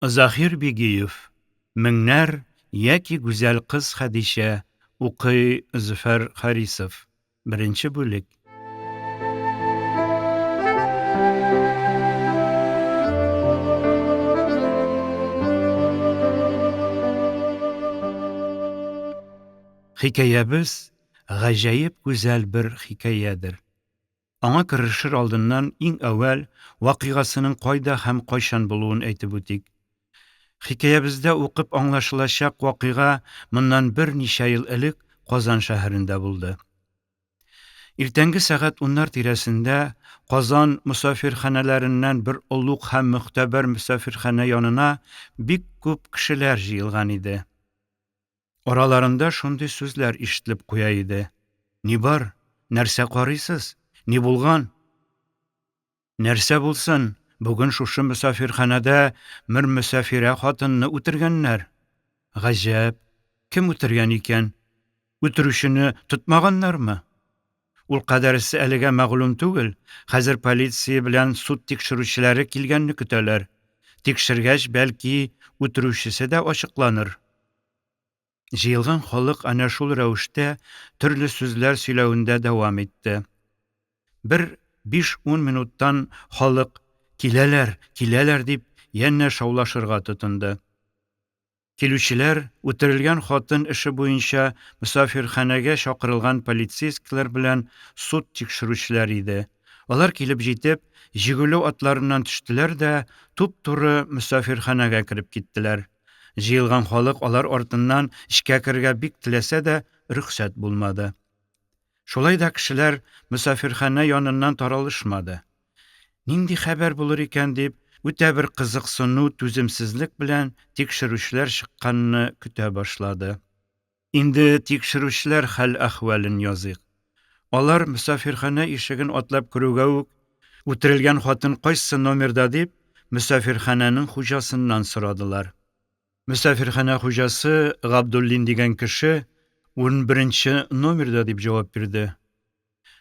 Заһир Бигиев, Меңнәр яки Гүзәл кыз Хәдичә, укый Зөфәр Харисов, Беренче бүлек. Хикәябез гаҗәеп гүзәл бер хикәядер. Аңа керешер алдыннан иң әүвәл вакыйгасының кайда һәм кайчан булуын әйтеп үтик. Хикәябездә укып аңлашылачак вакыйга моннан берничә ел элек Казан шәһәрендә булды. Иртәнге сәгать уннар тирәсендә Казан мосафирханәләреннән бер олуг һәм мөгътәбәр мөсафирханә янына бик күп кешеләр җыелган иде. Араларында шундый сүзләр ишетелеп куя иде, Ни бар? Нәрсә карыйсыз? Ни булган? Нәрсә булсын, бүген шушы мөсафирханәдә мер мөсафирә хатынны үтергәннәр. Гаҗәп, кем үтергән икән? Үтерүчене тотмаганнармы? Ул кадәресе әлегә мәгълүм түгел, хәзер полиция белән суд тикшерүчеләре килгәнне көтәләр. Тикшергәч, бәлки, үтерүчесе дә ачыкланыр. Җыелган халык әнә шул рәвештә төрле сүзләр сөйләвендә дәвам итте. Бер биш-ун минуттан халык, Киләләр, киләләр, дип, янә шаулашырга тотынды. Килүчеләр, үтерелгән хатын эше буенча мөсафирханәгә чакырылган полицейскийлар белән суд тикшерүчеләр иде. Алар килеп җитеп, җигүле атларыннан төштеләр дә туп-туры мөсафирханәгә кереп киттеләр. Җыелган халык алар артыннан эчкә керергә бик теләсә дә, рөхсәт булмады. Шулай да кешеләр мөсафирханә яныннан таралышмады. Нинди хәбәр булыр икән дип, үтә бер кызыксыну, түземсезлек белән тикшерүчеләр чыкканны көтә башлады. Инде тикшерүчеләр хәл-әхвәлен языйк. Алар мөсафирханә ишеген атлап керүгә үк, үтерелгән хатын кайсы номерда дип, мөсафирханәнең хуҗасыннан сорадылар. Мөсафирханә хуҗасы Габдуллин дигән кеше унберенче номерда дип җавап бирде.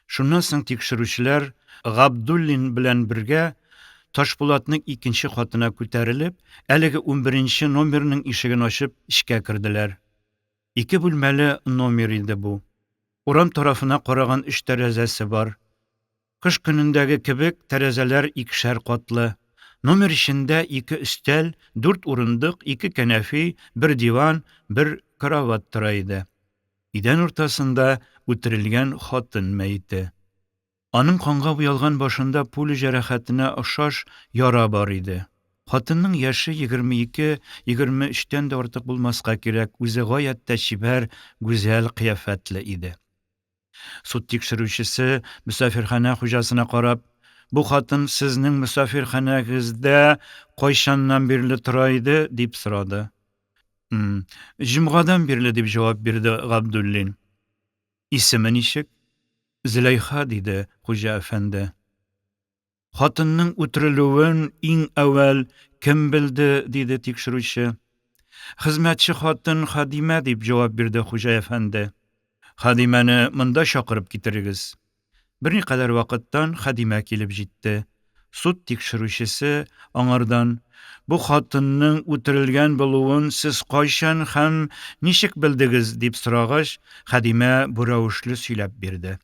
Шуннан соң тикшерүчеләр Габдуллин белән бергә Ташпулатның икенче катына күтәрелеп, әлеге унберенче номерның ишеген ачып эчкә керделәр. Ике бүлмәле номер иде бу. Урам тарафына караган өч тәрәзәсе бар. Кыш көнендәге кебек, тәрәзәләр икешәр катлы. Номер эчендә ике өстәл, дүрт урындык, ике кәнәфи, бер диван, бер карават тора иде. Идән уртасында үтерелгән хатын мәете. Аның канга буялган башында пуля җәрәхәтенә охшаш яра бар иде. Хатынның яше 22-егерме өчтән дә артык булмаска кирәк, үзе гаять тә чибәр, гүзәл кыяфәтле иде. Суд тикшерүчесе мөсафирханә хуҗасына карап, Бу хатын сезнең мөсафирханәгездә кайчаннан бирле тора иде? дип сорады. Җомгадан бирле, дип җавап бирде Габдуллин. Исеме ничек? Зөләйха, диде хуҗа әфәнде. Хатынның үтерелүен иң әүвәл кем белде? диде тикшерүче. Хезмәтче хатын Хадимә, дип җавап бирде хуҗа әфәнде. Хадимәне монда чакырып китерегез. Берникадәр вакыттан Хадимә килеп җитте. Суд тикшерүчесе аңардан, Бу хатынның үтерелгән булуын сез кайчан һәм ничек белдегез? дип сорагач, Хадимә бу рәвешле сөйләп бирде.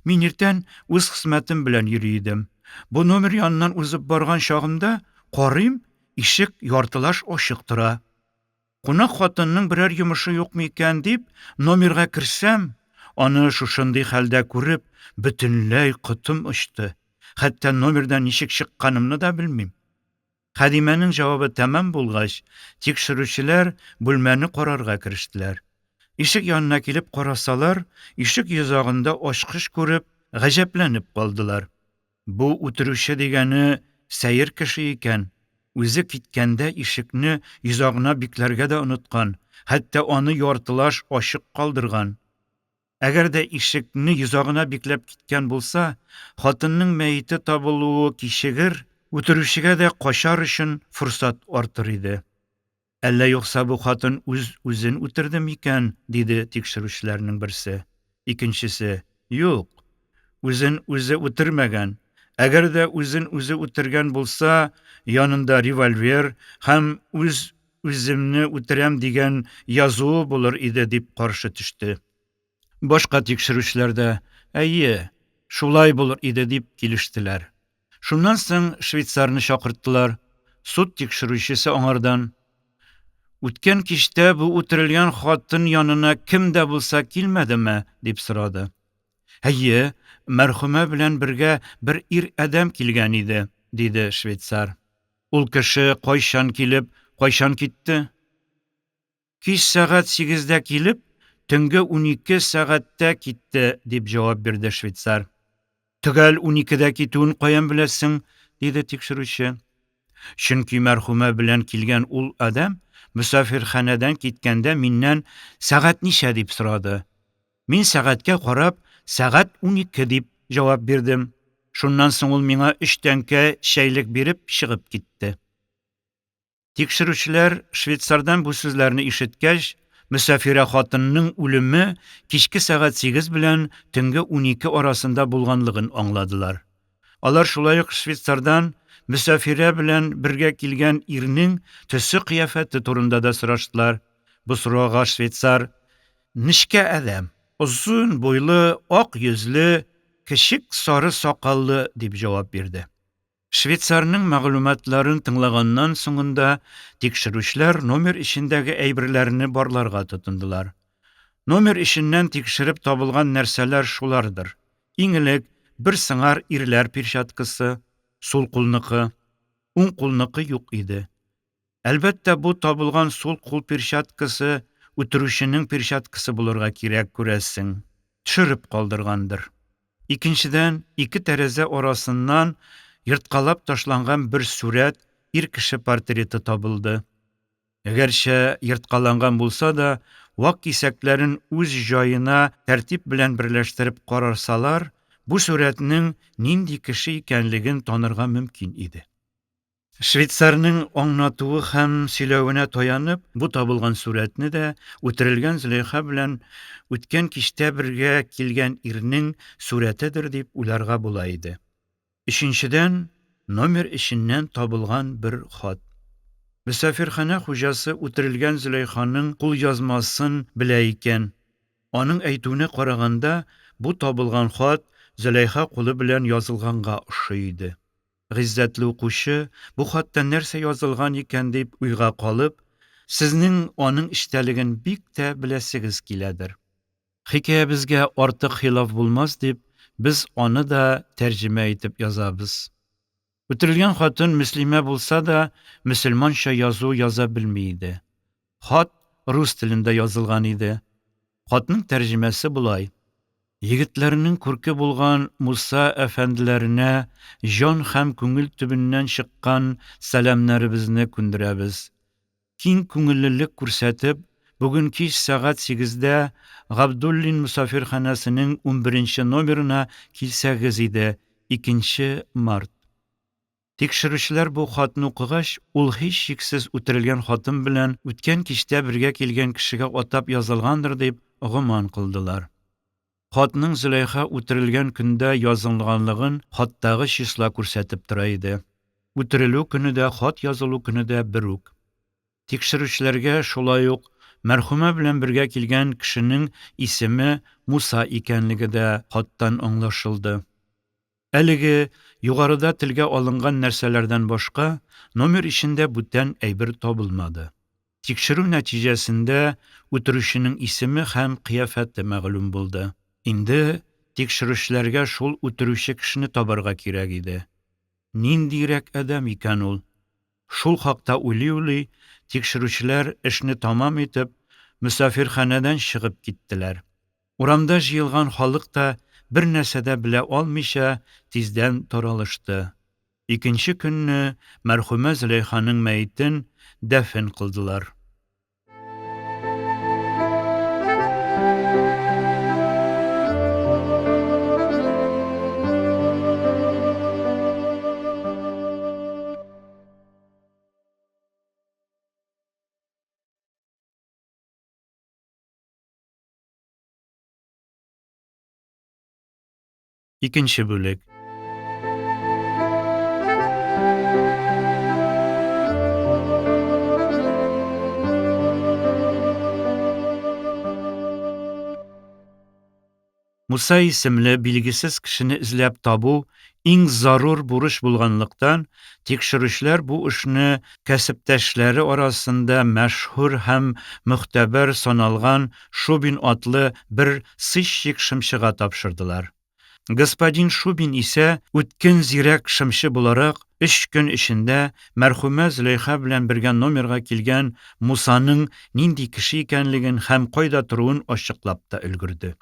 Мин иртән үз хезмәтем белән йөри идем. Бу номер яныннан узып барган чагымда, карыйм, ишек яртылаш ачык тора. Кунак хатынның берәр йомышы юкмы икән дип, номерга керсәм, аны шушындый хәлдә күреп, бөтенләй котым очты. Хәтта номердан ничек чыкканымны да белмим. Хадимәнең җавабы тәмам булгач, тикшерүчеләр бүлмәне карарга керештеләр. Ишек янына килеп карасалар, ишек йозагында ачкыч күреп, гаҗәпләнеп калдылар. Бу үтерүче дигәне сәер кеше икән, үзе киткәндә ишекне йозагына бикләргә дә оныткан, хәтта аны яртылаш ачык калдырган. Әгәр дә ишекне йозагына бикләп киткән булса, хатынның мәете табылуы кичегер, үтерүчегә дә качар өчен форсат артыр иде. Әллә юкса бу хатын үз-үзен үтерде микән? диде тикшерүчеләрнең берсе. Икенчесе, Юк, үзен үзе үтермәгән. Әгәр дә үзен үзе үтергән булса, янында револьвер һәм үз-үземне үтерәм дигән язуы булыр иде, дип каршы төште. Башка тикшерүчеләр дә, әйе, шулай булыр иде, дип килештеләр. Шуннан соң швейцарны чакырттылар. Суд тикшерүчесе аңардан: Үткән кичтә бу үтерелгән хатын янына кем дә булса килмәдеме? дип сорады. Әйе, мәрхүмә белән бергә бер ир адәм килгән иде, диде швейцар. Ул кеше кайчан килеп, кайчан китте? Кич сәгать сигездә килеп, төнге 12 сәгатьтә китте, дип җавап бирде швейцар. Төгәл уникедә китүен каян беләсең? диде тикшерүче. Чөнки мәрхүмә белән килгән ул адәм мөсафирханәдән киткәндә миннән сәгать ничә дип сорады. Мин сәгатькә карап, сәгать 12 дип җавап бирдем. Шуннан соң ул миңа өч тәңкә чәйлек биреп чыгып китте. Тикшерүчеләр швейцардан бу сүзләрне ишеткәч, мөсафирә хатынның үлеме кичке сәгать 8 белән төнге 12 арасында булганлыгын аңладылар. Алар шулай ук швейцардан мөсафирә белән бергә килгән ирнең төсе-кыяфәте турында да сораштылар. Бу сорауга швейцар: Нечкә адәм, озын буйлы, ак йөзле, кечек сары сакаллы, дип җавап бирде. Швейцарның мәгълүматларын тыңлаганнан соңында тикшерүчеләр номер эчендәге әйберләрне барларга тотындылар. Номер эченнән тикшереп табылган нәрсәләр шулардыр. Иң элек бер сыңар ирләр перчаткасы, сул кулныкы. Уң кулныкы юк иде. Әлбәттә, бу табылган сул кул перчаткасы үтерүченең перчаткасы булырга кирәк, күрәсең. Төшереп калдыргандыр. Икенчедән, ике тәрәзә арасыннан ерткалап ташланган бер сурәт, ир кеше портреты табылды. Гәрчә ерткаланган булса да, вак кисәкләрен үз җаена тәртип белән берләштереп карасалар, бу сурәтнең нинди кеше икәнлеген танырга мөмкин иде. Швейцарның аңлатуы һәм сөйләвенә таянып, бу табылган сурәтне дә үтерелгән Зөләйха белән үткән кичтә бергә килгән ирнең сурәтедер дип уйларга була иде. Өченчедән, номер эченнән табылган бер хат. Мөсафирханә хуҗасы үтерелгән Зөләйханың кулъязмасын белә икән. Аның әйтүенә караганда, бу табылган хат Зөләйха кулы белән язылганга ошый иде. Гыйззәтле укучы, бу хатта нәрсә язылган икән дип уйга калып, сезнең аның эчтәлеген бик тә беләсегез киләдер. Хикәябезгә артык хилаф булмас дип, без аны да тәрҗемә итеп язабыз. Үтерелгән хатын мөслимә булса да, мөселманча язу яза белми иде. Хат рус телендә язылган иде. Хатның тәрҗемәсе болай: Егетләрнең күрке булган Муса әфәнделәренә җан һәм күңел төбеннән чыккан сәламнәребезне күндерәбез. Киң күңеллелек күрсәтеп, бүген кич сәгать сигездә Габдуллин мосафирханәсенең унберенче номерына килсәгез иде, икенче март. Тикшерүчеләр бу хатны укыгач, ул һичшиксез үтерелгән хатын белән үткән кичтә бергә килгән кешегә атап язылгандыр дип гөман кылдылар. Хатның Зөләйха үтерелгән көндә язылганлыгын хаттагы числа күрсәтеп тора иде. Үтерелү көне дә, хат язылу көне дә бер үк. Тикшерүчеләргә шулай ук мәрхүмә белән бергә килгән кешенең исеме Муса икәнлеге дә хаттан аңлашылды. Әлеге югарыда телгә алынган нәрсәләрдән башка, номер эчендә бүтән әйбер табылмады. Тикшерү нәтиҗәсендә үтерүченең исеме һәм кыяфәте мәгълүм булды. Инде тикшерүчеләргә шул үтерүче кешене табарга кирәк иде. Ниндирәк адәм икән ул? Шул хакта уйлый-уйлый, тикшерүчеләр эшне тәмам итеп, мөсафирханәдән чыгып киттеләр. Урамда җыелган халык та бер нәрсә дә белә алмыйча тиздән таралышты. Икенче көнне мәрхүмә Зөләйханың мәетен дәфен кылдылар. Икенче бүлек. Муса исемле билгесез кешене эзләп табу иң зарур бурыч булганлыктан, тикшерүчеләр бу эшне кәсептәшләре арасында мәшһүр һәм могтәбәр саналган Шубин атлы бер сыщик-шымчыга тапшырдылар. Господин Шубин исә, үткен зирәк шымчы буларак, өч көн эчендә мәрхүмә Зөләйха белән бергә номерга килгән Мусаның нинди кеше икәнлеген һәм кайда торуын ачыклап та өлгерде.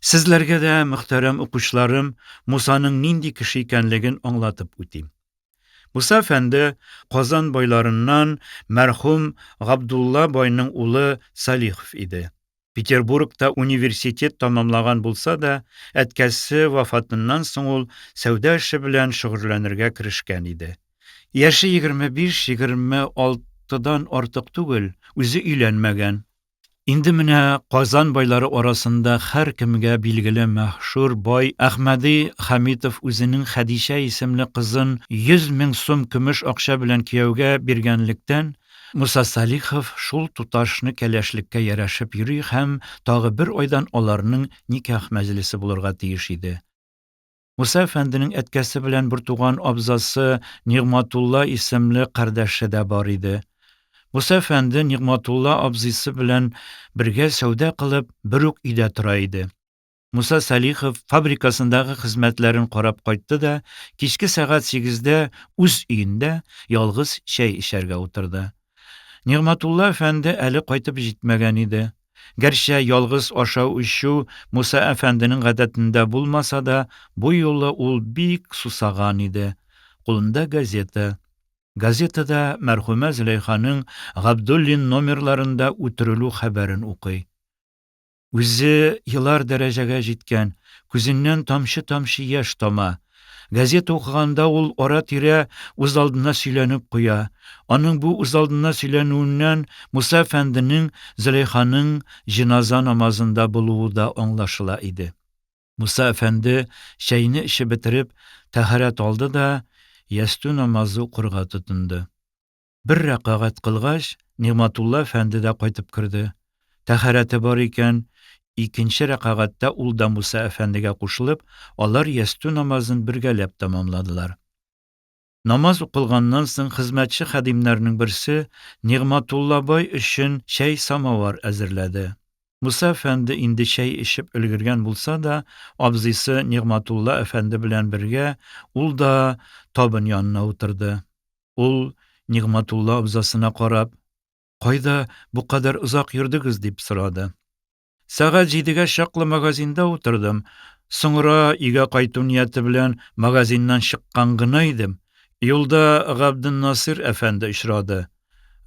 Сезләргә дә, мөхтәрәм укучыларым, Мусаның нинди кеше икәнлеген аңлатып үтим. Муса әфәнде Казан байларыннан мәрхүм Габдулла байның улы Салихов иде. Петербургта университет тәмамлаган булса да, әткәсе вафатыннан соң ул сәүдә эше белән шөгыльләнергә керешкән иде. Яше 25-26 дан артык түгел, үзе өйләнмәгән. Инде менә Казан байлары арасында һәркемгә билгеле мәһшүр бай Әхмәди Хәмитов үзенең Хәдичә исемле кызын 100 мең сум көмеш акча белән кияүгә биргәнлектән, Муса Салихов шул туташны кәләшлеккә ярәшеп йөри һәм тагы бер айдан аларның никах мәҗлесе булырга тиеш иде. Муса әфәнденең әткәсе белән бертуган абзасы Нигъмәтулла исемле кардәше дә бар иде. Муса әфәнде Нигъмәтулла абзыйсы белән бергә сәүдә кылып, бер үк өйдә тора иде. Муса Салихов фабрикасындагы хезмәтләрен карап кайтты да кичке сәгать сигездә үз өендә ялгыз чәй эчәргә утырды. Нигъмәтулла әфәнде әле кайтып җитмәгән иде. Гәрчә ялгыз ашау-эчү Муса әфәнденең гадәтендә булмаса да, бу юлы ул бик сусаган иде. Кулында газета. Газетада мәрхүмә Зөләйханың Габдуллин номерларында үтерелү хәбәрен укый. Үзе елар дәрәҗәгә җиткән, күзеннән тамчы-тамчы яшь тама. Газета укыганда ул ара-тирә үзалдына сөйләнеп куя. Аның бу үзалдына сөйләнүеннән Муса әфәнденең Зөләйханың җеназа намазында булуы да аңлашыла иде. Муса әфәнде чәйне эчеп бетереп, тәһарәт алды да ястү намазы укырга тотынды. Бер рәкәгать кылгач, Нигъмәтулла әфәнде дә кайтып керде. Тәһарәте бар икән, икенче рәкәгатьтә ул да Муса әфәндегә кушылып, алар ястү намазын бергәләп тәмамладылар. Намаз укылганнан соң хезмәтче хадимнәрнең берсе Нигъмәтулла бай өчен чәй-самавар әзерләде. Муса әфәнде инде чәй эчеп өлгергән булса да, абзыйсы Нигъмәтулла әфәнде белән бергә ул да табын янына утырды. Ул, Нигъмәтулла абзасына карап, Кайда бу кадәр озак йөрдегез? дип сорады. Сәгать җидегә чаклы магазинда утырдым. Соңра өйгә кайту нияте белән магазиннан чыккан гына идем, юлда Габденнасыйр әфәнде очрады.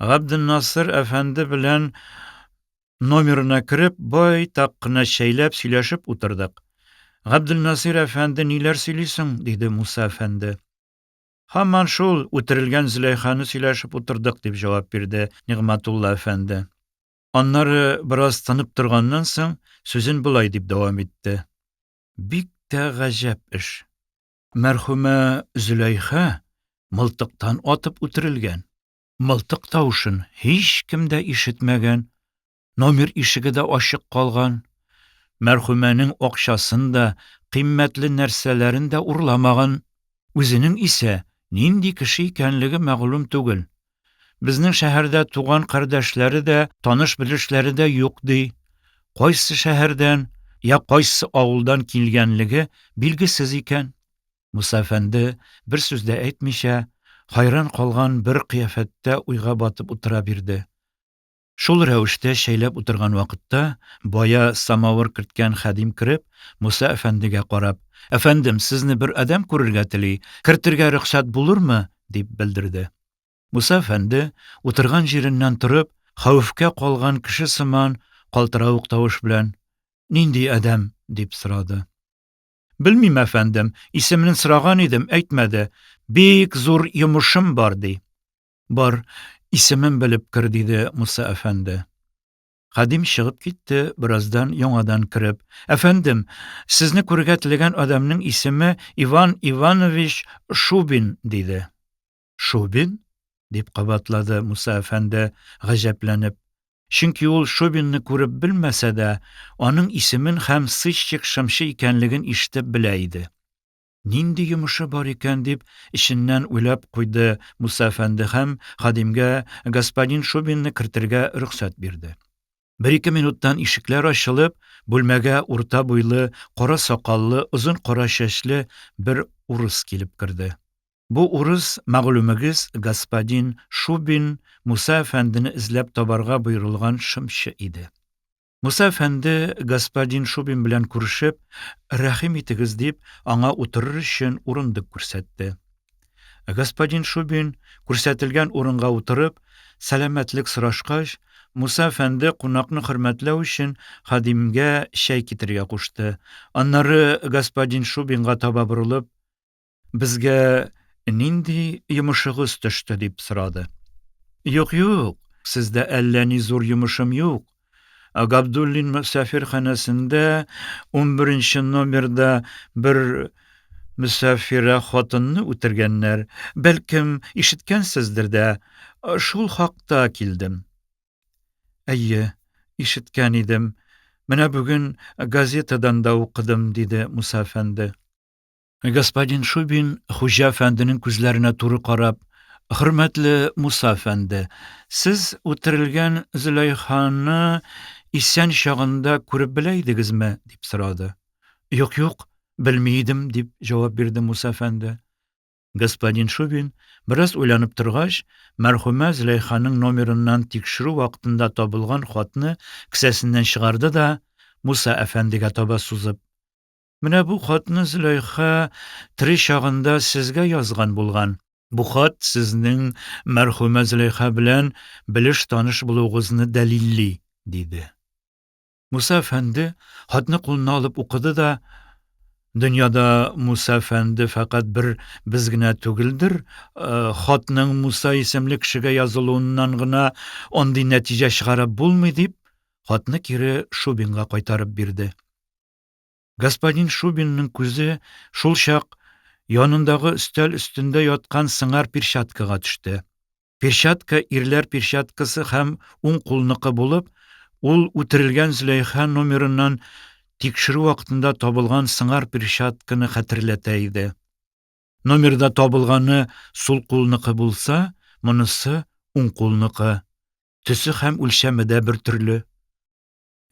Габденнасыр әфәнде белән номерына кереп, байтак кына чәйләп сөйләшеп утырдык. Габденнасыйр әфәнде ниләр сөйли соң? диде Муса әфәнде. Һаман шул үтерелгән Зөләйханы сөйләшеп утырдык, дип җавап бирде Нигъмәтулла әфәнде. Аннары, бераз тынып торганнан соң, сүзен болай дип дәвам итте. Бик тә гаҗәп эш. Мәрхүмә Зөләйха мылтыктан атып үтерелгән. Мылтык тавышын һичкем дә ишетмәгән. Номер ишеге дә ачык калган. Мәрхүмәнең акчасын да, кыйммәтле нәрсәләрен дә урламаган. Үзенең исә нинди кеше икәнлеге мәгълүм түгел. Безнең шәһәрдә туган кардәшләре дә, таныш-белешләре дә юк, ди. Кайсы шәһәрдән, я кайсы авылдан килгәнлеге билгесез икән. Муса әфәнде, бер сүз дә әйтмичә, хайран калган бер кыяфәттә уйга батып утыра бирде. Шул рәвештә чәйләп утырган вакытта, бая самавыр керткән хадим кереп, Муса әфәндегә карап, Әфәндем, сезне бер адәм күрергә тели, кертергә рөхсәт булырмы? дип белдерде. Муса әфәнде, утырган җиреннән торып, хәвефкә калган кеше сыман, калтыравык тавыш белән, Нинди адәм? дип сорады. Белмим, әфәндем, исемен сораган идем, әйтмәде. Бик зур йомышым бар, ди. Бар, исемен белеп кер, диде Муса әфәнде. Хадим чыгып китте, бераздан яңадан кереп, Әфәндем, сезне күрергә теләгән адәмнең исеме Иван Иванович Шубин, диде. Шубин? дип кабатлады Муса әфәнде, гаҗәпләнеп. Чөнки ул Шубинны күреп белмәсә дә, аның исемен һәм сыщик-шымчы икәнлеген ишетеп белә иде. Нинди йомышы бар икән дип, эченнән уйлап куйды Муса әфәнде һәм хадимгә господин Шубинны кертергә рөхсәт бирде. Бер-ике минуттан ишекләр ачылып, бүлмәгә урта буйлы, кара сакаллы, озын кара чәчле бер урыс килеп керде. Бу урыс, мәгълүмегез, господин Шубин Муса әфәндене эзләп табарга боерылган шымчы иде. Муса әфәнде господин Шубин белән күрешеп, рәхим итегез дип, аңа утырыр өчен урындык күрсәтте. Господин Шубин, күрсәтелгән урынга утырып, сәламәтлек сорашкач, Муса әфәнде кунакны хөрмәтләү өчен хадимгә чәй китерергә кушты. Аннары господин Шубинга таба борылып, Безгә нинди йомышыгыз төште? дип сорады. Юк, юк, сездә әллә ни зур йомышым юк. Габдуллин мөсафирханәсендә унберенче номерда бер мөсафирә хатынны үтергәннәр. Бәлкем, ишеткәнсездер дә. Шул хакта килдем. Әйе, ишеткән идем. Менә бүген газетадан да укыдым, диде Муса әфәнде. Господин Шубин, Хуҗа әфәнденең күзләренә туры карап, Хөрмәтле Муса әфәнде, сез үтерелгән Зөләйханы исән чагында күреп белә идегезме? дип сорады. Юк, юк, белми идем, дип җавап бирде Муса әфәнде. Господин Шубин, бераз уйланып торгач, мәрхүмә Зөләйханың номерыннан тикшерү вакытында табылган хатны кесәсеннән чыгарды да, Муса әфәндегә таба сузып, Менә бу хатны Зөләйха тере чагында сезгә язган булган. Бу хат сезнең мәрхүмә Зөләйха белән белеш-таныш булуыгызны дәлилли, диде. Муса әфәнде хатны кулына алып укыды да, Дөньяда Муса әфәнде фәкать бер без генә түгелдер, хатның Муса исемле кешегә язылуыннан гына андый нәтиҗә чыгарып булмый, дип, хатны кире Шубинга кайтарып бирде. Господин Шубинның күзе шул чак янындагы өстәл өстендә яткан сыңар перчаткага төште. Перчатка ирләр перчаткасы һәм уң кулныкы булып, ул үтерелгән Зөләйха номерыннан тикшерү вакытында табылган сыңар перчатканы хәтерләтә иде. Номерда табылганы сул кулныкы булса, монысы уң кулныкы. Төсе һәм үлчәме дә бертөрле.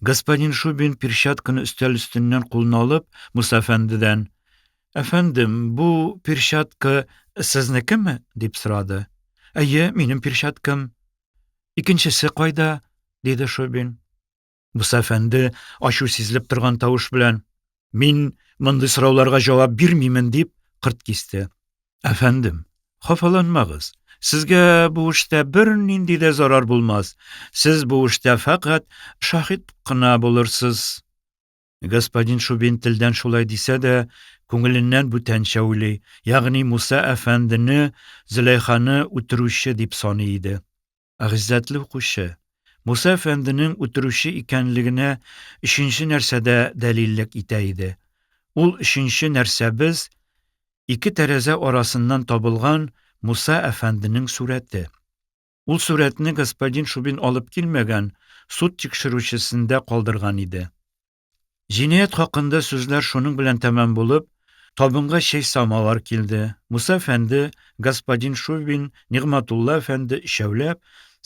Господин Шубин перчатканы өстәл өстеннән кулына алып, Муса әфәндедән: "Әфәндем, бу перчатка сезнекеме?" дип сорады. "Әйе, минем перчаткам." "Икенчесе кайда?" диде Шубин. Муса әфәнде ачу сизелеп торган тавыш белән: "Мин мондый сорауларга җавап бирмимен", дип кырт кисте. Әфәндем, хафаланмагыз. Сезгә бу эштә бернинди дә зарар булмас. Сез бу эштә фәкать шаһит кына булырсыз. Господин Шубин телдән шулай дисә дә, күңеленнән бүтәнчә уйлый, ягъни Муса әфәндене Зөләйханы үтерүче дип саный иде. Гыйззәтле укучы, Муса әфәнденең үтерүче икәнлегенә өченче нәрсә дә дәлиллек итә иде. Ул өченче нәрсәбез, ике тәрәзә арасыннан табылган Муса әфәнденең сурәте. Ул сурәтне господин Шубин алып килмәгән, суд тикшерүчесендә калдырган иде. Җинаять хакында сүзләр шуның белән тәмам булып, табынга чәй самовар килде. Муса әфәнде, господин Шубин, Нигъмәтулла әфәнде өчәүләп,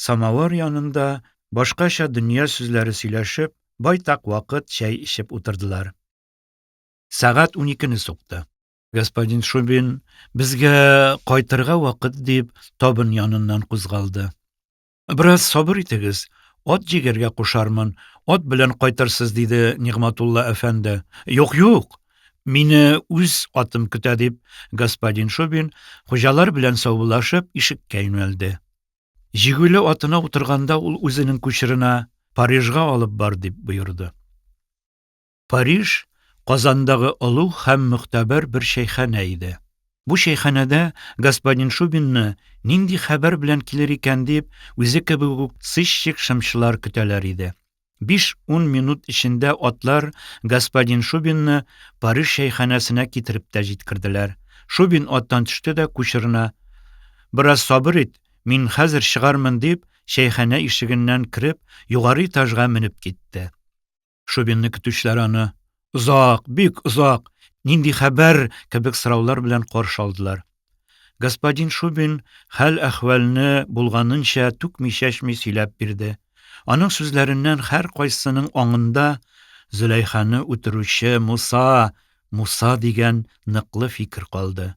самовар янында, башкача дөнья сүзләре сөйләшеп, байтак вакыт чәй эчеп утырдылар. Сәгать уникене сукты. Господин Шубин, безгә кайтырга вакыт дип, табын яныннан кузгалды. Бераз сабыр итегез, ат җигәргә кушармын, ат белән кайтырсыз, диде Нигъмәтулла әфәнде. Юк, юк, мине үз атым көтә, дип, господин Шубин, хуҗалар белән саубуллашып, ишеккә юнәлде. Җигүле атына утырганда ул үзенең кучерына, Парижга алып бар, дип боерды. Париж, Казандагы олуг һәм могтәбәр бер чәйханә иде. Бу чәйханәдә господин Шубинны нинди хәбәр белән килер икән дип, үзе кебек үк сыщик-шымчылар көтәләр иде. Биш-ун минут эчендә атлар господин Шубинны Париж чәйханәсенә китереп тә җиткерделәр. Шубин аттан төште дә кучерына, Бераз сабыр ит, мин хәзер чыгармын, дип, чәйханә ишегеннән кереп, югары этажга менеп китте. Шубинны көтүчеләр аны озак, бик озак, нинди хәбәр кебек сораулар белән каршы алдылар. Господин Шубин хәл-әхвәлне булганынча түкми-чәчми сөйләп бирде. Аның сүзләреннән һәркайсының аңында Зөләйханы үтерүче Муса, Муса дигән ныклы фикер калды.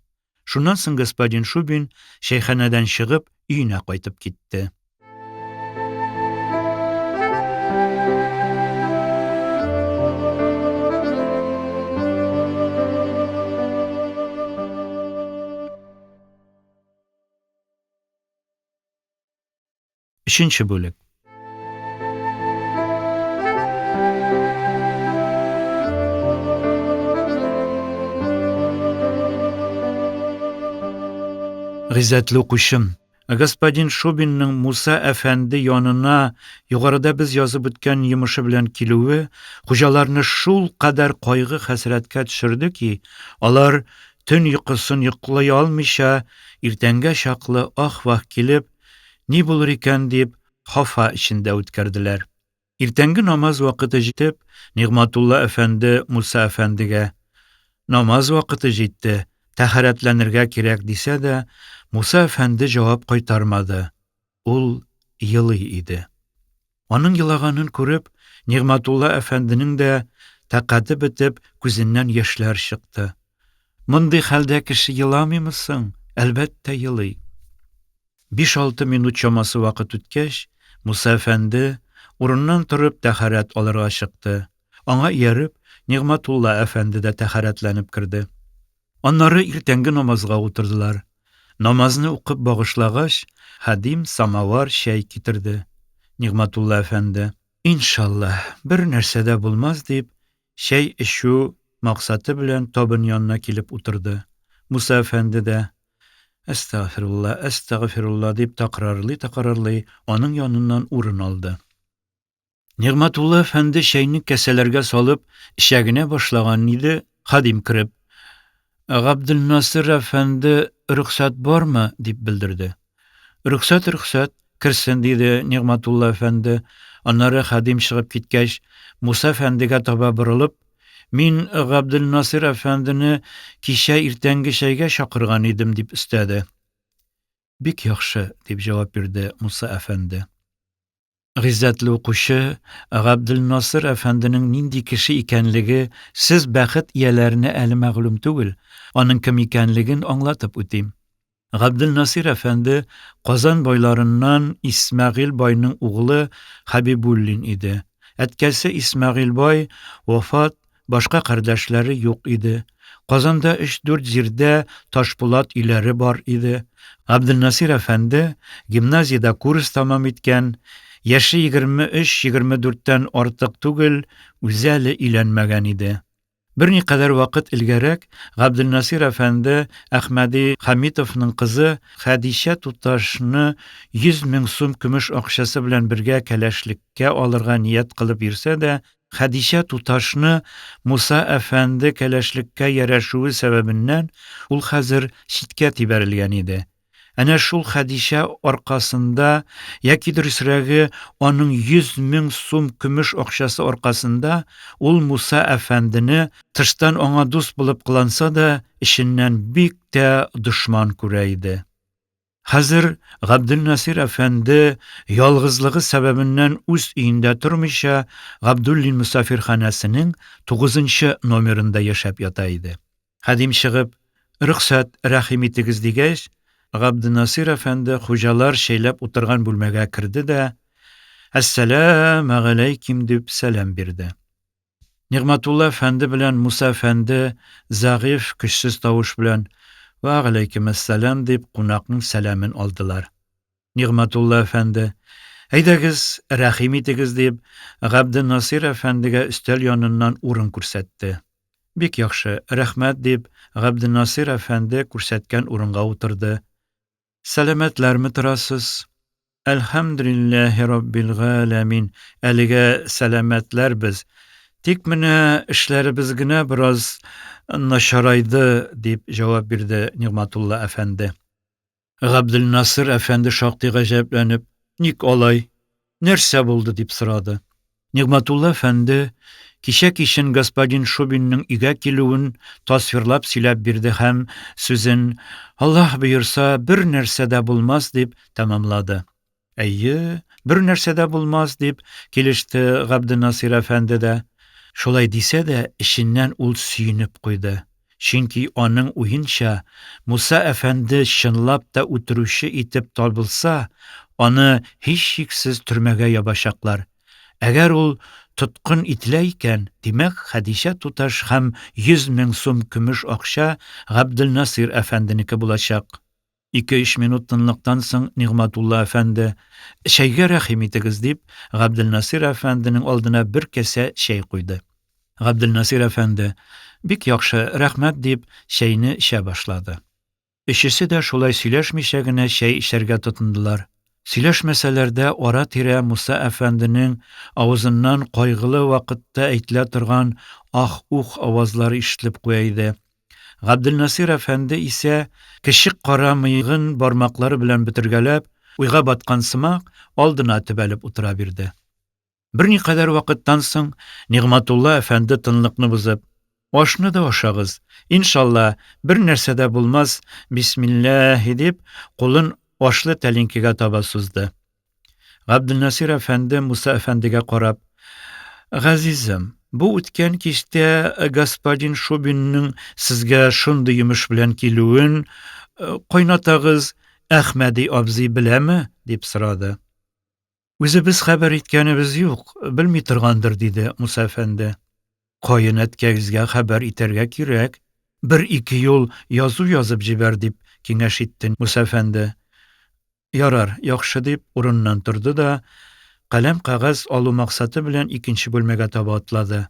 Шуннан соң господин Шубин чәйханәдән чыгып, өенә кайтып китте. Өченче бүлек. Гыйззәтле укучым, господин Шубинның Муса әфәнде янына югарыда без язып үткән йомышы белән килүе хуҗаларны шул кадәр кайгы-хәсрәткә төшерде ки, алар төн йокысын йоклый алмыйча, иртәнгә чаклы ах-вах килеп, Ни булыр икән дип, хафа эчендә үткәрделәр. Иртәнге намаз вакыты җитеп, Нигъмәтулла әфәнде Муса әфәндегә, Намаз вакыты җитте, тәһарәтләнергә кирәк, дисә дә, Муса әфәнде җавап кайтармады. Ул елый иде. Аның елаганын күреп, Нигъмәтулла әфәнденең дә тәкате бетеп, күзеннән яшьләр чыкты. Мондый хәлдә кеше еламыймы соң? Әлбәттә, елый. Биш-алты минут чамасы вакыт үткәч, Муса әфәнде, урыннан торып, тәһарәт алырга чыкты. Аңа ияреп, Нигъмәтулла әфәнде дә тәһарәтләнеп керде. Аннары иртәнге намазга утырдылар. Намазны укып багышлагач, хадим самовар чәй китерде. Нигъмәтулла әфәнде, Иншалла, бер нәрсә дә булмас, дип, чәй эчү максаты белән табын янына килеп утырды. Муса әфәнде дә, Әстәгъфирулла, әстәгъфирулла, дип такрарлый-такрарлый, аның яныннан урын алды. Нигъмәтулла әфәнде чәйне кәсәләргә салып эчә генә башлаган иде, хадим кереп, Габделнасыр әфәнде, рөхсәт бармы? дип белдерде. Рөхсәт, рөхсәт, керсен, диде Нигъмәтулла әфәнде. Аннары хадим чыгып киткәч, Муса әфәндегә таба борылып, Мин Габделнасыр әфәндене кичә иртәнге чәйгә чакырган идем, дип өстәде. Бик яхшы, дип җавап бирде Муса әфәнде. Гыйззәтле укучы, Габделнасыр әфәнденең нинди кеше икәнлеге сез бәхет ияләренә әле мәгълүм түгел, аның кем икәнлеген аңлатып үтим. Габделнасыйр әфәнде Казан байларыннан Исмәгыйль байның угылы Хәбибуллин иде. Әткәсе Исмәгыйль бай вафат, Башка кардәшләре юк иде. Казанда өч-дүрт җирдә ташпулат өйләре бар иде. Габделнасыйр әфәнде гимназиядә курс тәмам иткән, яше 23-24 тән артык түгел, үзе әле өйләнмәгән иде. Берникадәр вакыт элгәрәк Габделнасыйр әфәнде Әхмәди Хәмитовның кызы Хәдичә туташны 100 мең сум көмеш акчасы белән бергә кәләшлеккә алырга ният кылып йөрсә дә, Хәдичә туташны Муса әфәнде кәләшлеккә ярәшүе сәбәбеннән ул хәзер читкә тибәрелгән иде. Әнә шул Хәдичә аркасында, яки дөресрәге, аның 100 мең сум көмеш акчасы аркасында ул Муса әфәндене, тыштан аңа дус булып кыланса да, эченнән бик тә дошман күрә иде. Хәзер Габделнасыйр әфәнде ялгызлыгы сәбәбеннән үз өендә тормыйча, Габдуллин мөсафирханәсенең тугызынчы номерында яшәп ята иде. Хадим чыгып, Рөхсәт, рәхим итегез, дигәч, Габденасыйр әфәнде хуҗалар чәйләп утырган бүлмәгә керде дә, Әссәләмәгаләйким дип сәлам бирде. Нигъмәтулла әфәнде белән Муса әфәнде зәгыйфь, көчсез тавыш белән, Вәгаләйкемәссәлам, дип, кунакның сәламен алдылар. Нигъмәтулла әфәнде, Әйдәгез, рәхим итегез, дип, Габденнасыйр әфәндегә өстәл яныннан урын күрсәтте. Бик яхшы, рәхмәт, дип, Габденнасыйр әфәнде күрсәткән урынга утырды. Сәламәтләрме торасыз? Әлхәмдүлилләһи раббил галәмин, әлегә сәламәтләрбез. Тик менә эшләребез генә бераз начарайды, дип җавап бирде Нигъмәтулла әфәнде. Габделнасыр әфәнде шактый гаҗәпләнеп. Ник алай? Нәрсә булды? дип сорады. Нигъмәтулла әфәнде кичә кичен господин Шубинның өйгә килүен тасвирлап сөйләп бирде һәм сүзен, Аллаһ боерса, бер нәрсә дә булмас, дип тәмамлады. Әйе, бер нәрсә дә булмас, дип килеште Габденнасыйр әфәнде дә. Шулай дисә дә, эченнән ул сөенеп куйды. Чөнки аның уенча, Муса әфәнде чынлап та үтерүче итеп табылса, аны һичшиксез төрмәгә ябачаклар. Әгәр ул тоткын ителә икән, димәк, Хәдичә туташ һәм 100 мең сум көмеш акча Габделнасыйр әфәнденеке булачак. Ике-өч минут тынлыктан соң Нигъмәтулла әфәнде, Чәйгә рәхим итегез, дип, Габделнасыйр әфәнденең алдына бер касә чәй куйды. Габделнасыйр әфәнде, Бик яхшы, рәхмәт, дип, чәйне эчә башлады. Өчесе дә шулай сөйләшмичә генә чәй эчәргә тотындылар. Сөйләшмәсәләр дә, ара-тирә Муса әфәнденең авызыннан кайгылы вакытта әйтелә торган ах-ух авазлары ишетелеп куя иде. Габделнасыйр әфәнде исә, кечек кара мыегын бармаклары белән бөтергәләп, уйга баткан сымак, алдына төбәлеп утыра бирде. Берникадәр вакыттан соң Нигъмәтулла әфәнде тынлыкны бозып, Ашны да ашагыз, иншалла, бер нәрсә дә булмас, бисмилләһи, дип, кулын ашлы тәлинкәгә таба сузды. Габделнасыйр әфәнде Муса әфәндегә карап, Газизем, бу үткән кичтә господин Шубинның сезгә шундый йомыш белән килүен э, кайнатагыз Әхмәди абзый беләме? дип сорады. Үзебез хәбәр иткәнебез юк, белми торгандыр, диде Муса әфәнде. Каен әткәгезгә хәбәр итәргә кирәк. Бер-ике юл язу язып җибәр, дип киңәш итте Муса әфәнде. Ярар, яхшы, дип, урыныннан торды да, каләм-кәгазь алу максаты белән икенче бүлмәгә таба атлады.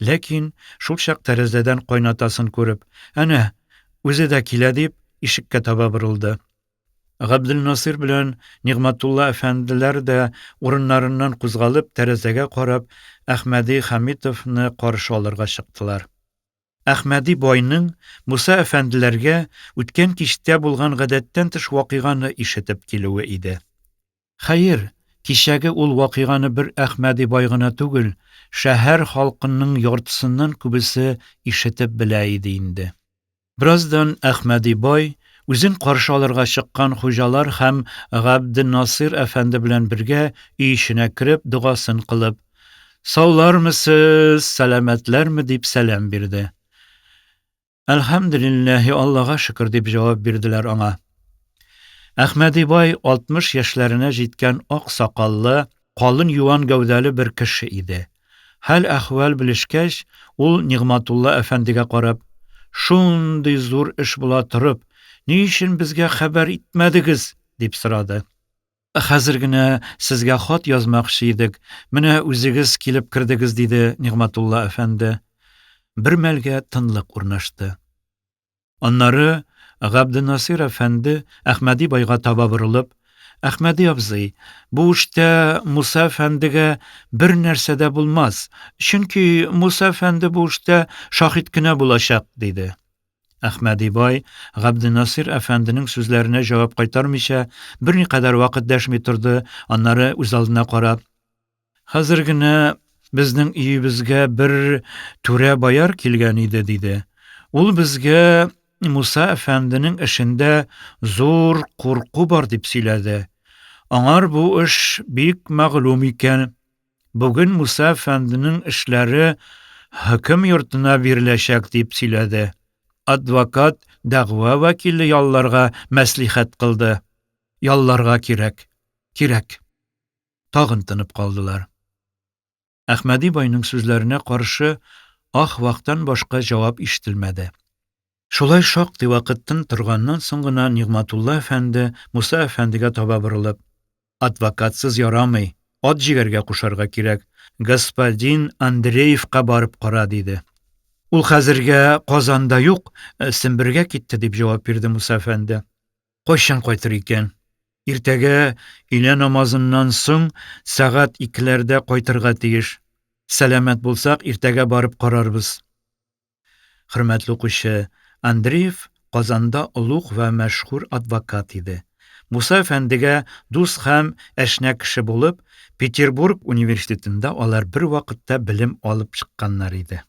Ләкин шулчак тәрәзәдән кайнатасын күреп, Әнә, үзе дә килә, дип, ишеккә таба борылды. Габделнасыйр белән Нигъмәтулла әфәнделәр дә урыннарыннан кузгалып, тәрәзәгә карап, Әхмәди Хәмитовны каршы алырга чыктылар. Әхмәди байның Муса әфәнделәргә үткән кичтә булган гадәттән тыш вакыйганы ишетеп килүе иде. Хәер, кичәге ул вакыйганы бер Әхмәди бай гына түгел, шәһәр халкының яртысыннан күбесе ишетеп белә иде инде. Бераздан Әхмәди бай, үзен каршы алырга чыккан хуҗалар һәм Габденнасыйр әфәнде белән бергә өй эченә кереп, догасын кылып, Саулармы сез, сәламәтләрме? дип сәлам бирде. Әлхәмделилләһи, Аллага шөкер, дип җавап бирделәр аңа. Әхмәди бай 60 яшьләренә җиткән ак сакаллы, калын юан гәүдәле бер кеше иде. Хәл-әхвәл белешкәч, ул Нигъмәтулла әфәндегә карап, Шундый зур эш була торып, ни өчен безгә хәбәр итмәдегез? дип сорады. Хәзер генә сезгә хат язмакчы идек, менә үзегез килеп кердегез, диде Нигъмәтулла әфәнде. Бер мәлгә тынлык урнашты. Аннары Габденнасыйр әфәнде Әхмәди байга таба борылып, Әхмәди абзый, бу эштә Муса әфәндегә бер нәрсә дә булмас, чөнки Муса әфәнде бу эштә шаһит кенә булачак, диде. Әхмәди бай Габденнасыйр әфәнденең сүзләренә җавап кайтармыйча берникадәр вакыт дәшми торды, аннары үзалдына карап, Хәзер генә безнең өебезгә бер түрә бояр килгән иде, диде. Ул безгә Муса әфәнденең эшендә зур курку бар дип сөйләде. Аңар бу эш бик мәгълүм икән. Бүген Муса әфәнденең эшләре хөкем йортына биреләчәк дип сөйләде. Адвокат дәгъва вәкиле ялларга мәслихәт кылды. Ялларга кирәк. Кирәк. Тагын тынып калдылар. Әхмәди байның сүзләренә каршы ах-вахтан башка җавап ишетелмәде. Шулай шактый вакыт тын торганнан соң гына Нигъмәтулла әфәнде Муса әфәндегә таба борылып, Адвокатсыз ярамый, ат җигәргә кушарга кирәк, господин Андреевка барып кара, диде. Ул хәзергә Казанда юк, Сембергә китте, дип җавап бирде Муса әфәнде. Кайчан кайтыр икән? Иртәгә өйлә намазыннан соң сәгать икеләрдә кайтырга тиеш. Сәламәт булсак, иртәгә барып карарбыз. Хөрмәтле укучы, Андреев Казанда олуг вә мәшһүр адвокат иде. Муса әфәндегә дус һәм әшнә кеше булып, Петербург университетында алар бер вакытта белем алып чыкканнар иде.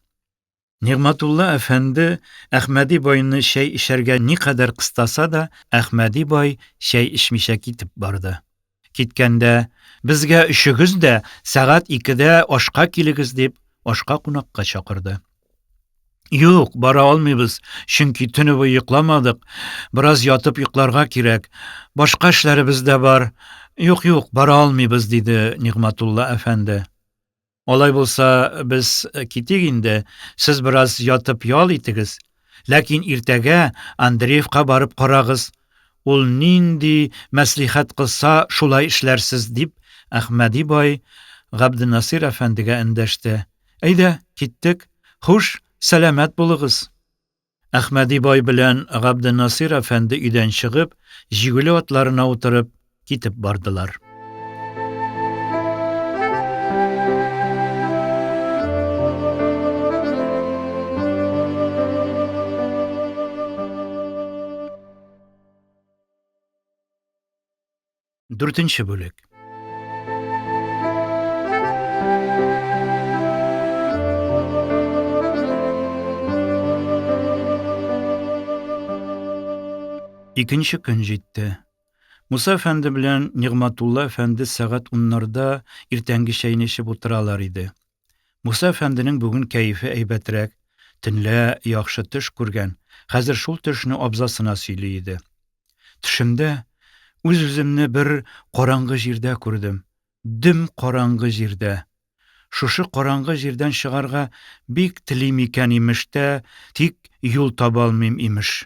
Нигъмәтулла әфәнде Әхмәди байны чәй эчәргә никадәр кыстаса да, Әхмәди бай чәй эчмичә китеп барды. Киткәндә, Безгә өчегез дә сәгать икедә ашка килегез, дип, ашка кунакка чакырды. Юк, бара алмыйбыз, чөнки төне буе йокламадык. Бераз ятып йокларга кирәк. Башка эшләребез дә бар. Юк, юк, бара алмыйбыз, диде Нигъмәтулла әфәнде. Алай булса, без китик инде, сез бераз ятып ял итегез. Ләкин иртәгә Андреевка барып карагыз. Ул нинди мәслихәт кылса, шулай эшләрсез, дип, Әхмәди бай Габденнасыйр әфәндегә эндәште. Әйдә, киттек. Хуш, сәламәт булыгыз. Әхмәди бай белән Габденнасыйр әфәнде өйдән чыгып, җигүле атларына утырып, китеп бардылар. Дүртенче бүлек. Икенче көн җитте. Муса әфәнде белән Нигъмәтулла әфәнде сәгать уннарда иртәнге чәйне эчеп утыралар иде. Муса әфәнденең бүген кәефе әйбәтрәк, төнлә яхшы төш күргән, хәзер шул төшне абзасына сөйли иде. Төшемдә үз-үземне бер караңгы җирдә күрдем. Дөм караңгы җирдә. Шушы караңгы җирдән чыгарга бик телим икән, имеш тә, тик юл таба алмыйм, имеш.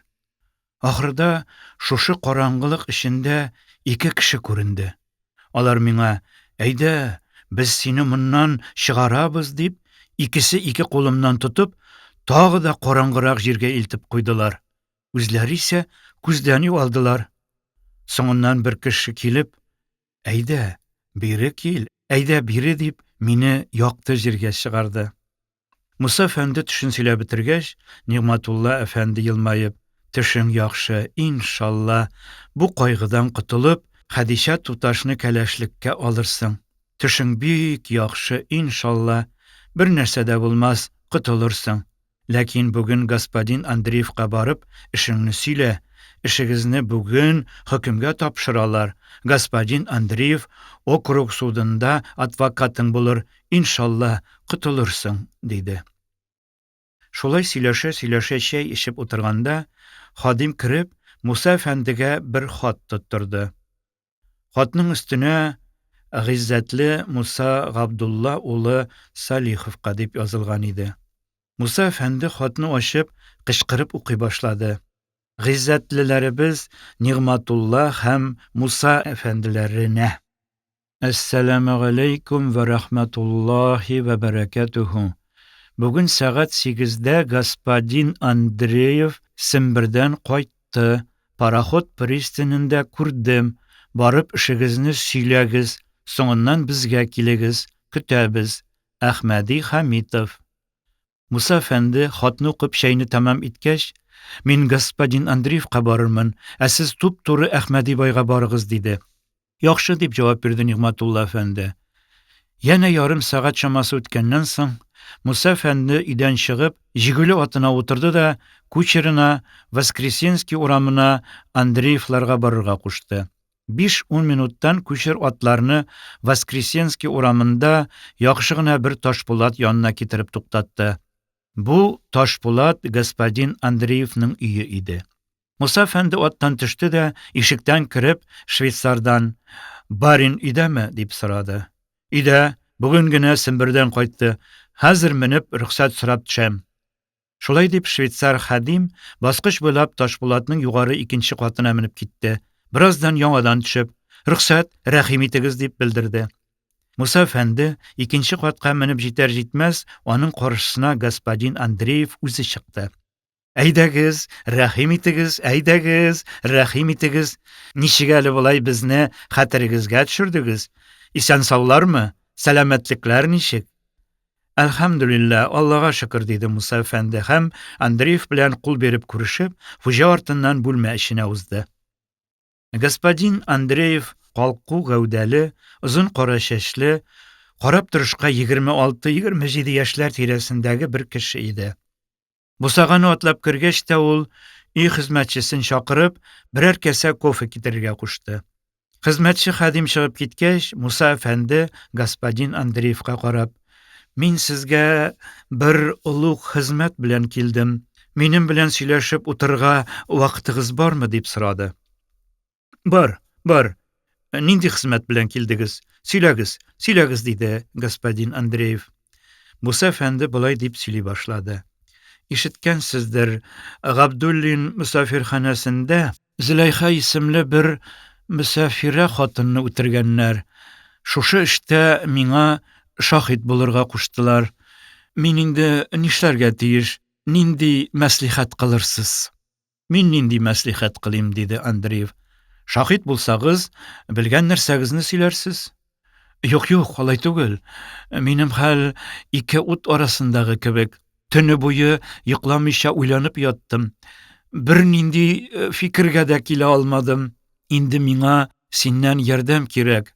Ахырда шушы караңгылык эчендә ике кеше күренде. Алар миңа, Әйдә, без сине моннан чыгарабыз, дип, икесе ике кулымнан тотып, тагы да караңгырак җиргә илтеп куйдылар. Үзләре исә күздән югалдылар. Соңыннан бер кеше килеп, Әйдә, бире кил, әйдә бире, дип, мине якты җиргә чыгарды. Муса әфәнде төшен сөйләп бетергәч, Нигъмәтулла әфәнде елмаеп, Төшең яхшы, иншалла, бу кайгыдан котылып, Хәдичә туташны кәләшлеккә алырсың. Төшең бик яхшы, иншалла, бер нәрсә дә булмас, котылырсың. Ләкин бүген господин Андреевка барып, эшеңне сөйлә. Эшегезне бүген хөкемгә тапшыралар, господин Андреев округ судында адвокатың булыр, Иншалла, котылырсың, диде. Шулай сөйләшә-сөйләшә чәй эчеп утырганда, хадим кереп, Муса әфәндегә бер хат тоттырды. Хатның өстенә Гыйззәтле Муса Габдулла улы Салиховка дип язылган иде. Муса әфәнде хатны ачып, кычкырып укый башлады. Гыйззәтлеләребез Нигъмәтулла һәм Муса әфәнделәренә! Әссәламегаләйкүм вә рәхмәтуллаһи вә бәрәкәтүһү! Бүген сәгать сигездә господин Андреев Сембердән кайтты, пароход пристанендә күрдем, барып эшегезне сөйләгез, соңыннан безгә килегез, көтәбез. Әхмәди Хәмитов. Муса әфәнде, хатны укып чәйне тәмам иткәч, Мин господин Андреевка барырмын, ә сез туп-туры Әхмәди байга барыгыз, диде. Яхшы, дип җавап бирде Нигъмәтулла әфәнде. Янә ярым сәгать чамасы үткәннән соң, Муса әфәнде өйдән чыгып, җигүле атына утырды да кучерына Воскресенский урамына Андреевларга барырга кушты. Биш-ун минуттан кучер атларны Воскресенский урамында яхшы гына бер ташпулат янына китереп туктатты. Бу ташпулат господин Андреевның өе иде. Муса әфәнде аттан төште дә, ишектән кереп, швейцардан, Барин өйдәме? дип сорады. Өйдә, бүген генә Сембердән кайтты. Хәзер менеп, рөхсәт сорап төшәм. Шулай дип, швейцар хадим баскыч буйлап Ташбулатның югары икенче катына менеп китте. Бераздан яңадан төшеп, Рөхсәт, рәхим итегез, дип белдерде. Муса әфәнде икенче катка менеп җитәр-җитмәс, аның каршысына господин Андреев үзе чыкты. Әйдәгез, рәхим итегез, әйдәгез, рәхим итегез. Ничек әле болай безне хәтерегезгә төшердегез? Исән-саулармы? Сәламәтлекләр ничек? Әлхәмдүлилләһ, Аллага шөкер, диде Муса әфәнде һәм, Андреев белән кул биреп күрешеп, хуҗа артыннан бүлмә эченә узды. Господин Андреев калку гәүдәле, озын кара чәчле, карап торышка 26-27 яшьләр тирәсендәге бер кеше иде. Бусаганы атлап кергәч тә ул, өй хезмәтчесен чакырып, берәр касә кофе китерергә кушты. Хезмәтче хадим чыгып киткәч, Муса әфәнде господин Андреевка карап, Мин сезгә бер олуг хезмәт белән килдем. Минем белән сөйләшеп утырырга вакытыгыз бармы? дип сорады. Бар, бар. Нинди хезмәт белән килдегез? Сөйләгез, сөйләгез, диде господин Андреев. Муса әфәнде болай дип сөйли башлады. Ишеткәнсездер, Габдуллин мөсафирханәсендә Зөләйха исемле бер мөсафирә хатынны үтергәннәр. Шушы эштә миңа шаһит булырга куштылар. Мин инде нишләргә тиеш, нинди мәслихәт кылырсыз? Мин нинди мәслихәт кылыйм, диде Андреев. Шаһит булсагыз, белгән нәрсәгезне сөйләрсез. Юк, юк, алай түгел. Минем хәл ике ут арасындагы кебек. Төне буе йокламыйча уйланып яттым. Бернинди э, фикергә дә килә алмадым. Инде миңа синнән ярдәм кирәк.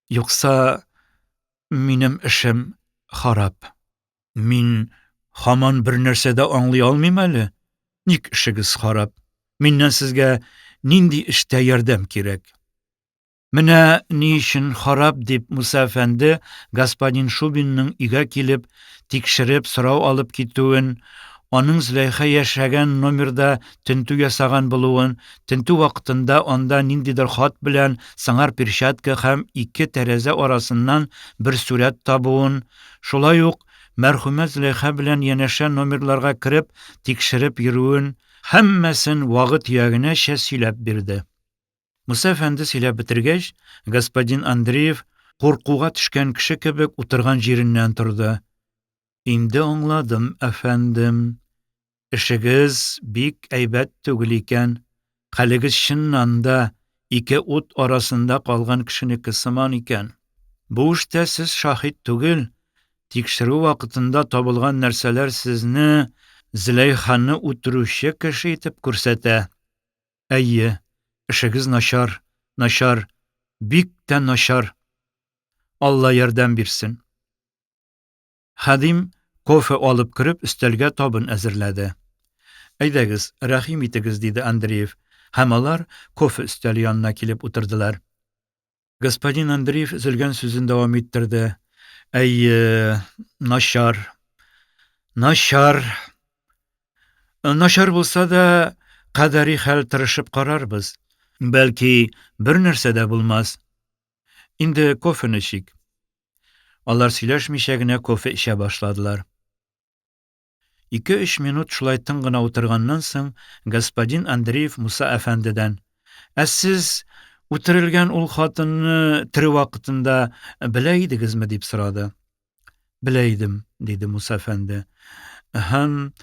Юкса минем эшем харап. Мин һаман бер нәрсә дә аңлый алмыйм әле. Ник эшегез харап? Миннән сезгә нинди эштә ярдәм кирәк? Менә ни өчен харап, дип Муса әфәнде господин Шубинның өйгә килеп, тикшереп, сорау алып китүен, аның Зөләйха яшәгән номерда тентү ясаган булуын, тентү вакытында анда ниндидер хат белән сыңар перчатка һәм ике тәрәзә арасыннан бер сурәт табуын, шулай ук мәрхүмә Зөләйха белән янәшә номерларга кереп, тикшереп йөрүен, һәммәсен вагы-төягенәчә сөйләп бирде. Муса әфәнде сөйләп бетергәч, господин Андреев куркуга төшкән кеше кебек утырган җиреннән торды. Инде аңладым, әфәндем. Эшегез бик әйбәт түгел икән. Хәлегез чыннан да ике ут арасында калган кешенеке сыман икән. Бу эштә сез шаһит түгел, тикшерү вакытында табылган нәрсәләр сезне Зөләйханы үтерүче кеше итеп күрсәтә. Әйе, эшегез начар, начар, бик тә начар. Алла ярдәм бирсен. Хадим кофе алып кереп өстәлгә табын әзерләде. Әйдәгез, рәхим итегез, диде Андреев, һәм алар кофе өстәле янына килеп утырдылар. Господин Андреев өзелгән сүзен дәвам иттерде. Әйе, начар. Начар. Начар булса да, кадәри хәл тырышып карарбыз. Бәлки, бер нәрсә дә булмас. Инде кофены эчик. Алар сөйләшмичә генә кофе эчә башладылар. Ике-өч минут шулай тын гына утырганнан соң, господин Андреев Муса әфәндедән: "Ә сез үтерелгән ул хатынны тере вакытында белә идегезме?" дип сорады. "Белә идем", диде Муса әфәнде. "Һәм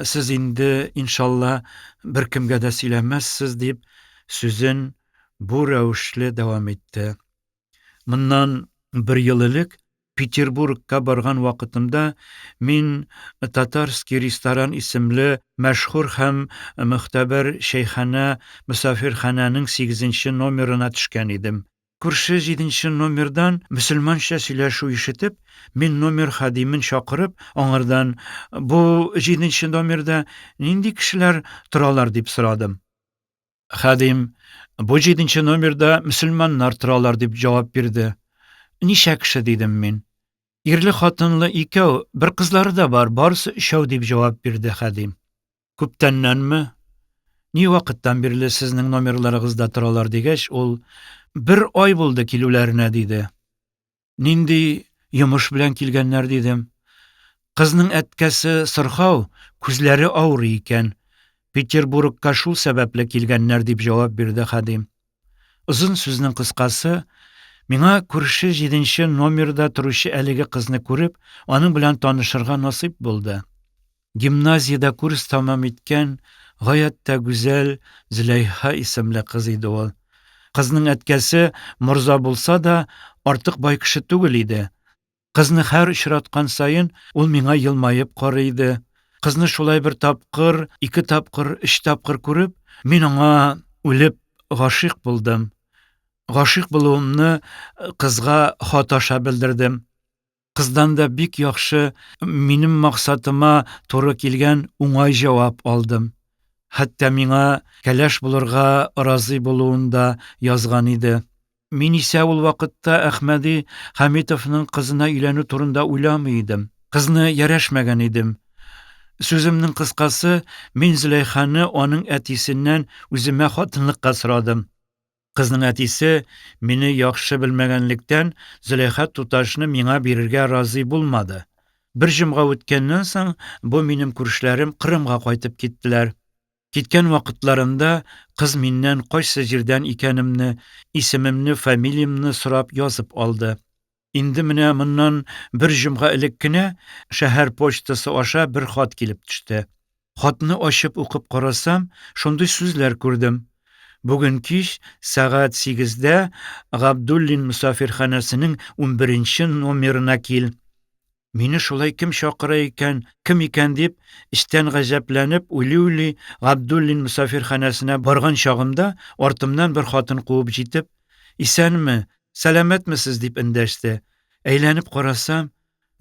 сез инде, иншалла, беркемгә дә сөйләмәссез", дип, сүзен бу рәвешле дәвам итте. Моннан бер ел элек Петербургка барган вакытымда мин Татарский ресторан исемле мәшһүр һәм мөгътәбәр чәйханә-мөсафирханәнең сигезенче номерына төшкән идем. Күрше җиденче номердан мөселманча сөйләшү ишетеп, мин номер хадимен чакырып, аңардан, Бу җиденче номерда нинди кешеләр торалар, дип сорадым. Хадим, бу җиденче номерда мөселманнар торалар, дип җавап бирде. Ничә кеше, дидем мин. Ирле-хатынлы икәү, бер кызлары да бар, барысы өчәү, дип җавап бирде хадим. Күптәннәнме? Ни вакыттан бирле сезнең номерларыгызда торалар, дигәч, ул, бер ай булды килүләренә, диде. Нинди йомыш белән килгәннәр, дидем. Кызның әткәсе сырхау, күзләре авырый икән. Петербургка шул сәбәпле килгәннәр, дип җавап бирде хадим. Озын сүзнең кыскасы, миңа күрше җиденче номерда торучы әлеге кызны күреп, аның белән танышырга насыйп булды. Гимназиядә курс тәмам иткән гаять тә гүзәл Зөләйха исемле кыз иде ул. Кызның әткәсе морза булса да, артык бай кеше түгел иде. Кызны һәр очраткан саен ул миңа елмаеп карый иде. Кызны шулай бер тапкыр, ике тапкыр, өч тапкыр күреп, мин аңа үлеп гашыйк булдым. Гашыйк булуымны кызга хат аша белдердем. Кыздан да бик яхшы, минем максатыма туры килгән уңай җавап алдым. Хәтта миңа кәләш булырга разый булуын да язган иде. Мин исә ул вакытта Әхмәди Хәмитовның кызына өйләнү турында уйламый идем. Кызны ярәшмәгән идем. Сүземнең кыскасы, мин Зөләйханы аның әтисеннән үземә хатынлыкка сорадым. Кызның әтисе, мине яхшы белмәгәнлектән, Зөләйха туташны миңа бирергә разый булмады. Бер җомга үткәннән соң, бу минем күршеләрем Кырымга кайтып киттеләр. Киткән вакытларында кыз миннән кайсы җирдән икәнемне, исемемне, фамилиямне сорап язып алды. Инде менә моннан бер җомга элек кенә шәһәр почтасы аша бер хат килеп төште. Хатны ачып укып карасам, шундый сүзләр күрдем. Бүген кич сәгать сигездә Габдуллин мөсафирханәсенең унберенче номерына кил. Мине шулай кем чакыра икән, кем икән дип, эчтән гаҗәпләнеп уйлый-уйлый Габдуллин мөсафирханәсенә барган чагымда, артымнан бер хатын куып җитеп, Исәнме, сәламәтмесез, дип эндәште. Әйләнеп карасам,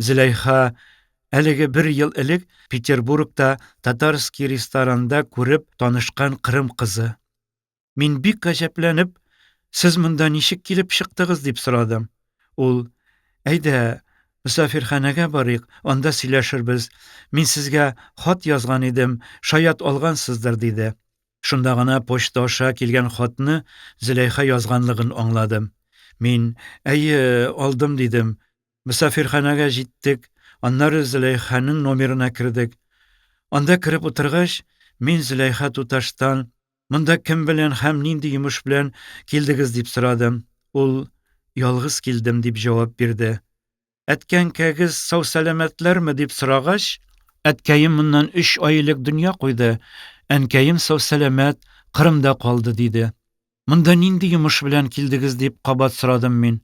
Зөләйха, әлеге бер ел элек Петербургта Татарский ресторанда күреп танышкан Кырым кызы. Мин бик гаҗәпләнеп, Сез монда ничек килеп чыктыгыз, дип сорадым. Ул, Әйдә, мөсафирханәгә барыйк, анда сөйләшербез. Мин сезгә хат язган идем, шаять алгансыздыр, диде. Шунда гына почта аша килгән хатны Зөләйха язганлыгын аңладым. Мин, Әйе, алдым, дидем. Мөсафирханәгә җиттек, аннары Зөләйханың номерына кердек. Анда кереп утыргач, мин Зөләйха туташтан, Монда кем белән һәм нинди йомыш белән килдегез, дип сорадым. Ул, Ялгыз килдем, дип җавап бирде. Әткәңкәгез сау-сәламәтләрме, дип сорагач, Әткәем моннан өч ай элек дөнья куйды, әнкәем сау-сәламәт, Кырымда калды, диде. Монда нинди йомыш белән килдегез, дип кабат сорадым мин.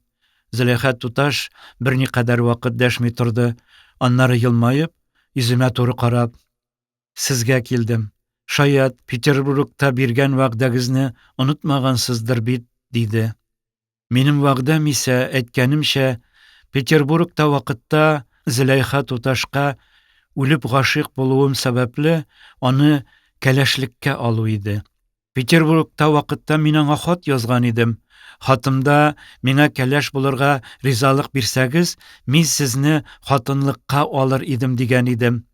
Зөләйха туташ берникадәр вакыт дәшми торды, аннары елмаеп, йөземә туры карап, Сезгә килдем. Шаять, Петербургта биргән вәгъдәгезне онытмагансыздыр бит, диде. Минем вәгъдәм исә, әйткәнемчә, Петербургта вакытта Зөләйха туташка үлеп гашыйк булуым сәбәпле, аны кәләшлеккә алу иде. Петербургта вакытта мин аңа хат язган идем. Хатымда, миңа кәләш булырга ризалык бирсәгез, мин сезне хатынлыкка алыр идем, дигән идем.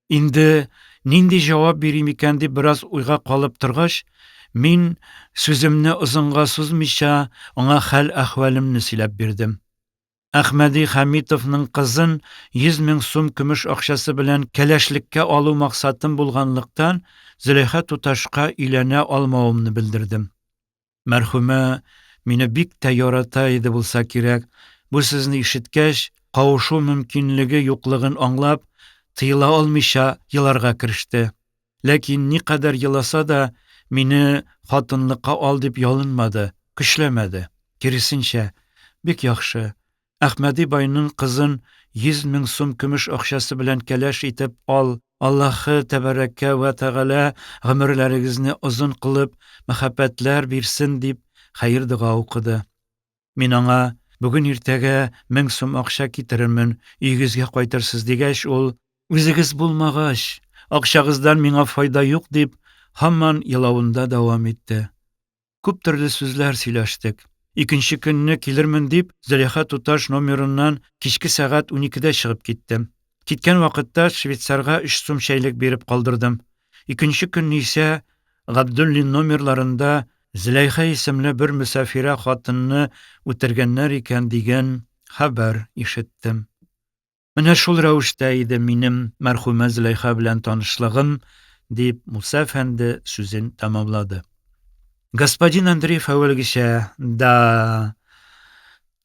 Инде нинди җавап бирим икән дип бераз уйга калып торгач, мин, сүземне озынга сузмыйча, аңа хәл-әхвәлемне сөйләп бирдем. Әхмәди Хәмитовның кызын 100 мең сум көмеш акчасы белән кәләшлеккә алу максатым булганлыктан, Зөләйха туташка өйләнә алмавымны белдердем. Мәрхүмә мине бик тә ярата иде булса кирәк, бу сүзне ишеткәч, кавышу мөмкинлеге юклыгын аңлап, тыела алмыйча еларга кереште. Ләкин никадәр еласа да, мине хатынлыкка ал дип ялынмады, көчләмәде. Киресенчә, бик яхшы, Әхмәди байның кызын 100 мең сум көмеш акчасы белән кәләш итеп ал, Аллаһы тәбәрәкә вә тәгалә гомерләрегезне озын кылып, мәхәббәтләр бирсен, дип хәер-дога укыды. Мин аңа, бүген-иртәгә 1000 сум акча китерермен, өегезгә кайтырсыз, дигәч, ул, үзегез булмагач, акчагыздан миңа файда юк, дип, һаман елавында дәвам итте. Күп төрле сүзләр сөйләштек. Икенче көнне килермен дип, Зөләйха туташ номерыннан кичке сәгать уникедә чыгып киттем. Киткән вакытта швейцарга өч сум чәйлек биреп калдырдым. Икенче көнне исә Габдуллин номерларында Зөләйха исемле бер мөсафирә хатынны үтергәннәр икән дигән хәбәр ишеттем. Менә шул рәвештә иде минем мәрхүмә Зөләйха белән танышлыгым, дип Муса әфәнде сүзен тәмамлады. Господин Андреев әүвәлгечә, Да,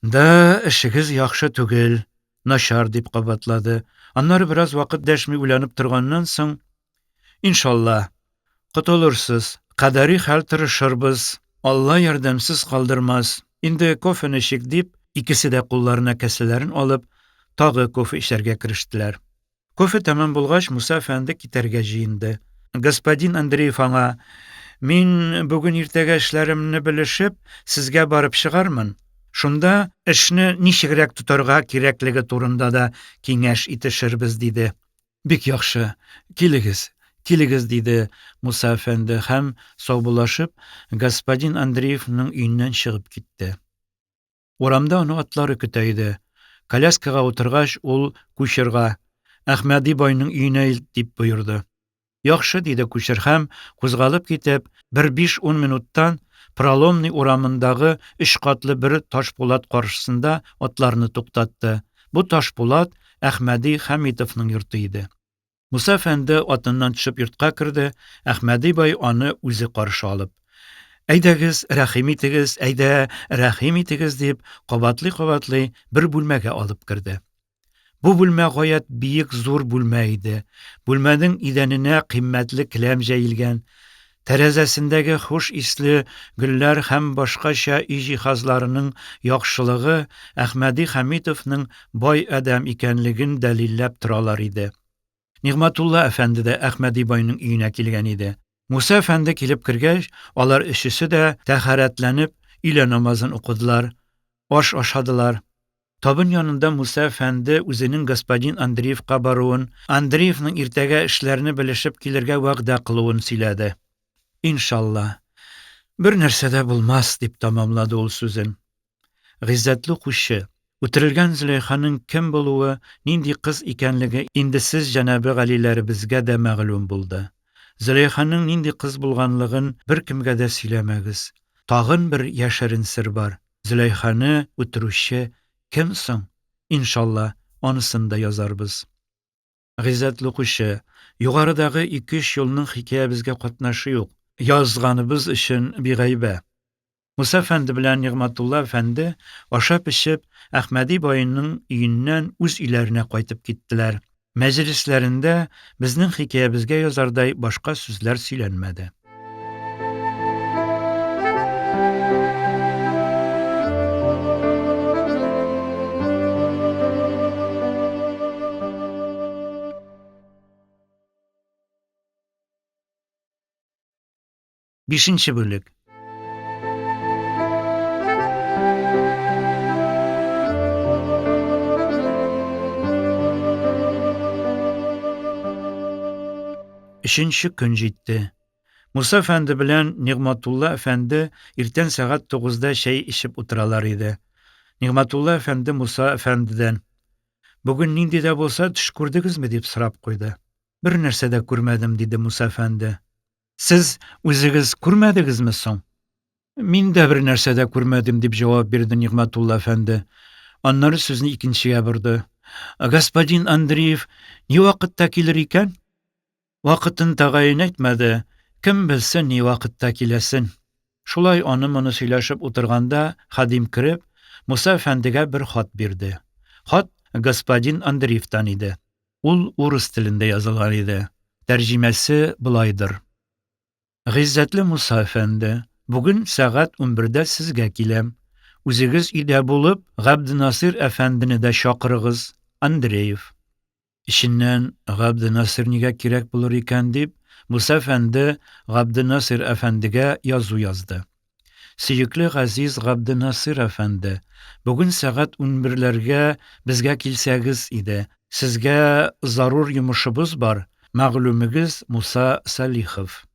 да, эшегез яхшы түгел, начар, дип кабатлады. Аннары бераз вакыт дәшми уйланып торганнан соң, Иншалла, котылырсыз, кадәри хәл тырышырбыз, Алла ярдәмсез калдырмас. Инде кофены эчик, дип, икесе дә кулларына кәсәләрен алып, тагы кофе эчәргә керештеләр. Кофе тәмам булгач, Муса әфәнде китәргә җыенды. Господин Андреев аңа, Мин бүген-иртәгә эшләремне белешеп, сезгә барып чыгармын. Шунда эшне ничегрәк тотарга кирәклеге турында да киңәш итешербез, диде. Бик яхшы, килегез, килегез, диде Муса әфәнде һәм, саубуллашып, господин Андреевның өеннән чыгып китте. Урамда аны атлары көтә иде. Коляскага утыргач, ул кучерга, Әхмәди байның өенә илт, дип боерды. Яхшы, диде кучер һәм, кузгалып китеп, бер биш-ун минуттан Проломный урамындагы өч катлы бер ташпулат каршысында атларны туктатты. Бу ташпулат Әхмәди Хәмитовның йорты иде. Муса әфәнде атыннан төшеп йортка керде, Әхмәди бай аны үзе каршы алып. Әйдәгез, рәхим итегез, әйдә, рәхим итегез, дип, кабатлый-кабатлый бер бүлмәгә алып керде. Бу бүлмә гаять биек зур бүлмә иде. Бүлмәнең идәненә кыйммәтле келәм җәелгән. Тәрәзәсендәге хуш исле гөлләр һәм башкача өй җиһазларының яхшылыгы Әхмәди Хәмитовның бай адәм икәнлеген дәлилләп торалар иде. Нигъмәтулла әфәнде дә Әхмәди байның өенә килгән иде. Муса әфәнде килеп кергәч, алар өчесе дә тәһарәтләнеп, өйлә намазын укыдылар, аш ашадылар. Табын янында Муса әфәнде үзенең господин Андреевка баруын, Андреевның иртәгә эшләрне белешеп килергә вәгъдә кылуын сөйләде. Иншалла, бер нәрсә дә булмас, дип тәмамлады ул сүзен. Гыйззәтле укучы, үтерелгән Зөләйханың кем булуы, нинди кыз икәнлеге инде сез җәнабе галиләребезгә дә мәгълүм булды. Зөләйханың нинди кыз булганлыгын беркемгә дә сөйләмәгез. Тагын бер яшерен сер бар. Зөләйханы үтерүче кем соң? Иншалла, анысын да язарбыз. Гыйззәтле укучы, югарыдагы ике-өч юлның хикәябезгә катнашы юк, язганыбыз өчен бигайбә. Муса әфәнде белән Нигъмәтулла әфәнде, ашап-эчеп, Әхмәди баеның өеннән үз өйләренә кайтып киттеләр. Мәҗлесләрендә безнең хикәябезгә язардай башка сүзләр сөйләнмәде. Бишенче бүлек. Өченче көн җитте. Муса әфәнде белән Нигъмәтулла әфәнде иртән сәгать тугызда чәй эчеп утыралар иде. Нигъмәтулла әфәнде Муса әфәндедән: "Бүген нинди дә булса төш күрдегезме?" дип сорап куйды. "Бер нәрсә дә күрмәдем", диде Муса әфәнде. Сез үзегез күрмәдегезме соң? Мин дә бер нәрсә дә күрмәдем, дип җавап бирде Нигъмәтулла әфәнде. Аннары сүзне икенчегә борды. Господин Андреев ни вакытта килер икән? Вакытын тәгаен әйтмәде. Кем белсен ни вакытта киләсен. Шулай аны-моны сөйләшеп утырганда, хадим кереп, Муса әфәндегә бер хат бирде. Хат господин Андреевтан иде. Ул урыс телендә язылган иде. Тәрҗемәсе болайдыр. Гыйззәтле Муса әфәнде, бүген сәгать унбердә сезгә киләм. Үзегез өйдә булып, Габденасыйр әфәндене дә чакырыгыз. Андреев. Эченнән Габденасыйр нигә кирәк булыр икән дип, Муса әфәнде Габденасыйр әфәндегә язу язды. Сөекле газиз Габденасыйр әфәнде, бүген сәгать унберләргә безгә килсәгез иде. Сезгә зарур йомышыбыз бар, мәгълүмегез Муса Салихов.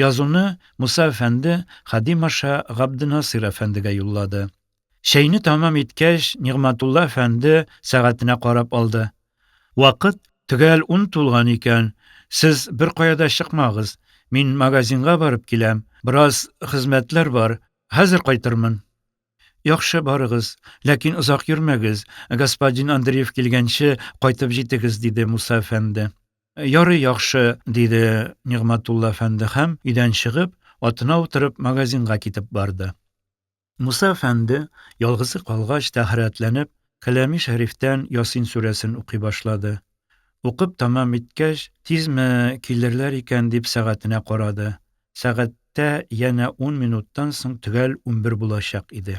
Язуны Муса әфәнде хадим аша Габденасыйр әфәндегә юллады. Чәйне тәмам иткәч, Нигъмәтулла әфәнде сәгатенә карап алды. Вакыт төгәл ун тулган икән. Сез беркая да чыкмагыз. Мин магазинга барып киләм. Бераз хезмәтләр бар. Хәзер кайтырмын. Яхшы, барыгыз. Ләкин озак йөрмәгез. Господин Андреев килгәнче кайтып җитегез, диде Муса әфәнде. Ярый, яхшы, диде Нигъмәтулла әфәнде һәм, өйдән чыгып, атына утырып, магазинга китеп барды. Муса әфәнде, ялгызы калгач, тәһарәтләнеп, Кәлами Шәрифтән Ясин сүрәсен укый башлады. Укып тәмам иткәч, тизме килерләр икән дип сәгатенә карады. Сәгатьтә янә ун минуттан соң төгәл 11 булачак иде.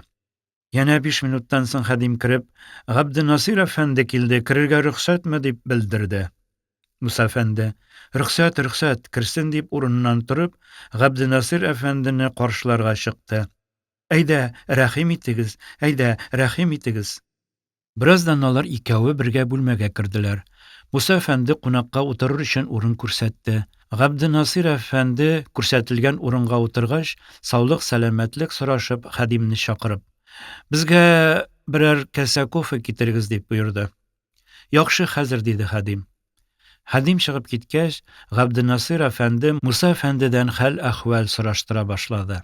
Янә биш минуттан соң хадим кереп, Габденасыйр әфәнде килде, керергә рөхсәтме дип белдерде. Муса әфәнде, Рөхсәт, рөхсәт, керсен, дип урыныннан торып, Габденнасыйр әфәндене каршыларга чыкты. Әйдә, рәхим итегез, әйдә, рәхим итегез. Бераздан алар икәве бергә бүлмәгә керделәр. Муса әфәнде кунакка утырыр өчен урын күрсәтте. Габденнасыйр әфәнде күрсәтелгән урынга утыргач, саулык-сәламәтлек сорашып, хадимне чакырып, Безгә берәр касә кофе китерегез, дип боерды. Яхшы, хәзер, диде хадим. Хадим чыгып киткәч, Габденнасыйр әфәнде Муса әфәндедән хәл-әхвәл сораштыра башлады.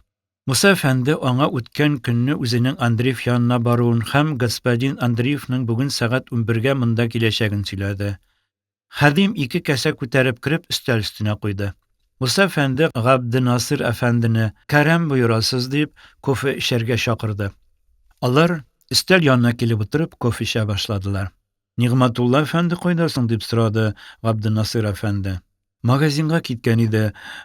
Муса әфәнде аңа үткән көнне үзенең Андреев янына баруын һәм господин Андреевның бүген сәгать унбергә монда киләчәген сөйләде. Хадим ике касә күтәреп кереп өстәл өстенә куйды. Муса әфәнде Габденнасыйр әфәндене, Кәрам боерасыз, дип, кофе эчәргә чакырды. Алар, өстәл янына килеп утырып, кофе эчә башладылар. Нигъмәтулла әфәнде кайда соң? дип сорады Габденнасыйр әфәнде. Магазинга киткән иде,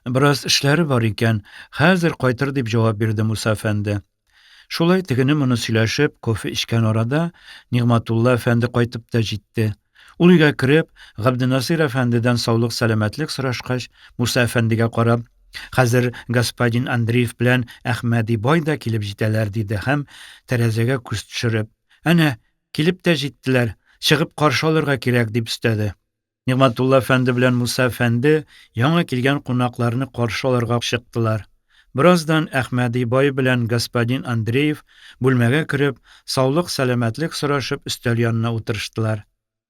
бераз эшләре бар икән, хәзер кайтыр, дип җавап бирде Муса әфәнде. Шулай тегене-моны сөйләшеп, кофе эчкән арада Нигъмәтулла әфәнде кайтып та җитте. Ул өйгә кереп, Габденнасыйр әфәндедән саулык-сәламәтлек сорашкач, Муса әфәндегә карап, Хәзер господин Андреев белән Әхмәди бай да килеп җитәләр, диде һәм, тәрәзәгә күз төшереп, Әнә, Килеп тә җиттеләр, чыгып каршы алырга кирәк, дип өстәде. Нигъмәтулла әфәнде белән Муса әфәнде яңа килгән кунакларны каршы алырга чыктылар. Бераздан Әхмәди бай белән господин Андреев, бүлмәгә кереп, саулык-сәламәтлек сорашып өстәл янына утырыштылар.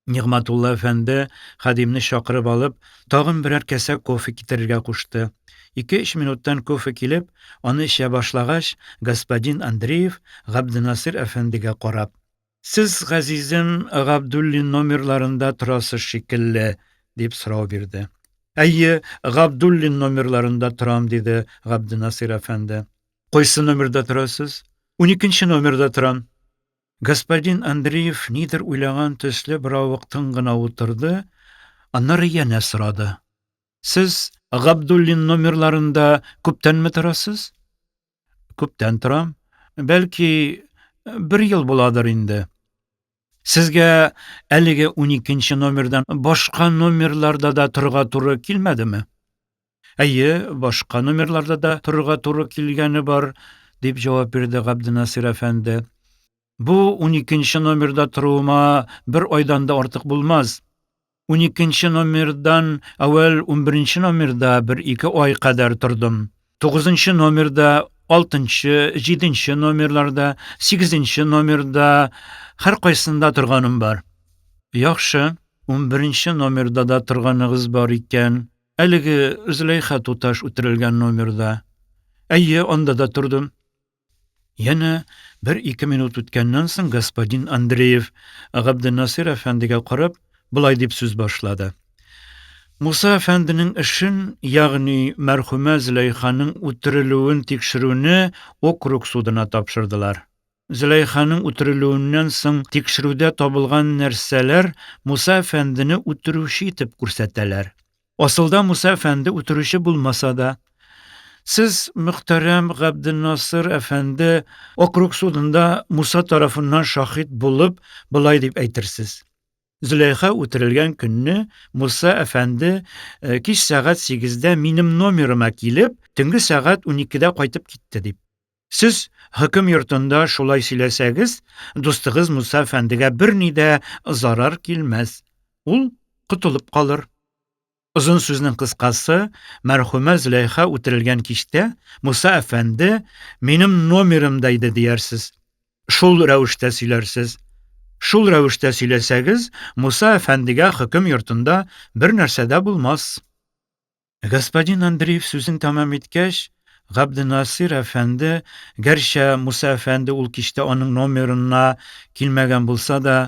Нигъмәтулла әфәнде, хадимне чакырып алып, тагын берәр касә кофе китерергә кушты. Ике-өч минуттан кофе килеп, аны эчә башлагач, господин Андреев, Габденнасыйр әфәндегә карап. Сез, газизем, Габдуллин номерларында торасыз шикелле? дип сорау бирде. Әйе, Габдуллин номерларында торам, диде Габденнасыйр әфәнде. Кайсы номерда торасыз? Уникенче номерда торам. Господин Андреев нидер уйлаган төсле беравык тын гына утырды, аннары янә сорады. Сез Габдуллин номерларында күптәнме торасыз? Күптән торам. Бәлки, бер ел буладыр инде. Сезгә әлеге уникенче номердан башка номерларда да торырга туры килмәдеме? Әйе, башка номерларда да торырга туры килгәне бар, дип җавап бирде Габденнасыйр әфәнде. Бу уникенче номерда торуыма бер айдан да артык булмас. Уникенче номердан әүвәл унберенче номерда бер-ике ай кадәр тордым. Тугызынчы номерда, алтынчы, җиденче номерларда, сигезенче номерда, һәркайсында торганым бар. Яхшы, унберенче номерда да торганыгыз бар икән. Әлеге Зөләйха туташ үтерелгән номерда. Әйе, анда да тордым. Янә бер-ике минут үткәннән соң господин Андреев Габденнасыйр әфәндегә карап, болай дип сүз башлады. Муса әфәнденең эшен, ягъни мәрхүмә Зөләйханың үтерелүен тикшерүне округ судына тапшырдылар. Зөләйханың үтерелүеннән соң тикшерүдә табылган нәрсәләр Муса әфәндене үтерүче итеп күрсәтәләр. Асылда Муса әфәнде үтерүче булмаса да. Сез, мөхтәрәм Габденнасыр әфәнде, округ судында Муса тарафыннан шаһит булып, болай дип әйтерсез. Зөләйха үтерелгән көнне Муса әфәнде э, кич сәгать сигездә минем номерыма килеп, төнге сәгать уникедә кайтып китте дип. Сез хөкем йортында шулай сөйләсәгез, дустыгыз Муса әфәндегә берни дә зарар килмәс. Ул котылып калыр. Озын сүзнең кыскасы, мәрхүмә Зөләйха үтерелгән кичтә Муса әфәнде минем номерымда иде диярсез. Шул рәвештә сөйләрсез. Шул рәвештә сөйләсәгез, Муса әфәндегә хөкем йортында бер нәрсә дә булмас. Господин Андреев сүзен тәмам иткәч, Габденнасыйр әфәнде, гәрчә Муса әфәнде ул кичтә аның номерына килмәгән булса да,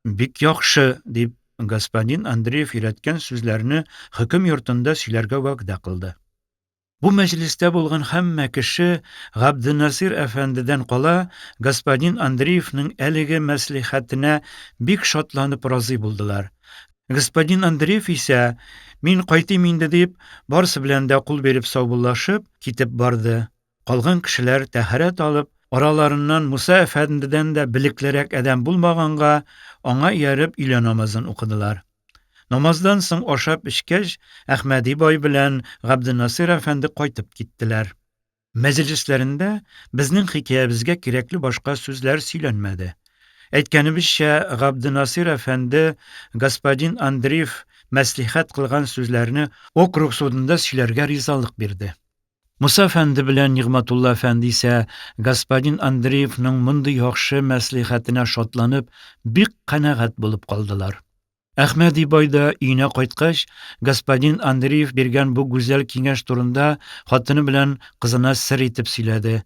Бик яхшы, дип, господин Андреев өйрәткән сүзләрне хөкем йортында сөйләргә вәгъдә кылды. Бу мәҗлестә булган һәммә кеше, Габденнасыйр әфәндедән кала, господин Андреевның әлеге мәслихәтенә бик шатланып разый булдылар. Господин Андреев исә, мин кайтыйм инде дип, барысы белән дә кул биреп саубуллашып, китеп барды. Калган кешеләр тәһарәт алып, араларыннан Муса әфәндедән дә белеклерәк адәм булмаганга, аңа ияреп өйлә намазын укыдылар. Намаздан соң ашап эчкәч, Әхмәди бай белән Габденнасыйр әфәнде кайтып киттеләр. Мәҗлесләрендә безнең хикәябезгә кирәкле башка сүзләр сөйләнмәде. Әйткәнебезчә, Габденнасыйр әфәнде господин Андреев мәслихәт кылган сүзләрне округ судында сөйләргә ризалык бирде. Муса әфәнде белән Нигъмәтулла әфәнде исә господин Андреевның мондый яхшы мәслихәтенә шатланып, бик канәгать булып калдылар. Әхмәди бай да өенә кайткач, господин Андреев биргән бу гүзәл киңәш турында хатыны белән кызына сер итеп сөйләде.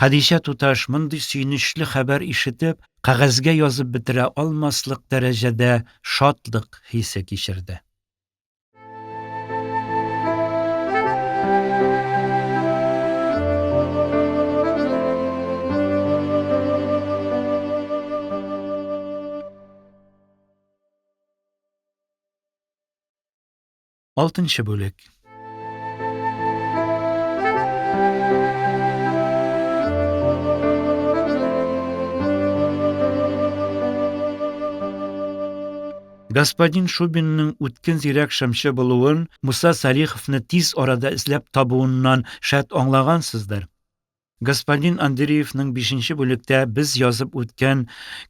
Хәдичә туташ мондый сөенечле хәбәр ишетеп, кәгазьгә язып бетерә алмаслык дәрәҗәдә шатлык хисе кичерде. Алтынчы бүлек. Господин Шубинның үткен зирәк шымчы булуын Муса Салиховны тиз арада эзләп табуыннан шәт аңлагансыздыр. Господин Андреевның бишенче бүлектә без язып үткән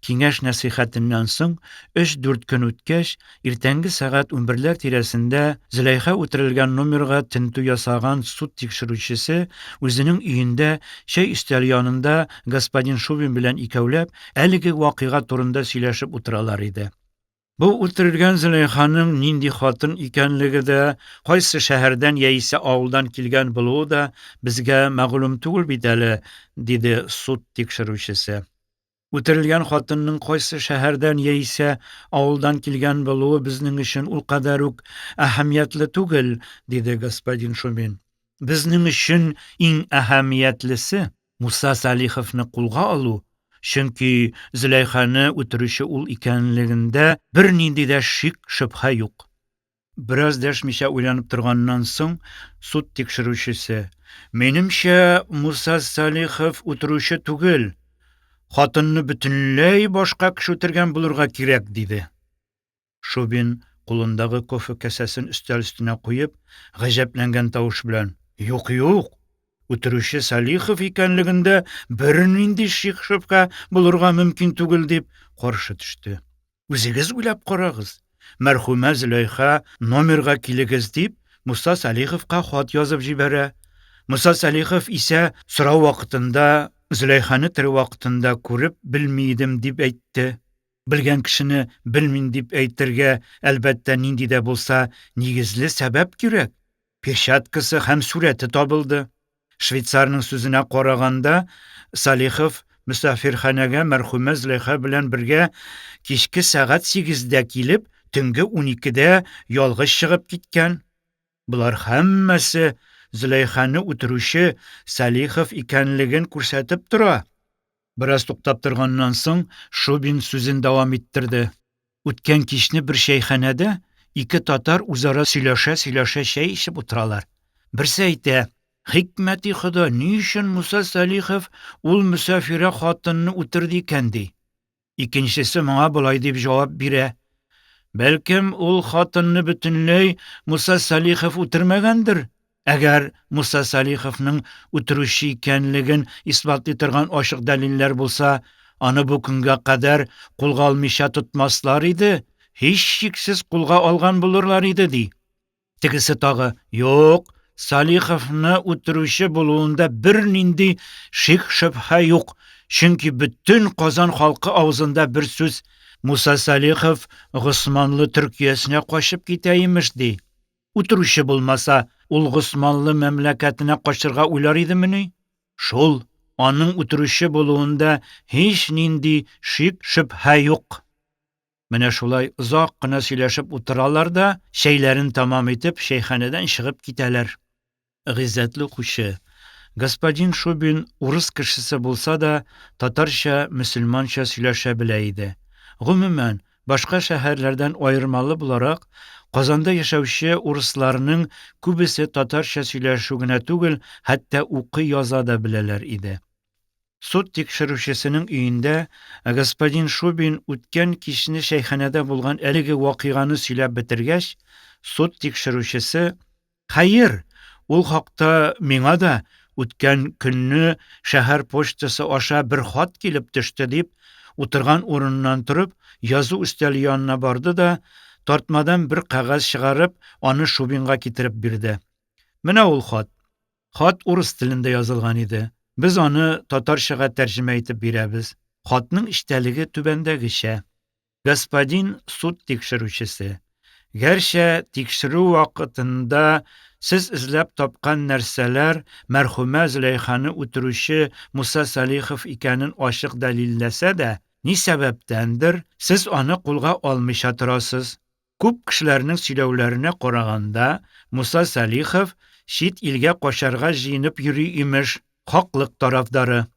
киңәш-нәсыйхәтеннән соң өч-дүрт көн үткәч, иртәнге сәгать унберләр тирәсендә Зөләйха үтерелгән номерга тентү ясаган суд тикшерүчесе үзенең өендә чәй өстәле янында господин Шубин белән икәүләп әлеге вакыйга турында сөйләшеп утыралар иде. Бу үтерелгән Зөләйханың нинди хатын икәнлеге дә, кайсы шәһәрдән яисә авылдан килгән булуы да безгә мәгълүм түгел бит әле, диде суд тикшерүчесе. Үтерелгән хатынның кайсы шәһәрдән яисә авылдан килгән булуы безнең өчен ул кадәр үк әһәмиятле түгел, диде господин Шубин. Безнең өчен иң әһәмиятлесе, Муса Салиховны кулга алу, чөнки Зөләйханы үтерүче ул икәнлегендә бернинди дә шик-шөбһә юк. Бераз дәшмичә уйланып торганнан соң, суд тикшерүчесе, Минемчә, Муса Салихов үтерүче түгел, хатынны бөтенләй башка кеше үтергән булырга кирәк, диде. Шубин, кулындагы кофе касәсен өстәл өстенә куеп, гаҗәпләнгән тавыш белән: "Юк, юк! Үтерүче Салихов икәнлегендә бернинди шик-шөбһә булырга мөмкин түгел", дип каршы төште. "Үзегез уйлап карагыз. Мәрхүмә Зөләйха, номерга килегез, дип, Муса Салиховка хат язып җибәрә. Муса Салихов исә сорау вакытында Зөләйханы тере вакытында күреп белми идем, дип әйтте. Белгән кешене белмим дип әйтергә, әлбәттә, нинди дә булса нигезле сәбәп кирәк. Перчаткасы һәм сурәте табылды. Швейцарның сүзенә караганда, Салихов мөсафирханәгә мәрхүмә Зөләйха белән бергә кичке сәгать сигездә килеп, төнге уникедә ялгыз чыгып киткән. Болар һәммәсе Зөләйханы үтерүче Салихов икәнлеген күрсәтеп тора. Бераз туктап торганнан соң, Шубин сүзен дәвам иттерде. Үткән кичне бер чәйханәдә ике татар үзара сөйләшә-сөйләшә чәй эчеп утыралар. Берсе әйтә, Хикмәти Хода, ни өчен Муса Салихов ул мөсафирә хатынны үтерде икән, ди. Икенчесе моңа болай дип җавап бирә, Бәлкем, ул хатынны бөтенләй Муса Салихов үтермәгәндер? Әгәр Муса Салиховның үтерүче икәнлеген исбатлый торган ачык дәлилләр булса, аны бу көнгә кадәр кулга алмыйча тотмаслар иде, һичшиксез кулга алган булырлар иде, ди. Тегесе тагы, юк, Салиховны үтерүче булуында бернинди шик-шөбһә юк, чөнки бөтен Казан халкы авызында бер сүз, Муса Салихов Госманлы Төркиясенә качып китә имеш, ди. Үтерүче булмаса, ул Госманлы мәмләкәтенә качырга уйлар идемени? Шул, аның үтерүче булуында һичнинди шик-шөбһә юк. Менә шулай озак кына сөйләшеп утыралар да, чәйләрен тәмам итеп, чәйханәдән чыгып китәләр. Гыйззәтле укучы, господин Шубин урыс кешесе булса да, татарча, мөселманча сөйләшә белә иде. Гомумән, башка шәһәрләрдән аермалы буларак, Казанда яшәүче урысларның күбесе татарча сөйләшү генә түгел, хәтта укый-яза да беләләр иде. Суд тикшерүчесенең өендә господин Шубин үткән кичне чәйханәдә булган әлеге вакыйганы сөйләп бетергәч, суд тикшерүчесе, Хәер, ул хакта миңа да үткән көнне шәһәр почтасы аша бер хат килеп төште, дип, утырган урыныннан торып, язу өстәле янына барды да, тартмадан бер кәгазь чыгарып, аны Шубинга китереп бирде. Менә ул хат. Хат урыс телендә язылган иде. Без аны татарчага тәрҗемә итеп бирәбез. Хатның эчтәлеге түбәндәгечә. Господин суд тикшерүчесе, гәрчә тикшерү вакытында сез эзләп тапкан нәрсәләр мәрхүмә Зөләйханы үтерүче Муса Салихов икәнен ачык дәлилләсә дә, ни сәбәптәндер, сез аны кулга алмыйча торасыз. Күп кешеләрнең сөйләүләренә караганда, Муса Салихов чит илгә качарга җыенып йөри, имеш, хаклык тарафдары.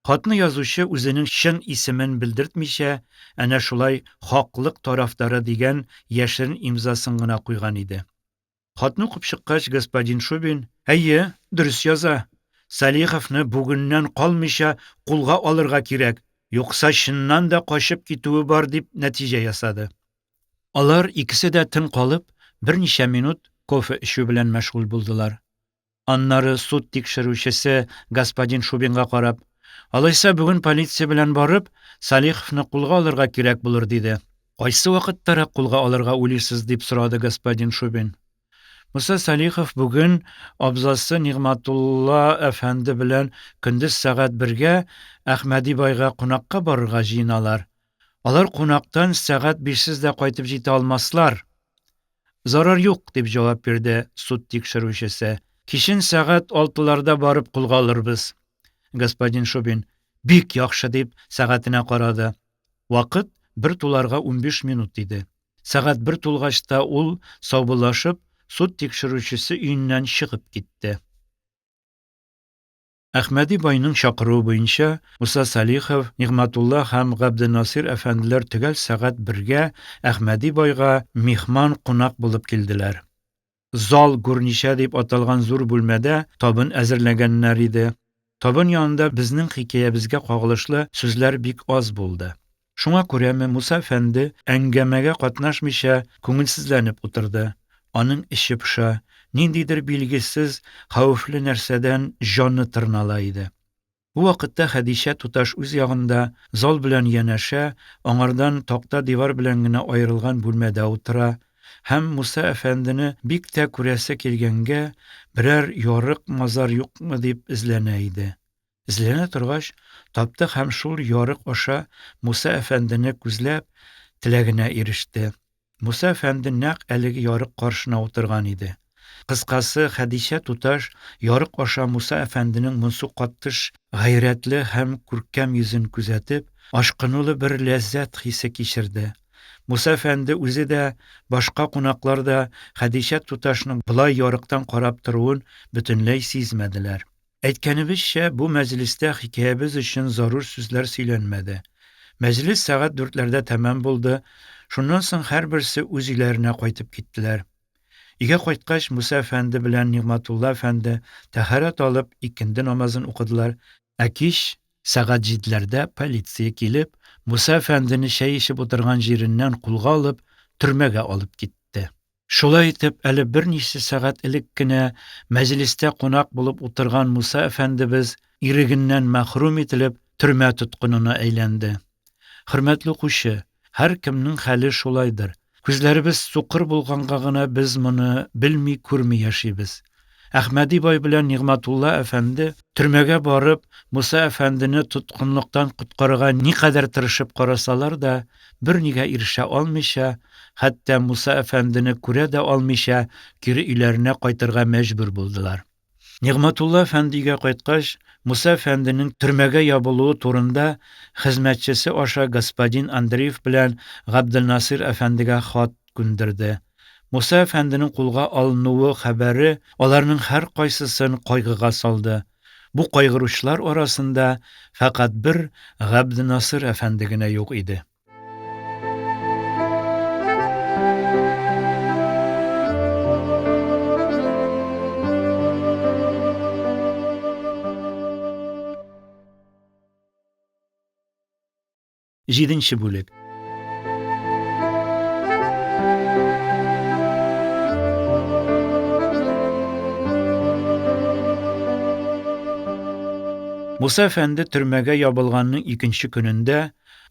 Хатны язучы үзенең чын исемен белдертмичә, әнә шулай хаклык тарафдары дигән яшерен имзасын гына куйган иде. Хатны укып чыккач, господин Шубин, Әйе, дөрес яза. Салиховны бүгеннән калмыйча кулга алырга кирәк, юкса чыннан да качып китүе бар, дип нәтиҗә ясады. Алар икесе дә тын калып, берничә минут кофе эчү белән мәшгуль булдылар. Аннары суд тикшерүчесе господин Шубинга карап, Алайса бүген полиция белән барып, Салиховны кулга алырга кирәк булыр, диде. Кайсы вакыттарак кулга алырга уйлыйсыз, дип сорады господин Шубин. Муса Салихов бүген абзасы Нигъмәтулла әфәнде белән көндез сәгать бергә Әхмәди байга кунакка барырга җыеналар. Алар кунактан сәгать бишсез дә кайтып җитә алмаслар. Зарар юк, дип җавап бирде суд тикшерүчесе. Кичен сәгать алтыларда барып кулга алырбыз. Господин Шубин, бик яхшы, дип сәгатенә карады. Вакыт бер туларга 15 минут иде. Сәгать бер тулгач та ул, саубуллашып, суд тикшерүчесе өеннән чыгып китте. Әхмәди байның чакыруы буенча, Муса Салихов, Нигъмәтулла һәм Габденнасыйр әфәнделәр төгәл сәгать бергә Әхмәди байга миһман кунак булып килделәр. Зал гүрничә дип аталган зур бүлмәдә табын әзерләгәннәр иде. Табын янында безнең хикәябезгә кагылышлы сүзләр бик аз булды. Шуңа күрәме, Муса әфәнде, әңгәмәгә катнашмыйча, күңелсезләнеп утырды. Аның эче поша, ниндидер билгесез, хәвефле нәрсәдән җаны тырнала иде. Бу вакытта Хәдичә туташ үз ягында, зал белән янәшә, аңардан такта дивар белән генә аерылган бүлмәдә утыра һәм, Муса әфәндене бик тә күрәсе килгәнгә, берәр ярык-мазар юкмы дип эзләнә иде. Эзләнә торгач, тапты һәм шул ярык аша Муса әфәндене күзләп, теләгенә иреште. Муса әфәнде нәкъ әлеге ярык каршына утырган иде. Кыскасы, Хәдичә туташ ярык аша Муса әфәнденең монсу каттыш гайрәтле һәм күркәм йөзен күзәтеп, ашкынулы бер ләззәт хисе кичерде. Муса әфәнде үзе дә, башка кунаклар да Хәдичә туташның болай ярыктан карап торуын бөтенләй сизмәделәр. Әйткәнебезчә, бу мәҗлестә хикәябез өчен зарур сүзләр сөйләнмәде. Мәҗлес сәгать дүртләрдә тәмам булды, шуннан соң һәрберсе үз өйләренә кайтып киттеләр. Өйгә кайткач, Муса әфәнде белән Нигъмәтулла әфәнде тәһарәт алып, икенде намазын укыдылар, ә кич сәгать җиделәрдә полиция килеп, Муса әфәндене чәй эчеп утырган җиреннән кулга алып, төрмәгә алып китте. Шулай итеп, әле берничә сәгать элек кенә мәҗлестә кунак булып утырган Муса әфәндебез ирегеннән мәхрүм ителеп, төрмә тоткынына әйләнде. Хөрмәтле укучы, һәркемнең хәле шулайдыр. Күзләребез сукыр булганга гына без моны белми-күрми яшибез. Әхмәди бай белән Нигъмәтулла әфәнде, төрмәгә барып, Муса әфәндене тоткынлыктан коткарырга никадәр тырышып карасалар да, бернигә ирешә алмыйча, хәтта Муса әфәндене күрә дә алмыйча, кире өйләренә кайтырга мәҗбүр булдылар. Нигъмәтулла әфәнде өйгә кайткач, Муса әфәнденең төрмәгә ябылуы турында хезмәтчесе аша господин Андреев белән Габделнасыйр әфәндегә хат күндерде. Муса әфәнденең кулга алынуы хәбәре аларның һәркайсысын кайгыга салды. Бу кайгыручылар арасында фәкать бер Габденасыр әфәнде генә юк иде. Җиденче бүлек. Муса әфәнде төрмәгә ябылганның икенче көнендә,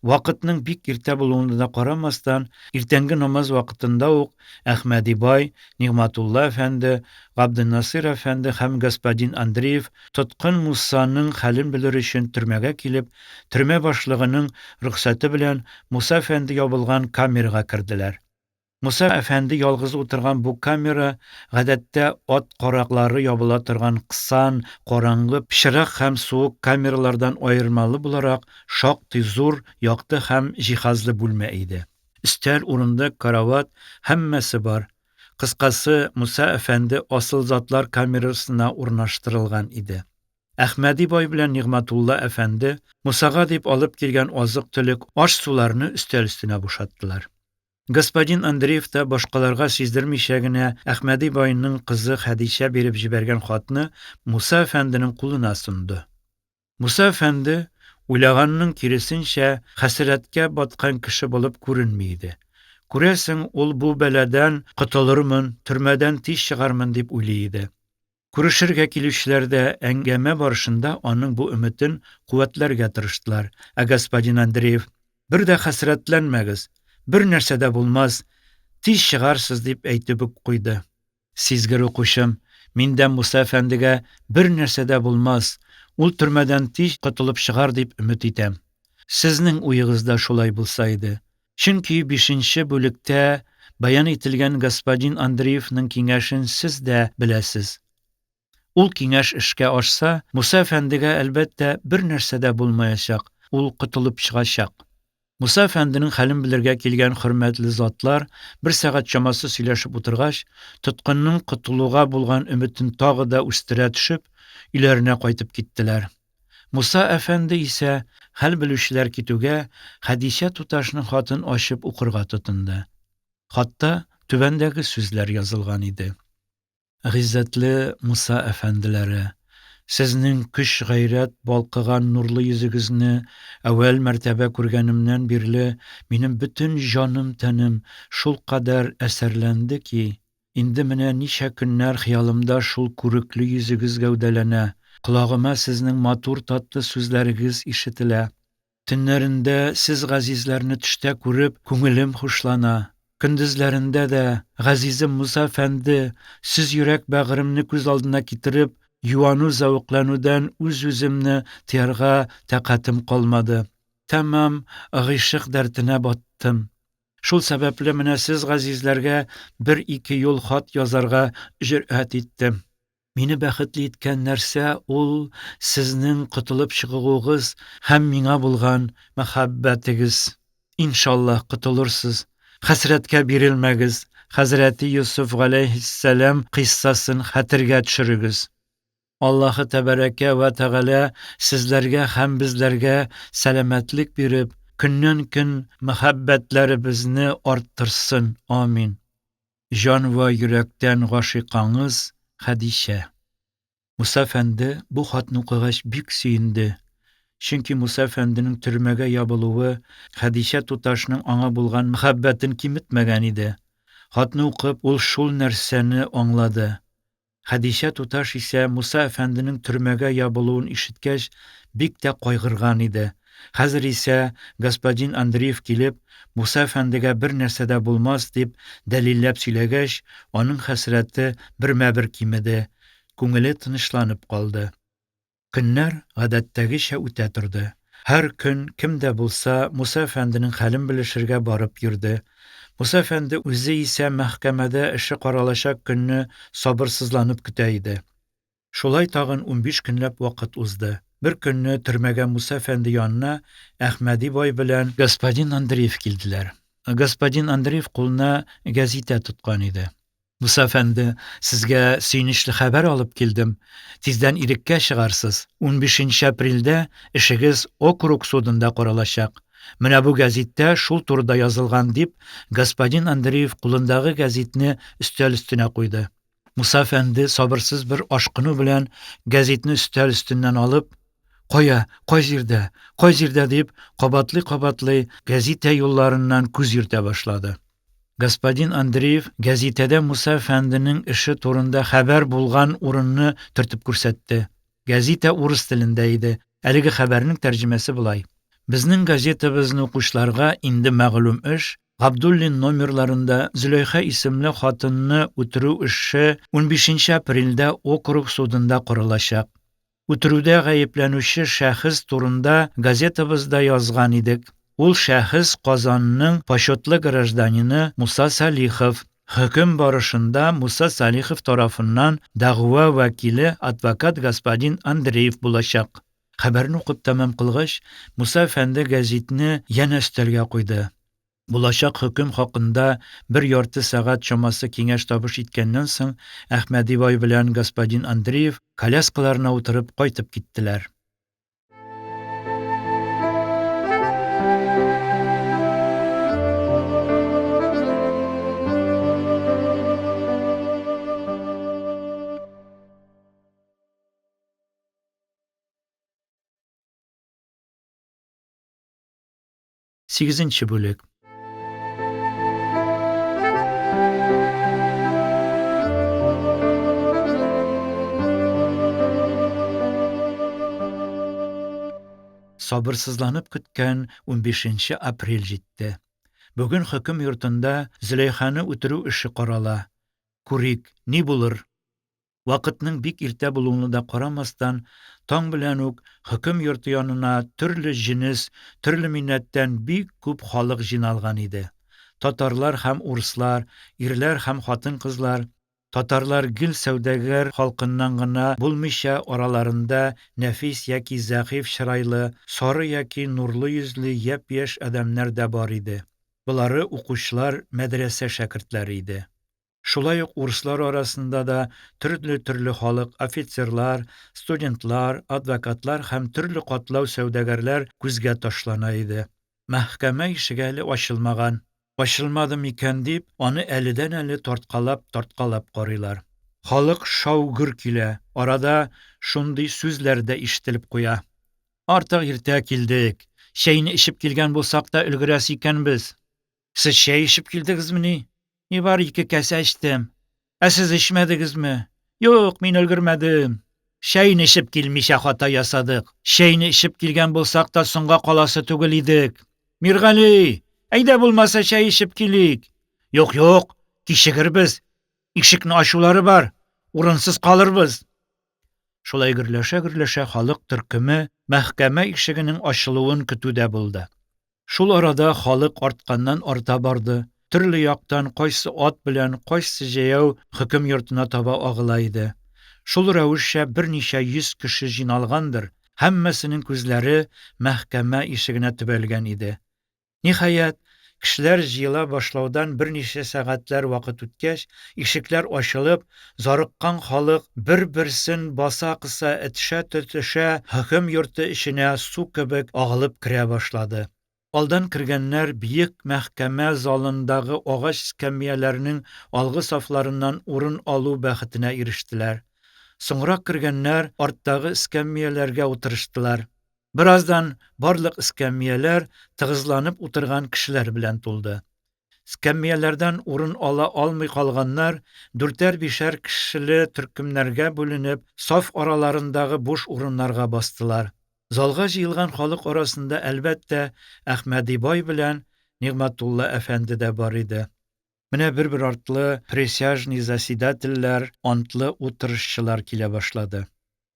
вакытның бик иртә булуына да карамастан, иртәнге намаз вакытында ук Әхмәди бай, Нигъмәтулла әфәнде, Габденнасыйр әфәнде һәм господин Андреев тоткын Мусаның хәлен белер өчен төрмәгә килеп, төрмә башлыгының рөхсәте белән Муса әфәнде ябылган камерага керделәр. Муса әфәнде ялгызы утырган бу камера, гадәттә, ат караклары ябыла торган кысан, караңгы, пычрак һәм суык камералардан аермалы буларак, шактый зур, якты һәм җиһазлы бүлмә иде. Өстәл, урындык, карават, һәммәсе бар. Кыскасы, Муса әфәнде асыл затлар камерасына урнаштырылган иде. Әхмәди бай белән Нигъмәтулла әфәнде Мусага дип алып килгән азык-төлек, аш-суларны өстәл өстенә бушаттылар. Господин Андреев та башкаларга сиздермичә генә Әхмәди байның кызы Хәдичә биреп җибәргән хатны Муса әфәнденең кулына сонды. Муса әфәнде, уйлаганының киресенчә, хәсрәткә баткан кеше булып күренми иде. Күрәсең, ул бу бәладән котылырмын, төрмәдән тиз чыгармын дип уйлый иде. Күрешергә килүчеләр дә әңгәмә барышында аның бу өметен куәтләргә тырыштылар, ә господин Андреев, Бер дә хәсрәтләнмәгез, бернәрсә дә булмас, тиз чыгарсыз, дип әйтеп үк куйды. Сизгер укучым, мин дә Муса әфәндегә бер нәрсә дә булмас, ул төрмәдән тиз котылып чыгар дип өмет итәм. Сезнең уегыз да шулай булса иде. Чөнки бишенче бүлектә бәян ителгән господин Андреевның киңәшен сез дә беләсез. Ул киңәш эшкә ашса, Муса әфәндегә, әлбәттә, бер нәрсә дә булмаячак, ул котылып чыгачак. Муса әфәнденең хәлен белергә килгән хөрмәтле затлар бер сәгать чамасы сөйләшеп утыргач, тоткынның котылуга булган өметен тагы да үстерә төшеп, өйләренә кайтып киттеләр. Муса әфәнде исә, хәл белүчеләр китүгә, Хәдичә туташның хатын ачып укырга тотынды. Хатта түбәндәге сүзләр язылган иде. Гыйззәтле Муса әфәнделәре! Сезнең көч-гайрәт балкыган нурлы йөзегезне әүвәл мәртәбә күргәнемнән бирле минем бөтен җаным-тәнем шулкадәр әсәрләнде ки, инде менә ничә көннәр хыялымда шул күрекле йөзегез гәүдәләнә, колагыма сезнең матур-татлы сүзләрегез ишетелә. Төннәрендә сез газизләрне төштә күреп, күңелем хушлана. Көндезләрендә дә, газизем Муса әфәнде, сез йөрәк бәгыремне күз алдына китереп, юану-зәвекъләнүдән үз-үземне тыярга тәкатем калмады. Тәмам гыйшык дәртенә баттым. Шул сәбәпле менә сез газизләргә бер-ике юл хат язарга җөрьәт иттем. Мине бәхетле иткән нәрсә ул сезнең котылып чыгуыгыз һәм миңа булган мәхәббәтегез. Иншаллаһ, котылырсыз. Хәсрәткә бирелмәгез, хәзрәти Йосыф галәйһиссәлам кыйссасын хәтергә төшерегез. Аллаһы тәбәрәкә вә тәгалә сезләргә һәм безләргә сәламәтлек биреп, көннән-көн мәхәббәтләребезне арттырсын. Амин. Җан вә йөрәктән гашыйкаңыз Хәдичә. Муса әфәнде бу хатны укыгач бик сөенде. Чөнки Муса әфәнденең төрмәгә ябылуы Хәдичә туташның аңа булган мәхәббәтен киметмәгән иде. Хатны укып, ул шул нәрсәне аңлады. Хәдичә туташ исә Муса әфәнденең төрмәгә ябылуын ишеткәч, бик тә кайгырган иде. Хәзер исә господин Андреев килеп, Муса әфәндегә бер нәрсә дә булмас, дип дәлилләп сөйләгәч, аның хәсрәте бермә-бер кимеде, күңеле тынычланып калды. Көннәр гадәттәгечә үтә торды. Һәр көн кем дә булса Муса әфәнденең хәлен белешергә барып йөрде. Муса әфәнде үзе исә мәхкәмәдә эше каралачак көнне сабырсызланып көтә иде. Шулай тагын 15 көнләп вакыт узды. Бер көнне төрмәгә Муса әфәнде янына Әхмәди бай белән господин Андреев килделәр. Господин Андреев кулына гәзитә тоткан иде. Муса әфәнде, сезгә сөенечле хәбәр алып килдем. Тиздән иреккә чыгарсыз. Унбишенче апрельдә эшегез округ судында каралачак. Менә бу гәзиттә шул турыда язылган, дип, господин Андреев кулындагы гәзитне өстәл өстенә куйды. Муса әфәнде сабырсыз бер ашкыну белән гәзитне өстәл өстеннән алып, Кая, кай җирдә, кай җирдә дип, кабатлый-кабатлый гәзитә юлларыннан күз йөртә башлады. Господин Андреев гәзитәдә Муса әфәнденең эше турында хәбәр булган урынны төртеп күрсәтте. Гәзитә урыс телендә иде. Әлеге хәбәрнең тәрҗемәсе болай. Безнең газетабызны укучыларга инде мәгълүм эш, Габдуллин номерларында Зөләйха исемле хатынны үтерү эше унбишенче апрельдә округ судында каралачак. Үтерүдә гаепләнүче шәхес турында газетабызда язган идек. Ул шәхес Казанның почетлы гражданины Муса Салихов. Хөкем барышында Муса Салихов тарафыннан дәгъва вәкиле адвокат господин Андреев булачак. Хәбәрне укып тәмам кылгач, Муса әфәнде гәзитне янә өстәлгә куйды. Булачак хөкем хакында бер ярты сәгать чамасы киңәш-табыш иткәннән соң, Әхмәди бай белән господин Андреев коляскаларына утырып кайтып киттеләр. Сигезенче бүлек. Сабырсызланып көткән 15 апрель җитте. Бүген хөкем йортында Зөләйханы үтерү эше карала. Күрик, ни булыр? Вакытның бик иртә булуына да карамастан, таң белән үк хөкем йорты янына төрле җенес, төрле милләттән бик күп халык җыйналган иде. Татарлар һәм урыслар, ирләр һәм хатын-кызлар. Татарлар гел сәүдәгәр халкыннан гына булмыйча, араларында нәфис яки зәгыйфь чырайлы, сары яки нурлы йөзле япь-яшь адәмнәр дә бар иде. Болары укучылар, мәдрәсә шәкертләре иде. Шулай ук урыслар арасында да төрле-төрле халык, офицерлар, студентлар, адвокатлар һәм төрле катлау сәүдәгәрләр күзгә ташлана иде. Мәхкәмә ишеге әле ачылмаган. Ачылмады микән дип, аны әледән-әле тарткалап-тарткалап карыйлар. Халык шау-гөр килә, арада шундый сүзләр дә ишетелеп куя. Артык иртә килдек. Чәйне эчеп килгән булсак та өлгерәсе икәнбез. Сез чәй эчеп килдегезмени? Нибары ике касә эчтем. Ә сез эчмәдегезме? Юк, мин өлгермәдем. Чәйне эчеп килмичә хата ясадык. Чәйне эчеп килгән булсак та соңга каласы түгел идек. Миргали, әйдә булмаса чәй эчеп килик. Юк, юк, кичегербез. Ишекне ачулары бар, урынсыз калырбыз. Шулай гөрләшә-гөрләшә халык төркеме мәхкәмә ишегенең ачылуын көтүдә булды. Шул арада халык артканнан-арта барды, төрле яктан кайсы ат белән, кайсы җәяү хөкем йортына таба агыла иде. Шул рәвешчә берничә йөз кеше җыйналгандыр, һәммәсенең күзләре мәхкәмә ишегенә төбәлгән иде. Ниһаять, кешеләр җыела башлаудан берничә сәгатьләр вакыт үткәч, ишекләр ачылып, зарыккан халык бер-берсен баса-кыса, этешә-төртешә хөкем йорты эченә су кебек агылып керә башлады. Алдан кергәннәр биек мәхкәмә залындагы агач эскәмияләрнең алгы сафларыннан урын алу бәхетенә ирештеләр. Соңрак кергәннәр арттагы эскәмияләргә утырыштылар. Бераздан барлык эскәмияләр тыгызланып утырган кешеләр белән тулды. Эскәмияләрдән урын ала алмый калганнар, дүртәр-бишәр кешеле төркемнәргә бүленеп, саф араларындагы буш урыннарга бастылар. Залга җыелган халык арасында, әлбәттә, Әхмәди бай белән Нигъмәтулла әфәнде дә бар иде. Менә бер-бер артлы присяжный заседательләр, антлы утырышчылар килә башлады.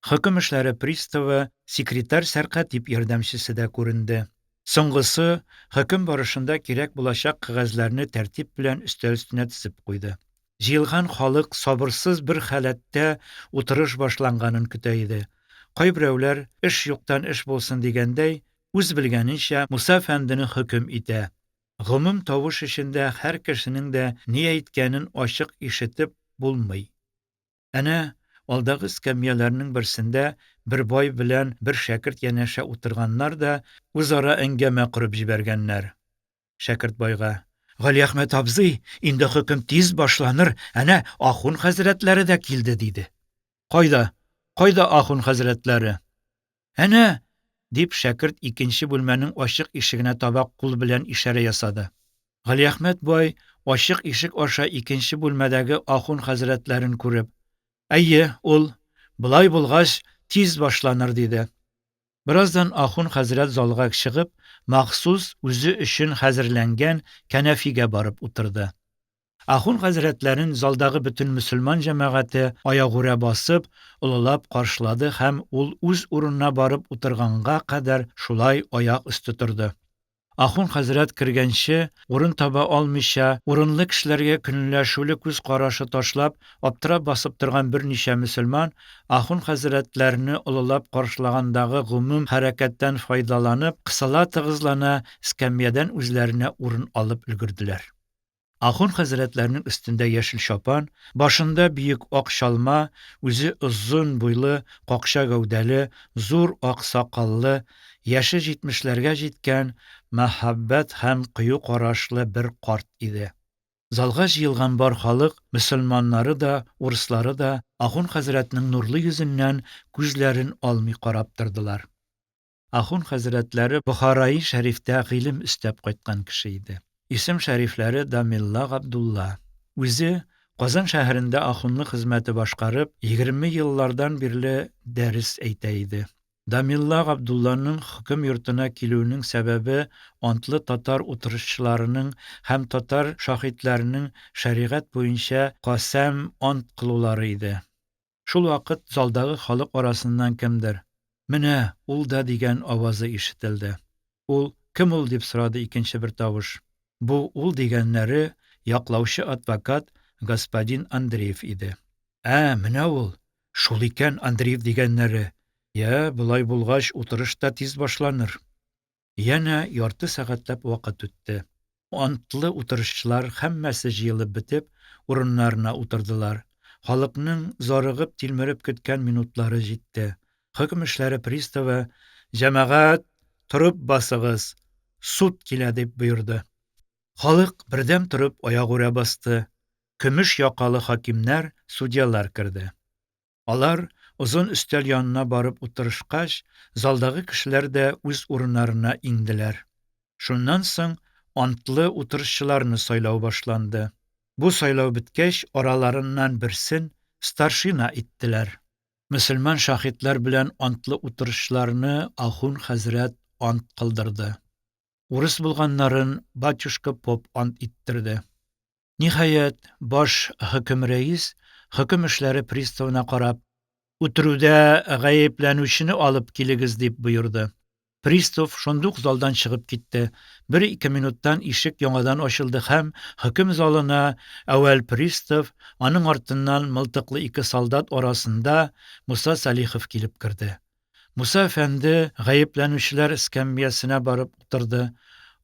Хөкем эшләре приставы, секретарь сәркатип ярдәмчесе дә күренде. Соңгысы хөкем барышында кирәк булачак кәгазьләрне тәртип белән өстәл өстенә тезеп куйды. Җыелган халык сабырсыз бер халәттә утырыш башланганын көтә иде. Кайберәүләр, эш юктан эш булсын дигәндәй, үз белгәненчә Муса әфәндене хөкем итә. Гомум тавыш эчендә һәр кешенең дә ни әйткәнен ачык ишетеп булмый. Әнә, алдагы эскәмияләрнең берсендә бер бай белән бер шәкерт янәшә утырганнар да үзара әңгәмә корып җибәргәннәр. Шәкерт байга: Галиәхмәт абзый, инде хөкем тиз башланыр, әнә, ахун хәзрәтләре дә килде, диде. Кайда? Кайда ахун хәзрәтләре? Әнә, Дип, шәкерт икенче бүлмәнең ачык ишегенә таба кул белән ишарә ясады. Галиәхмәт бай, ачык ишек аша икенче бүлмәдәге ахун хәзрәтләрен күреп, Әйе, ул. Болай булгач, тиз башланыр, диде. Бераздан ахун хәзрәт залга чыгып, махсус үзе өчен хәзерләнгән кәнәфигә барып утырды. Ахун хәзрәтләрен залдагы бөтен мөселман җәмәгате аягүрә басып, олылап каршылады һәм ул үз урынына барып утырганга кадәр шулай аяк өсте торды. Ахун хәзрәт кергәнче, урын таба алмыйча, урынлы кешеләргә көнләшүле күз карашы ташлап, аптырап басып торган берничә мөселман, ахун хәзрәтләрне олылап каршылагандагы гомум хәрәкәттән файдаланып, кысыла-тыгызлана эскәмиядән үзләренә урын алып өлгерделәр. Ахун хәзрәтләренең өстендә яшел чапан, башында биек ак чалма, үзе озын буйлы, какча гәүдәле, зур ак сакаллы, яше җитмешләргә җиткән, мәһабәт һәм кыю карашлы бер карт иде. Залга җыелган бар халык, мөселманнары да, урыслары да, ахун хәзрәтнең нурлы йөзеннән күзләрен алмый карап тордылар. Ахун хәзрәтләре Бохараи шәрифтә гыйлем өстәп кайткан кеше иде. Исем-шәрифләре Дамелла Габдулла. Үзе, Казан шәһәрендә ахунлык хезмәте башкарып, 20 еллардан бирле дәрес әйтә иде. Дамелла Габдулланың хөкем йортына килүенең сәбәбе антлы татар утырышчыларының һәм татар шаһитләренең шәригать буенча касәм ант кылулары иде. Шул вакыт залдагы халык арасыннан кемдер, Менә, ул да дигән авазы ишетелде. Ул, кем ул? дип сорады икенче бер тавыш. Бу ул дигәннәре яклаучы адвокат господин Андреев иде. Ә, менә ул! Шул икән Андреев дигәннәре! Йә, болай булгач, утырыш та тиз башланыр. Янә ярты сәгатьләп вакыт үтте. Антлы утырышчылар һәммәсе җыелып бетеп, урыннарына утырдылар. Халыкның зарыгып-тилмереп көткән минутлары җитте. Хөкем эшләре приставы, Җәмәгать, торып басыгыз! Суд килә! дип боерды. Халык бердәм торып аягүрә басты. Көмеш якалы хакимнәр, судьялар керде. Алар озын өстәл янына барып утырышкач, залдагы кешеләр дә үз урыннарына иңделәр. Шуннан соң антлы утырышчыларны сайлау башланды. Бу сайлау беткәч, араларыннан берсен старшина иттеләр. Мөселман шаһитлар белән антлы утырышчыларны ахун хәзрәт ант кылдырды. Урыс булганнарын батюшка поп ант иттерде. Ниһаять, баш хөкем рәис, хөкем эшләре приставына карап, Үтерүдә гаепләнүчене алып килегез, дип боерды. Пристав шундук залдан чыгып китте. Бер-ике минуттан ишек яңадан ачылды һәм хөкем залына әүвәл пристав, аның артыннан мылтыклы ике солдат арасында Муса Салихов килеп керде. Муса әфәнде гаепләнүчеләр эскәмиясенә барып утырды.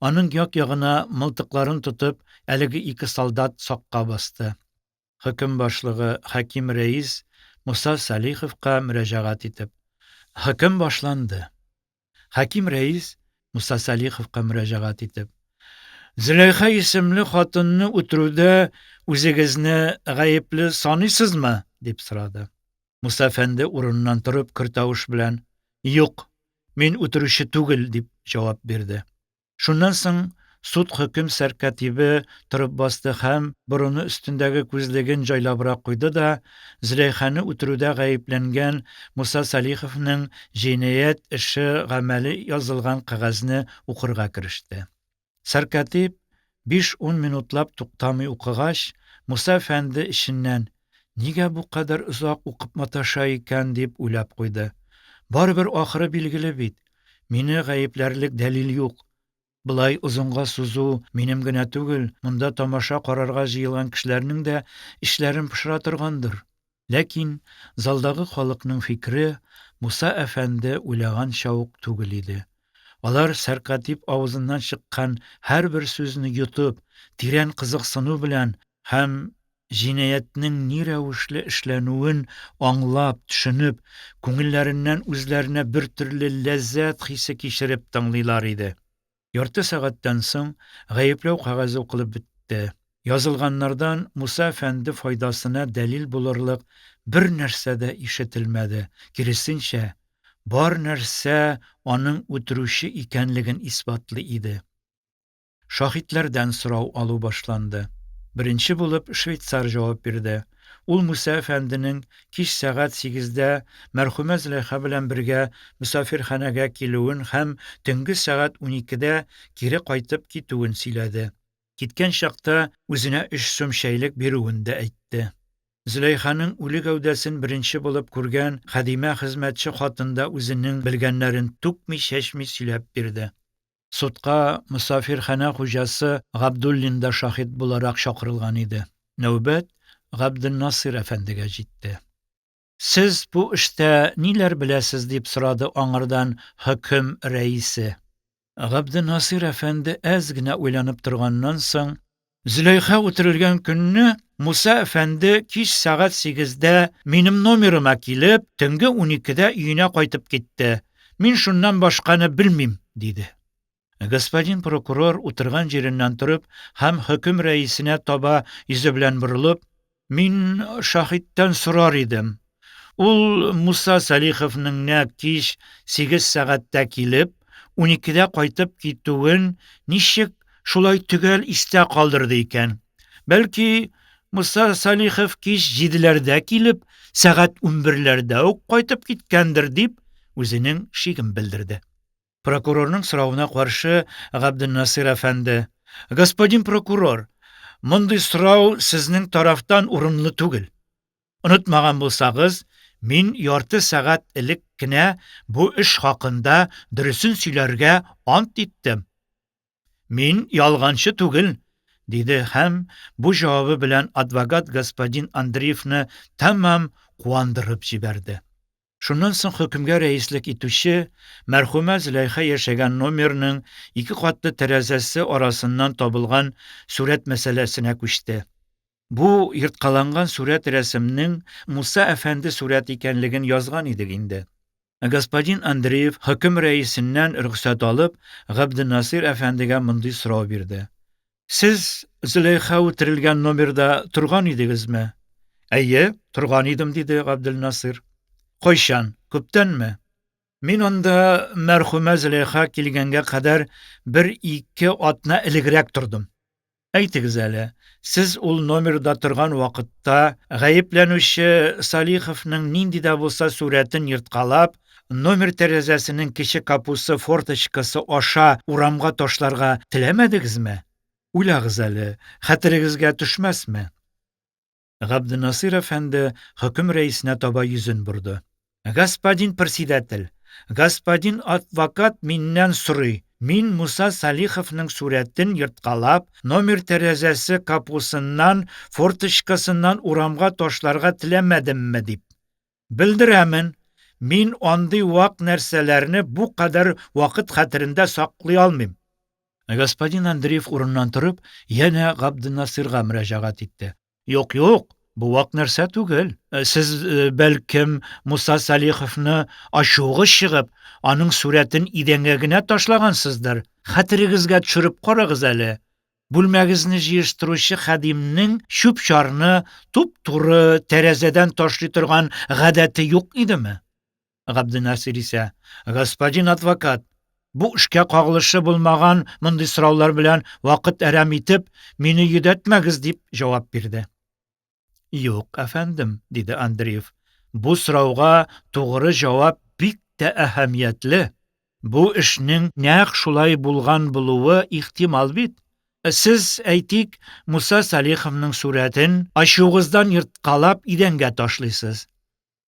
Аның як-ягына мылтыкларын тотып, әлеге ике солдат сакка басты. Хөкем башлыгы Хәким рәис Муса Салиховка мөрәҗәгать итеп. Хөкем башланды. Хәким рәис Муса Салиховка мөрәҗәгать итеп. Зөләйха исемле хатынны үтерүдә үзегезне гаепле саныйсызмы? дип сорады. Муса әфәнде урыныннан торып көр тавыш белән, Юк, мин үтерүче түгел, дип җавап бирде. Шуннан соң суд-хөкем сәркатибе торып басты һәм борыны өстендәге күзлеген җайлабрак куйды да Зөләйханы үтерүдә гаепләнгән Муса Салиховның җинаять эше гамәле язылган кәгазьне укырга кереште. Сәркатип биш-ун минутлап туктамый укыгач, Муса әфәнде эченнән, Нигә бу кадәр озак укып маташа икән, дип уйлап куйды. Барыбер ахыры билгеле бит. Мине гаепләрлек дәлил юк. Болай озынга сузу минем генә түгел, монда тамаша карарга җыелган кешеләрнең дә эчләрен пошыра торгандыр. Ләкин залдагы халыкның фикере Муса әфәнде уйлаганча ук түгел иде. Алар сәркатип авызыннан чыккан һәрбер сүзне йотып, тирән кызыксыну белән һәм җинаятьнең ни рәвешле эшләнүен аңлап, төшенеп, күңелләреннән үзләренә бертөрле ләззәт хисе кичереп тыңлыйлар иде. Ярты сәгатьтән соң гаепләү кәгазе укылып бетте. Язылганнардан Муса әфәнде файдасына дәлил булырлык бер нәрсә дә ишетелмәде, киресенчә, Бар нәрсә аның үтерүче икәнлеген исбатлый иде. Шаһитләрдән сорау алу башланды. Беренче булып швейцар җавап бирде. Ул Муса әфәнденең кич сәгать сигездә мәрхүмә Зөләйха белән бергә мөсафирханәгә килүен һәм төнге сәгать уникедә кире кайтып китүен сөйләде. Киткән чакта үзенә өч сум чәйлек бирүен дә әйтте. Зөләйханың үле гәүдәсен беренче булып күргән хадимә хезмәтче хатын да үзенең белгәннәрен түкми-чәчми сөйләп бирде. Судка мосафирханә хуҗасы Габдуллин да шаһит буларак чакырылган иде. Нәүбәт Габденнасыйр әфәндегә җитте. Сез бу эштә ниләр беләсез? дип сорады аңардан хөкем рәисе. Габденнасыйр әфәнде әз генә уйланып торганнан соң, Зөләйха үтерелгән көнне Муса әфәнде кич сәгать сигездә минем номерыма килеп, төнге уникедә өенә кайтып китте. Мин шуннан башканы белмим, диде. Господин прокурор утырган җиреннән торып һәм хөкем рәисенә таба йөзе белән борылып, Мин шаһиттән сорар идем. Ул Муса Салиховның нәкъ кич сигез сәгатьтә килеп, уникедә кайтып китүен ничек шулай төгәл истә калдырды икән? Бәлки, Муса Салихов кич җиделәрдә килеп, сәгать унберләрдә үк кайтып киткәндер, дип, үзенең шиген белдерде. Прокурорның соравына каршы Габденнасыйр әфәнде: "Господин прокурор, мондый сорау сезнең тарафтан урынлы түгел. Онытмаган булсагыз, мин ярты сәгать элек кенә бу эш хакында дөресен сөйләргә ант иттем. Мин ялганчы түгел, диде һәм бу җавабы белән адвокат господин Андреевны тәмам куандырып җибәрде. Шуннан соң хөкемгә рәислек итүче мәрхүмә Зөләйха яшәгән номерның ике катлы тәрәзәсе арасыннан табылган сурәт мәсьәләсенә күчте. Бу ерткаланган сурәт-рәсемнең Муса әфәнде сурәте икәнлеген язган идек инде. Господин Андреев, хөкем рәисеннән рөхсәт алып, Габденнасыйр әфәндегә мондый сорау бирде. Сез Зөләйха үтерелгән номерда торган идегезме? Әйе, торган идем, диде Габделнасыйр. Кайчан? Күптәнме? Мин анда мәрхүмә Зөләйха килгәнгә кадәр бер-ике атна элегрәк тордым. Әйтегез әле, сез ул номерда торган вакытта гаепләнүче Салиховның нинди дә булса сурәтен ерткалап, номер тәрәзәсенең кече капусы форточкасы аша урамга ташларга теләмәдегезме? Уйлагыз әле, хәтерегезгә төшмәсме? Габденнасыйр әфәнде хөкем рәисенә таба йөзен борды. Господин прсидәтел, господин адвокат миннән сорый, мин Муса Салиховның сурәтен ерткалап, номер тәрәзәсе капусыннан, форточкасыннан урамга ташларга теләмәдемме дип. Белдерәмен, мин андый вак нәрсәләрне бу кадәр вакыт хәтерендә саклый алмыйм. Господин Андреев урыннан торып, янә Габденнасыйрга мөрәҗәгать итте. Юк, юк, бу вак нәрсә түгел. Э, сез, э, бәлкем, Муса Салиховны ачуыгыз чыгып, аның сурәтен идәнгә генә ташлагансыздыр. Хәтерегезгә төшереп карагыз әле. Бүлмәгезне җыештыручы хадимнең чүп-чарны туп-туры тәрәзәдән ташлый торган гадәте юк идеме? Габденасир исә, Господин адвокат, бу эшкә кагылышы булмаган мондый сораулар белән вакыт әрәм итеп, мине йөдәтмәгез, дип җавап бирде. Юк, әфәндем, диде Андреев. Бу сорауга тугры җавап бик тә әһәмиятле. Бу эшнең нәкъ шулай булган булуы ихтимал бит. Сез, әйтик, Муса Салиховның сурәтен ачуыгыздан ерткалап идәнгә ташлыйсыз.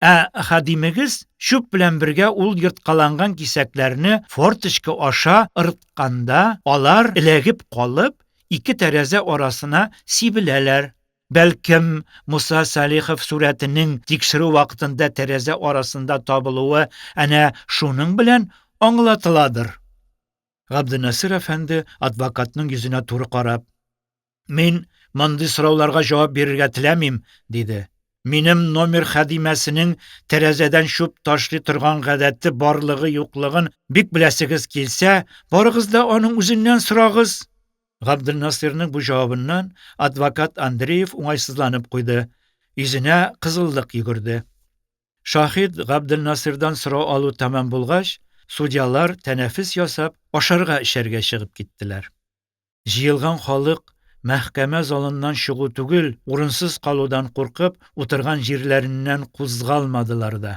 Ә хадимегез чүп белән бергә ул ерткаланган кисәкләрне форточка аша ыргытканда, алар, эләгеп калып, ике тәрәзә арасына сибеләләр. Бәлкем, Муса Салихов сурәтенең тикшерү вакытында тәрәзә арасында табылуы әнә шуның белән аңлатыладыр? Габденнасыр әфәнде адвокатның йөзенә туры карап. Мин мондый сорауларга җавап бирергә теләмим, диде. Минем номер хадимәсенең тәрәзәдән чүп ташлый торган гадәте барлыгы-юклыгын бик беләсегез килсә, барыгыз да аның үзеннән сорагыз. Габделнасыйрның бу җавабыннан адвокат Андреев уңайсызланып куйды, йөзенә кызыллык йөгерде. Шаһит Габделнасыйрдан сорау алу тәмам булгач, судьялар, тәнәфес ясап, ашарга-эчәргә чыгып киттеләр. Җыелган халык, мәхкәмә залыннан чыгу түгел, урынсыз калудан куркып, утырган җирләреннән кузгалмадылар да.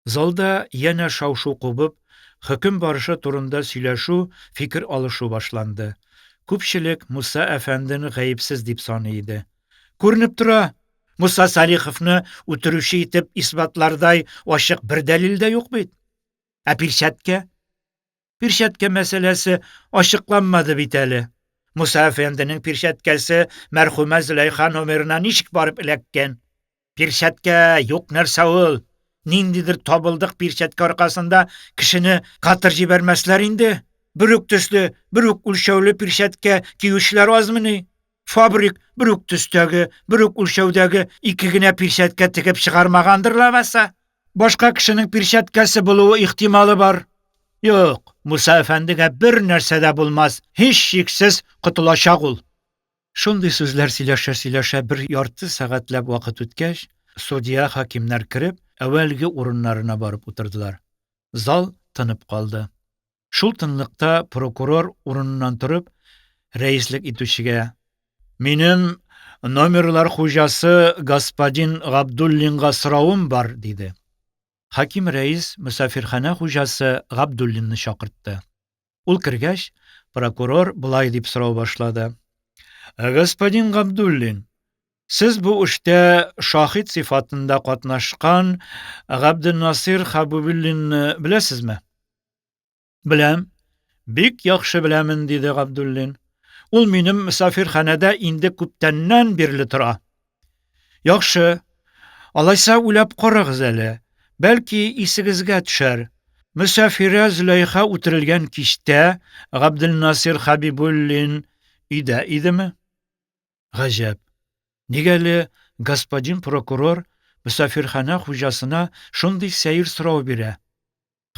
Залда янә шау-шу кубып, хөкем барышы турында сөйләшү, фикер алышу башланды. Күпчелек Муса әфәндене гаепсез дип саный иде. Күренеп тора, Муса Салиховны үтерүче итеп исбатлардай ачык бер дәлил дә юк бит. Ә пирчәткә? Пирчәткә мәсьәләсе ачыкланмады бит әле. Муса әфәнденең пирчәткәсе мәрхүмә Зөләйха номерына ничек барып эләккән? Пирчәткә юк нәрсә ул. Ниндидер табылдык пирчәткә аркасында кешене катыр җибәрмәсләр инде. Бер үк төсле, бер үк үлчәүле пирчәткә киючеләр азмыни? Фабрик бер үк төстәге, бер үк үлчәүдәге ике генә пирчәткә тегеп чыгармагандыр лабаса. Башка кешенең пирчәткәсе булуы ихтималы бар. Юк, Муса әфәндегә бер нәрсә дә булмас, һичшиксез котылачак ул. Шундый сүзләр сөйләшә-сөйләшә бер ярты сәгатьләп вакыт үткәч, судья-хакимнәр кереп, әүвәлге урыннарына барып утырдылар. Зал тынып калды. Шул тынлыкта прокурор урыныннан торып, рәислек итүчегә: Минем номерлар хуҗасы господин Габдуллинга соравым бар, диде. Хаким рәис мөсафирханә хуҗасы Габдуллинны чакыртты. Ул кергәч, прокурор болай дип сорау башлады. Господин Габдуллин, сез бу эштә шаһит сыйфатында катнашкан Габденнасыйр Хәбибуллинны беләсезме? Беләм. Бик яхшы беләмен, диде Габдуллин. Ул минем мөсафирханәдә инде күптәннән бирле тора. Яхшы. Алайса уйлап карагыз әле. Бәлки исегезгә төшәр. Мөсафирә Зөләйха үтерелгән кичтә Габделнасир Хәбибуллин өйдә идеме? Гаҗәп. Нигә әле господин прокурор мөсафирханә хуҗасына шундый сәер сорау бирә?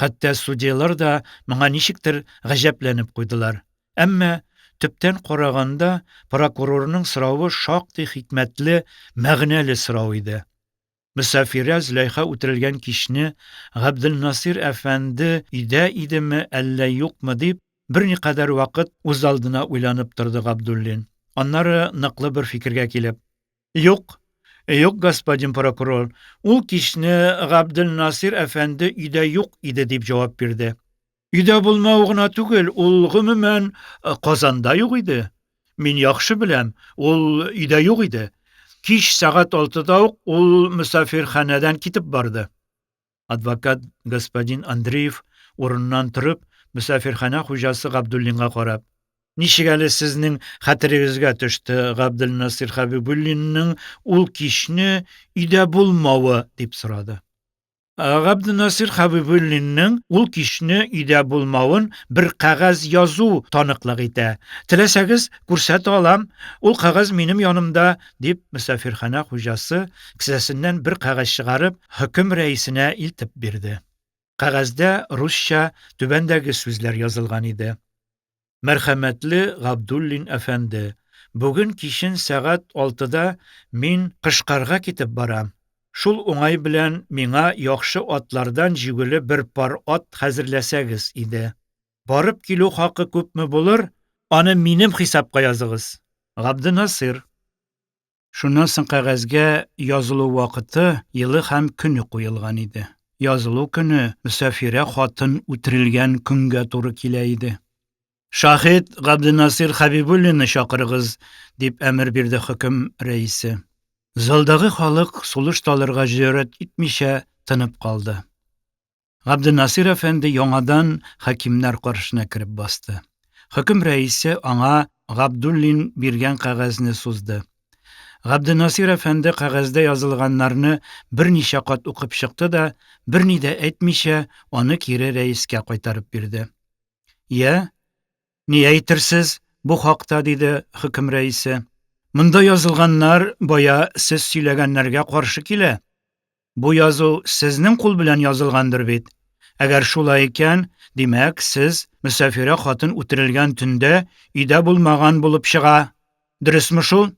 Хәтта судьялар да моңа ничектер гаҗәпләнеп куйдылар. Әмма, төптән караганда, прокурорның соравы шактый хикмәтле, мәгънәле сорау иде. Мөсафирә Зөләйха үтерелгән кичне Габделнасыйр әфәнде өйдә идеме, әллә юкмы дип, берникадәр вакыт үзалдына уйланып торды Габдуллин. Аннары ныклы бер фикергә килеп. Юк, юк, господин прокурор, ул кичне Габделнасыйр әфәнде өйдә юк иде, дип җавап бирде. Өйдә булмавы гына түгел, ул гомумән Казанда юк иде. Мин яхшы беләм, ул өйдә юк иде. Кич сәгать алтыда ук ул мөсафирханәдән китеп барды. Адвокат господин Андреев урыныннан торып, мөсафирханә хуҗасы Габдуллинга карап: Ничек әле сезнең хәтерегезгә төште Габделнасыйр Хәбибуллинның ул кичне өйдә булмавы? дип сорады. Габденасыйр Хәбибуллинның ул кичне өйдә булмавын бер кәгазь язу таныклык итә. Теләсәгез, күрсәтә алам. Ул кәгазь минем янымда, дип, мөсафирханә хуҗасы, кесәсеннән бер кәгазь чыгарып, хөкем рәисенә илтеп бирде. Кәгазьдә русча түбәндәге сүзләр язылган иде. Мәрхәмәтле Габдуллин әфәнде, бүген кичен сәгать алтыда мин Кышкарга китеп барам. Шул уңай белән миңа яхшы атлардан җигүле бер пар ат хәзерләсәгез иде. Барып килү хакы күпме булыр, аны минем хисапка языгыз. Габденасыйр. Шуннан соң кәгазьгә язылу вакыты, елы һәм көне куелган иде. Язылу көне мөсафирә хатын үтерелгән көнгә туры килә иде. Шаһит Габденасыйр Хәбибуллинны чакырыгыз, дип әмер бирде хөкем рәисе. Залдагы халык сулыш та алырга җөрьәт итмичә тынып калды. Габденнасыйр әфәнде яңадан хакимнәр каршына кереп басты. Хөкем рәисе аңа Габдуллин биргән кәгазьне сузды. Габденнасыйр әфәнде кәгазьдә язылганнарны берничә кат укып чыкты да, берни дә әйтмичә, аны кире рәискә кайтарып бирде. Йә, ни әйтерсез бу хакта, диде хөкем рәисе. Монда язылганнар бая сез сөйләгәннәргә каршы килә. Бу язу сезнең кул белән язылгандыр бит? Әгәр шулай икән, димәк, сез мөсафирә хатын үтерелгән төндә өйдә булмаган булып чыга. Дөресме шул?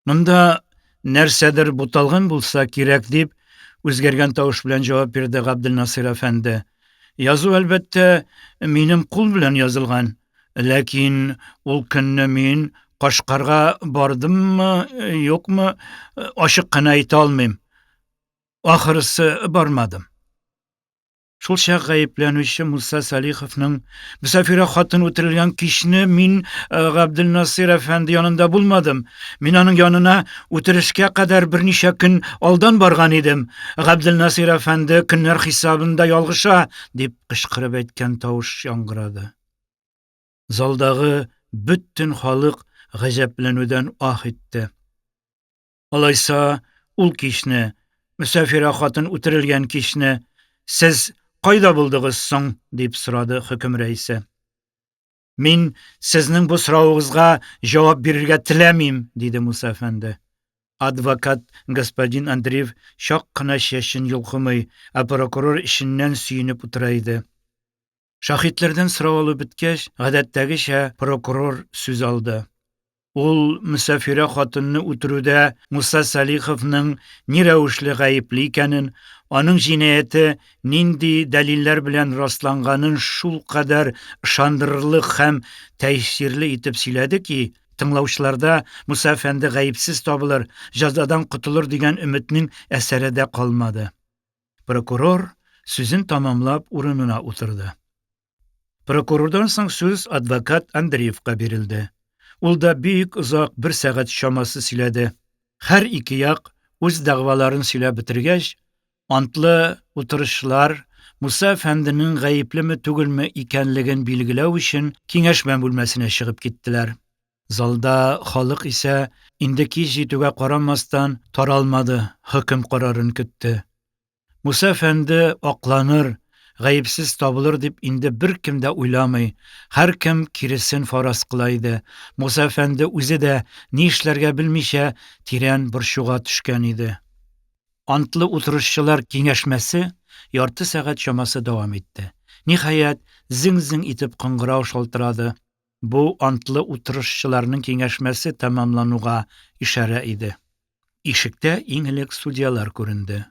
Монда нәрсәдер буталган булса кирәк дип, Үзгәргән тавыш белән җавап бирде Габделнасыйр әфәнде. Язу, әлбәттә, минем кул белән язылган. Ләкин ул көнне мин Кашкарга бардыммы, юкмы, ачык кына әйтә алмыйм. Ахырысы бармадым. Шулчак гаепләнүче Муса Салиховның Мөсафирә хатын үтерелгән кичне мин э, Габделнасыйр әфәнде янында булмадым. Мин аның янына үтерешкә кадәр берничә көн алдан барган идем. Габделнасыйр әфәнде көннәр хисабында ялгыша, дип кычкырып әйткән тавыш яңгырады. Залдагы бөтен халык гаҗәпләнүдән аһ итте. Алайса, ул кичне, мөсафирә хатын үтерелгән кичне, сез кайда булдыгыз соң? дип сорады хөкем рәисе. Мин сезнең бу соравыгызга җавап бирергә теләмим, диде Муса әфәнде. Адвокат господин Андреев чак кына чәчен йолкымый, ә прокурор эченнән сөенеп утыра иде. Шаһитләрдән сорау алу беткәч, гадәттәгечә прокурор сүз алды. Ул мөсафирә хатынны үтерүдә Муса Салиховның ни рәвешле гаепле икәнен, аның җинаяте нинди дәлилләр белән расланганын шулкадәр ышандырырлык һәм тәэсирле итеп сөйләде ки, тыңлаучыларда Муса әфәнде гаепсез табылыр, җәзадан котылыр дигән өметнең әсәре дә калмады. Прокурор сүзен тәмамлап урынына утырды. Прокурордан соң сүз адвокат Андреевка бирелде. Ул да бик озак бер сәгать чамасы сөйләде. Һәр ике як үз дәгъваларын сөйләп бетергәч, антлы утырышчылар Муса әфәнденең гаеплеме түгелме икәнлеген билгеләү өчен киңәшмә бүлмәсенә чыгып киттеләр. Залда халык исә, инде кич җитүгә карамастан, таралмады, хөкем карарын көтте. Муса әфәнде акланыр, гаепсез табылыр дип инде беркем дә уйламый, һәркем киресен фараз кыла иде. Муса әфәнде үзе дә, ни эшләргә белмичә, тирән борчуга төшкән иде. Антлы утырышчылар киңәшмәсе ярты сәгать чамасы дәвам итте. Ниһаять, зең-зең итеп кыңгырау шалтырады. Бу антлы утырышчыларның киңәшмәсе тәмамлануга ишарә иде. Ишектә иң элек судьялар күренде.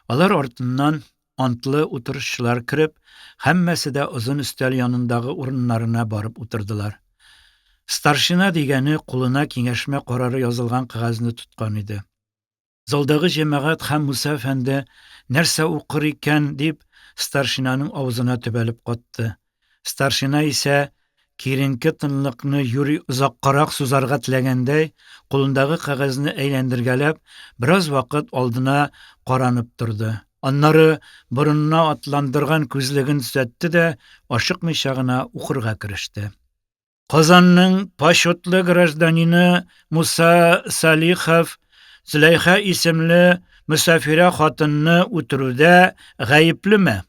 Алар артыннан антлы утырышчылар кереп, һәммәсе дә озын өстәл янындагы урыннарына барып утырдылар. Старшина дигәне кулына киңәшмә карары язылган кәгазьне тоткан иде. Залдагы җәмәгать һәм Муса әфәнде, нәрсә укыр икән, дип, старшинаның авызына төбәлеп катты. Старшина исә, киеренке тынлыкны юри озаккарак сузарга теләгәндәй, кулындагы кәгазьне әйләндергәләп, бераз вакыт алдына каранып торды. Аннары борынына атландырган күзлеген төзәтте дә ашыкмыйча гына укырга кереште. Казанның почетлы гражданины Муса Салихов Зөләйха исемле мөсафирә хатынны үтерүдә гаеплеме?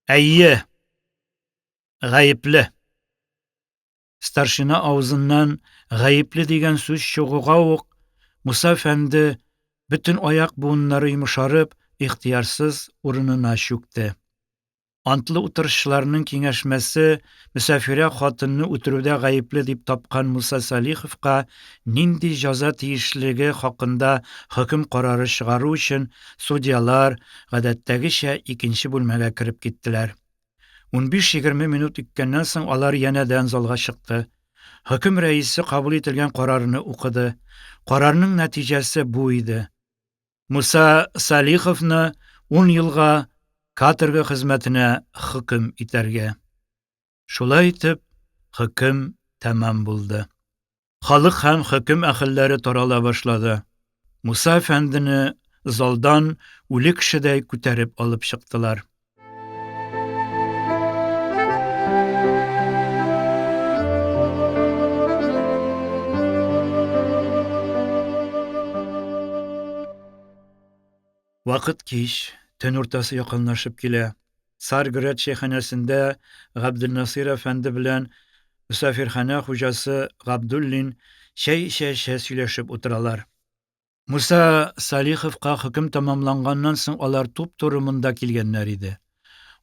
Әйе, гаепле. Старшина авызыннан гаепле дигән сүз чыгуга ук Муса әфәнде бөтен аяк буыннары йомшарып, ихтыярсыз урынына чүкте. Антлы утырышчыларның киңәшмәсе мөсафирә хатынны үтерүдә гаепле дип тапкан Муса Салиховка нинди җәза тиешлеге хакында хөкем карары чыгару өчен судьялар, гадәттәгечә, икенче бүлмәгә кереп киттеләр. Унбиш-егерме минут үткәннән соң алар янәдән залга чыкты. Хөкем рәисе кабул ителгән карарны укыды. Карарның нәтиҗәсе бу иде. Муса Салиховны ун елга каторга хезмәтенә хөкем итәргә. Шулай итеп, хөкем тәмам булды. Халык һәм хөкем әһелләре тарала башлады. Муса әфәндене залдан үле кешедәй күтәреп алып чыктылар. Вакыт кич, төн уртасы якынлашып килә. Царьград чәйханәсендә Габделнасыйр әфәнде белән мөсафирханә хуҗасы Габдуллин чәй эчә-эчә сөйләшеп утыралар. Муса Салиховка хөкем тәмамланганнан соң алар туп-туры монда килгәннәр иде.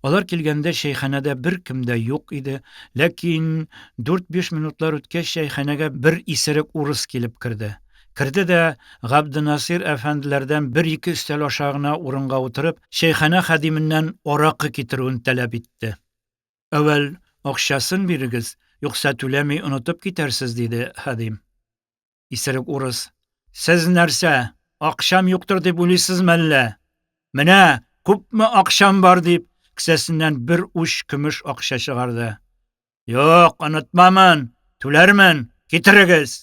Алар килгәндә чәйханәдә беркем дә юк иде, ләкин дүрт-биш минутлар үткәч чәйханәгә бер исерек урыс килеп керде. Керде дә, Габденнасыйр әфәнделәрдән бер-ике өстәл аша гына урынга утырып, чәйханә хадименнән аракы китерүен таләп итте. Әүвәл акчасын бирегез, юкса түләми онытып китәрсез, диде хадим. Исерек урыс. Сез нәрсә, акчам юктыр дип уйлыйсызмы әллә? Менә күпме акчам бар, дип, кесәсеннән бер уч көмеш акча чыгарды. Юк, онытмамын, түләрмен, китерегез!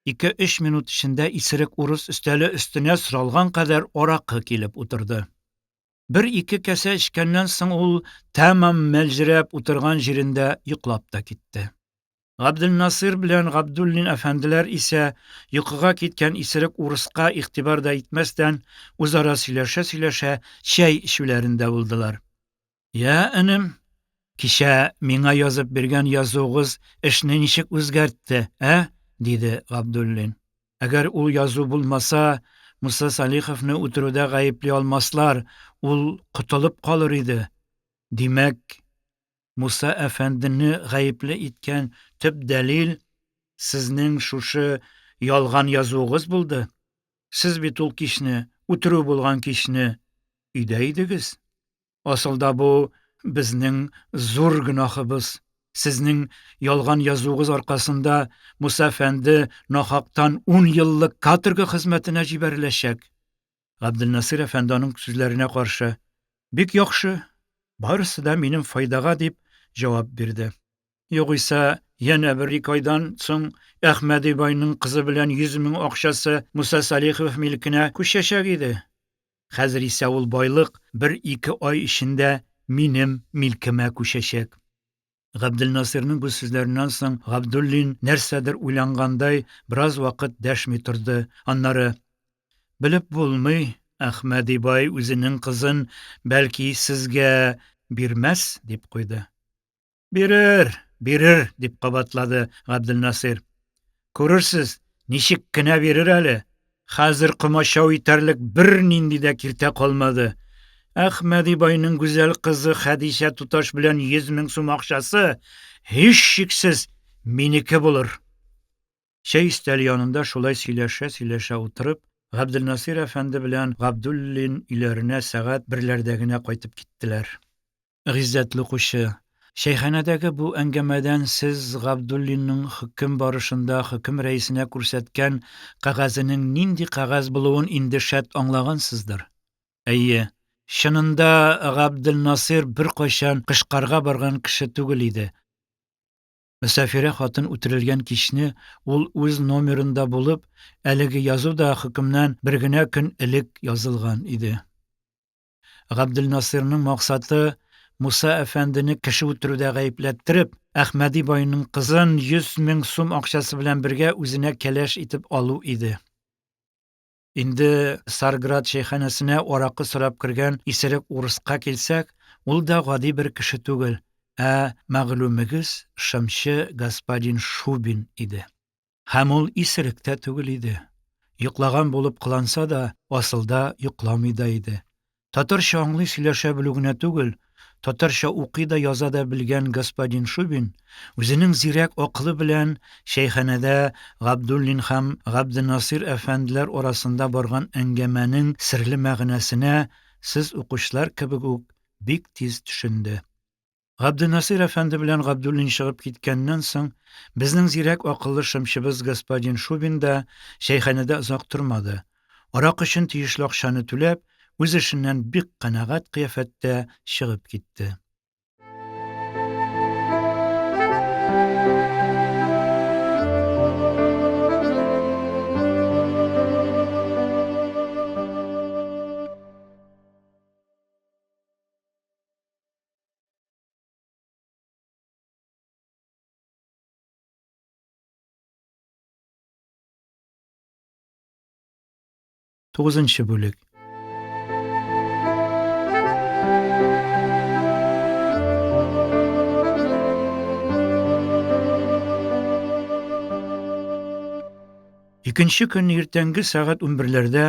Ике-өч минут эчендә исерек урыс өстәле өстенә соралган кадәр аракы килеп утырды. Бер-ике касә эчкәннән соң ул тәмам мәлҗерәп утырган җирендә йоклап та китте. Габделнасыйр белән Габдуллин әфәнделәр исә, йокыга киткән исерек урыска игътибар да итмәстән, үзара сөйләшә-сөйләшә чәй эчүләрендә булдылар. Я, энем, кичә миңа язып биргән язуыгыз эшне ничек үзгәртте, ә? диде Габдуллин. Әгәр ул язу булмаса, Муса Салиховны үтерүдә гаепли алмаслар, ул котылып калыр иде. Димәк, Муса әфәндене гаепле иткән төп дәлил сезнең шушы ялган язуыгыз булды. Сез бит ул кичне, үтерү булган кичне, өйдә идегез. Асылда бу безнең зур гөнаһыбыз. Сезнең ялган язуыгыз аркасында Муса әфәнде нахактан ун еллык каторга хезмәтенә җибәреләчәк. Габделнасыйр әфәнде аның сүзләренә каршы, Бик яхшы, барысы да минем файдага, дип җавап бирде. Югыйсә, янә бер-ике айдан соң Әхмәди байның кызы белән 100 мең акчасы Муса Салихов милкенә күчәчәк иде. Хәзер исә ул байлык бер-ике ай эчендә минем милкемә күчәчәк. Габделнасыйрның бу сүзләреннән соң Габдуллин, нәрсәдер уйлангандай, бераз вакыт дәшми торды. Аннары, Белеп булмый, Әхмәди бай үзенең кызын, бәлки, сезгә бирмәс, дип куйды. Бирер, бирер, дип кабатлады Габделнасыйр. Күрерсез, ничек кенә бирер әле. Хәзер комачау итәрлек бернинди дә киртә калмады. Әхмәди байның гүзәл кызы Хәдичә туташ белән 100 мең сум акчасы, һичшиксез, минеке булыр. Чәй өстәле янында шулай сөйләшә-сөйләшә утырып, Габделнасыйр әфәнде белән Габдуллин өйләренә сәгать берләрдә генә кайтып киттеләр. Гыйззәтле укучы, чәйханәдәге бу әңгәмәдән сез Габдуллинның хөкем барышында хөкем рәисенә күрсәткән кәгазенең нинди кәгазь булуын инде шәт аңлагансыздыр. Әйе, чынында Габделнасыйр беркайчан Кышкарга барган кеше түгел иде. Мөсафирә хатын үтерелгән кичне ул үз номерында булып, әлеге язу да хөкемнән бер генә көн элек язылган иде. Габделнасыйрның максаты Муса әфәндене кеше үтерүдә гаепләттереп, Әхмәди байның кызын 100 мең сум акчасы белән бергә үзенә кәләш итеп алу иде. Инде Царьград чәйханәсенә аракы сорап кергән исерек урыска килсәк, ул да гади бер кеше түгел, ә мәгълүмегез шымчы господин Шубин иде. Һәм ул исерек тә түгел иде. Йоклаган булып кыланса да, асылда йокламый да иде. Татарча аңлый сөйләшә белү генә түгел, татарча укый да, яза да белгән господин Шубин үзенең зирәк акылы белән чәйханәдә Габдуллин һәм Габденнасыйр әфәнделәр арасында барган әңгәмәнең серле мәгънәсенә сез укучылар кебек үк бик тиз төшенде. Габденнасыйр әфәнде белән Габдуллин чыгып киткәннән соң, безнең зирәк акыллы шымчыбыз господин Шубин да чәйханәдә озак тормады. Аракы өчен тиешле акчаны түләп, үз эшеннән бик канәгать кыяфәттә чыгып китте. Тугызынчы бүлек. Икенче көнне иртәнге сәгать унберләрдә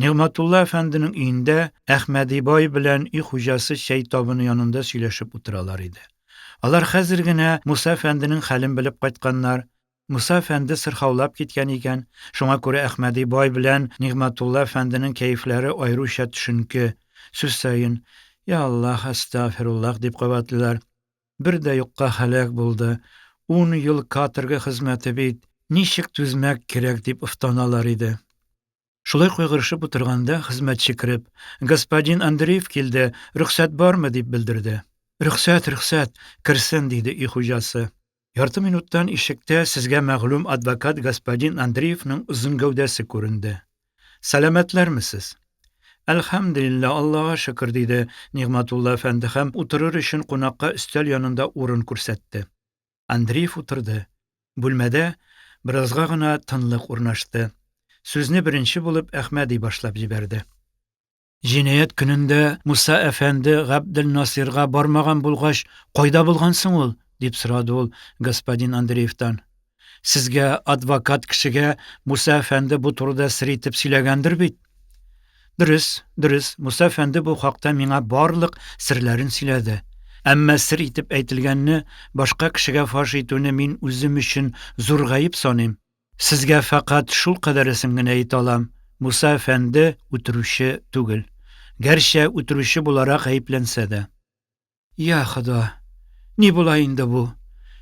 Нигъмәтулла әфәнденең өендә Әхмәди бай белән өй хуҗасы чәй табыны янында сөйләшеп утыралар иде. Алар хәзер генә Муса әфәнденең хәлен белеп кайтканнар. Муса әфәнде сырхаулап киткән икән, шуңа күрә Әхмәди бай белән Нигъмәтулла әфәнденең кәефләре аеруча төшенке, сүз саен Йа Аллаһ, әстәгъфируллаһ дип кабатлыйлар. Бер дә юкка һәлак булды, ун ел каторга хезмәте бит, ничек түзмәк кирәк дип офтаналар иде. Шулай кайгырышып утырганда, хезмәтче кереп, Господин Андреев килде, рөхсәт бармы? дип белдерде. Рөхсәт, рөхсәт, керсен, диде өй хуҗасы. Ярты минуттан ишектә сезгә мәгълүм адвокат господин Андреевның озын гәүдәсе күренде. Сәламәтләрме сез? Әлхәмделилла, Аллага шөкер, диде Нигъмәтулла әфәнде һәм утырыр өчен кунакка өстәл янында урын күрсәтте. Андреев утырды. Бүлмәдә беразга гына тынлык урнашты. Сүзне беренче булып Әхмәди башлап җибәрде. Җинаять көнендә Муса әфәнде Габделнасыйрга бармаган булгач, кайда булган соң ул? дип сорады ул господин Андреевтан. Сезгә, адвокат кешегә, Муса әфәнде бу турыда сер итеп сөйләгәндер бит? Дөрес, дөрес, Муса әфәнде бу хакта миңа барлык серләрен сөйләде. Әмма сер итеп әйтелгәнне башка кешегә фаш итүне мин үзем өчен зур гаеп саныйм. Сезгә фәкать шул кадәресен генә әйтә алам, Муса әфәнде үтерүче түгел. Гәрчә үтерүче буларак гаепләнсә дә. Йа Хода, ни була инде бу?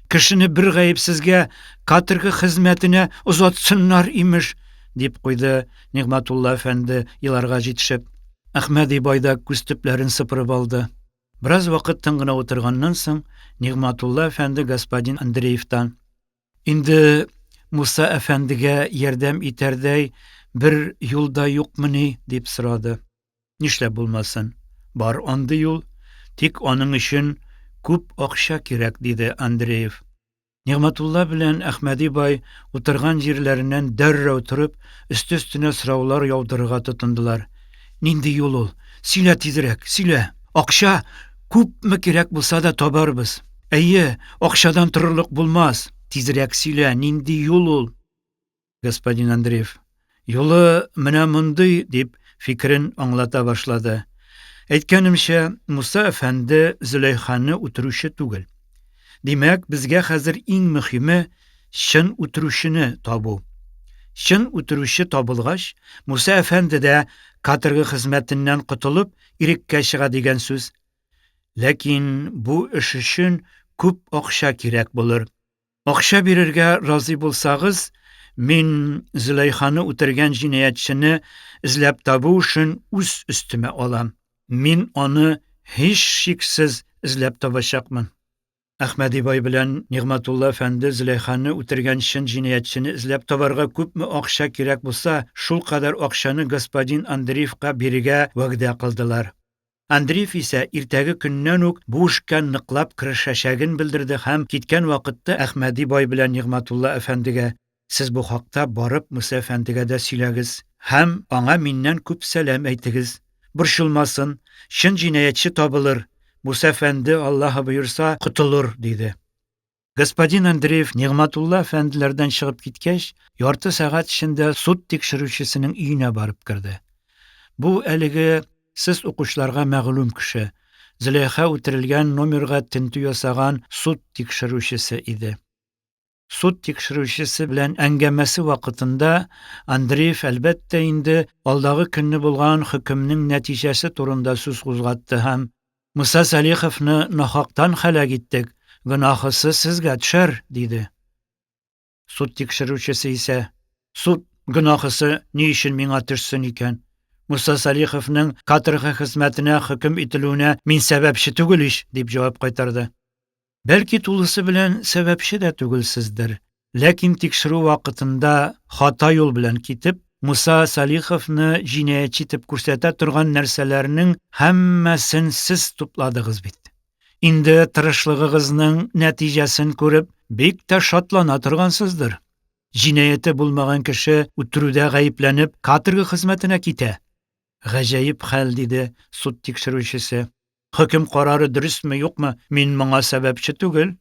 Кешене бер гаепсезгә каторга хезмәтенә озатсыннар, имеш, дип куйды Нигъмәтулла әфәнде, еларга җитешеп. Әхмәди бай да күз төпләрен сыпырып алды. Бераз вакыт тын гына утырганнан соң, Нигъмәтулла әфәнде господин Андреевтан: Инде Муса әфәндегә ярдәм итәрдәй бер юл да юкмыни? дип сорады. Нишләп булмасын, бар андый юл, тик аның өчен күп акча кирәк, диде Андреев. Нигъмәтулла белән Әхмәди бай, утырган җирләреннән дәррәү торып, өсте-өстенә сораулар яудырырга тотындылар. Нинди юл ул? Сөйлә тизрәк, сөйлә! Акча күпме кирәк булса да табарбыз. Әйе, акчадан торырлык булмас. Тизрәк сөйлә, нинди юл ул? Господин Андреев, юлы менә мондый, дип фикерен аңлата башлады. Әйткәнемчә, Муса әфәнде Зөләйханы үтерүче түгел. Димәк, безгә хәзер иң мөхиме чын үтерүчене табу. Чын үтерүче табылгач, Муса әфәнде дә каторга хезмәтеннән котылып, иреккә чыга дигән сүз. Ләкин бу эш өчен күп акча кирәк булыр. Акча бирергә разый булсагыз, мин Зөләйханы үтергән җинаятьчене эзләп табу эшен үз өстемә алам. Мин аны һичшиксез эзләп табачакмын. Әхмәди бай белән Нигъмәтулла әфәнде Зөләйханы үтергән чын җинаятьчене эзләп табарга күпме акча кирәк булса, шулкадәр акчаны господин Андреевка бирергә вәгъдә кылдылар. Андреев исә иртәге көннән үк бу эшкә ныклап керешәчәген белдерде һәм киткән вакытта Әхмәди бай белән Нигъмәтулла әфәндегә, Сез бу хакта барып Муса әфәндегә дә сөйләгез һәм аңа миннән күп сәлам әйтегез. Борчылмасын, чын җинаятьче табылыр, Муса әфәнде, Аллаһы боерса, котылыр, диде. Господин Андреев Нигъмәтулла әфәнделәрдән чыгып киткәч, ярты сәгать эчендә суд тикшерүчесенең өенә барып керде. Бу әлеге сез укучыларга мәгълүм кеше, Зөләйха үтерелгән номерга тентү ясаган суд тикшерүчесе иде. Суд тикшерүчесе белән әңгәмәсе вакытында Андреев, әлбәттә инде, алдагы көнне булган хөкемнең нәтиҗәсе турында сүз кузгатты һәм Муса Салиховны нахактан һәлак иттек, гөнаһысы сезгә төшәр, диде. Суд тикшерүчесе исә, Суд гөнаһысы ни өчен миңа төшсен икән? Муса Салиховның каторга хезмәтенә хөкем ителүенә мин сәбәпче түгел ич, дип җавап кайтарды. Бәлки тулысы белән сәбәпче дә түгелсездер, ләкин тикшерү вакытында хата юл белән китеп, Муса Салиховны җинаятьче итеп күрсәтә торган нәрсәләрнең һәммәсен сез тупладыгыз бит. Инде тырышлыгыгызның нәтиҗәсен күреп, бик тә шатлана торгансыздыр. Җинаяте булмаган кеше үтерүдә гаепләнеп каторга хезмәтенә китә. Гаҗәеп хәл, диде суд тикшерүчесе. Хөкем карары дөресме-юкмы, мин моңа сәбәпче түгел.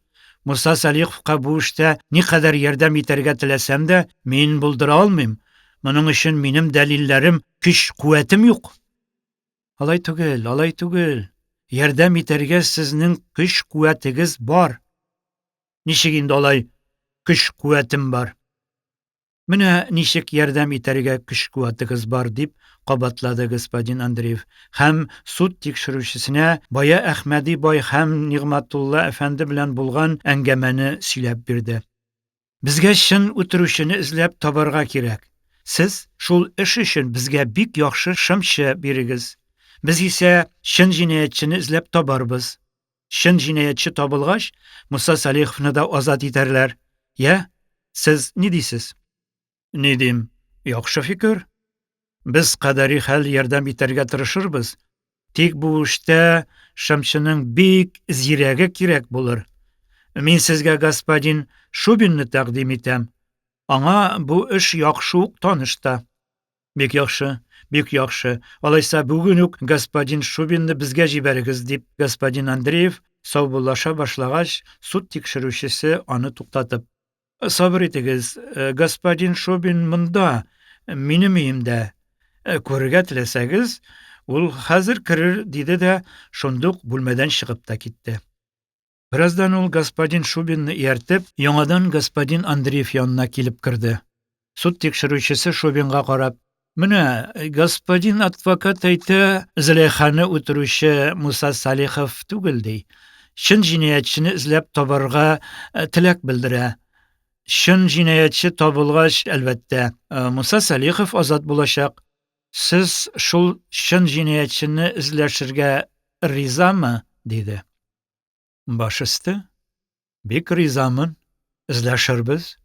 Муса Салиховка бу эштә никадәр ярдәм итәргә теләсәм дә, мин булдыра алмыйм. Моның өчен минем дәлилләрем, көч-куәтем юк. Алай түгел, алай түгел. Ярдәм итәргә сезнең көч-куәтегез бар. Ничек инде алай? көч-куәтем бар. Менә ничек ярдәм итәргә көч-куәтегез бар, дип кабатлады господин Андреев һәм суд тикшерүчесенә бая Әхмәди бай һәм Нигъмәтулла әфәнде белән булган әңгәмәне сөйләп бирде. Безгә чын үтерүчене эзләп табарга кирәк. Сез шул эш өчен безгә бик яхшы шымчы бирегез. Без исә чын җинаятьчене эзләп табарбыз. Чын җинаятьче табылгач, Муса Салиховны да азат итәрләр. Я, сез ни дисез? Ни дим? Яхшы фикер. Без кадәри хәл ярдәм итәргә тырышырбыз. Тик бу эштә шымчының бик зирәге кирәк булыр. Мин сезгә господин Шубинны тәкъдим итәм. Аңа бу эш яхшы ук таныш та. Бик яхшы, бик яхшы. Алайса бүген үк господин Шубинны безгә җибәрегез, дип господин Андреев саубуллаша башлагач, суд тикшерүчесе аны туктатып: Сабыр итегез, господин Шубин монда, минем өемдә. Күрергә теләсәгез, ул хәзер керер, диде дә шундук бүлмәдән чыгып та китте. Бераздан ул господин Шубинны ияртеп, яңадан господин Андреев янына килеп керде. Суд тикшерүчесе Шубинга карап: "Менә, господин адвокат әйтә, Зөләйханы үтерүче Муса Салихов түгел, ди. Чын җинаятьчене эзләп табарга э, теләк белдерә. Чын җинаятьче табылгач, әлбәттә, э, Муса Салихов азат булачак. Сез шул чын җинаятьчене эзләшергә ризамы?" диде. Баш өсте. Бик ризамын. Эзләшербез.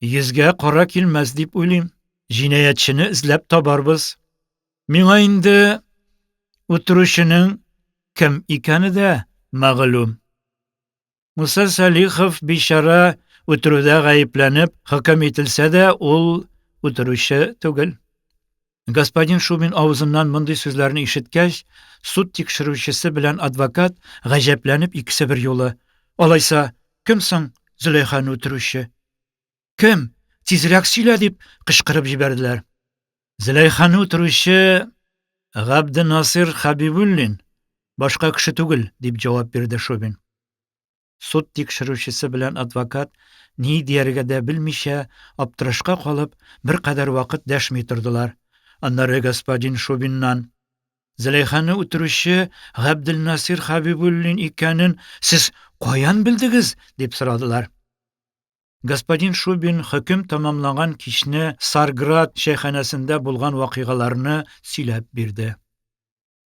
Йөзгә кара килмәс дип уйлыйм. Җинаятьчене эзләп табарбыз. Миңа инде үтерүченең кем икәне дә мәгълүм. Муса Салихов бичара үтерүдә гаепләнеп хөкем ителсә дә, ул үтерүче түгел. Господин Шубин авызыннан мондый сүзләрне ишеткәч, суд тикшерүчесе белән адвокат гаҗәпләнеп икесе берьюлы: "Алайса, кем соң Зөләйханы үтерүче? Кем? Тизрәк сөйлә!" дип кычкырып җибәрделәр. Зөләйханы үтерүче Габденасыйр Хәбибуллин, башка кеше түгел, дип җавап бирде Шубин. Суд тикшерүчесе белән адвокат, ни дияргә дә белмичә, аптырашка калып, беркадәр вакыт дәшми тордылар. Аннары господин Шубиннан: Зөләйханы үтерүче Габделнасыйр Хәбибуллин икәнен сез каян белдегез? дип сорадылар. Господин Шубин хөкем тәмамланган кичне Царьград чәйханәсендә булган вакыйгаларны сөйләп бирде.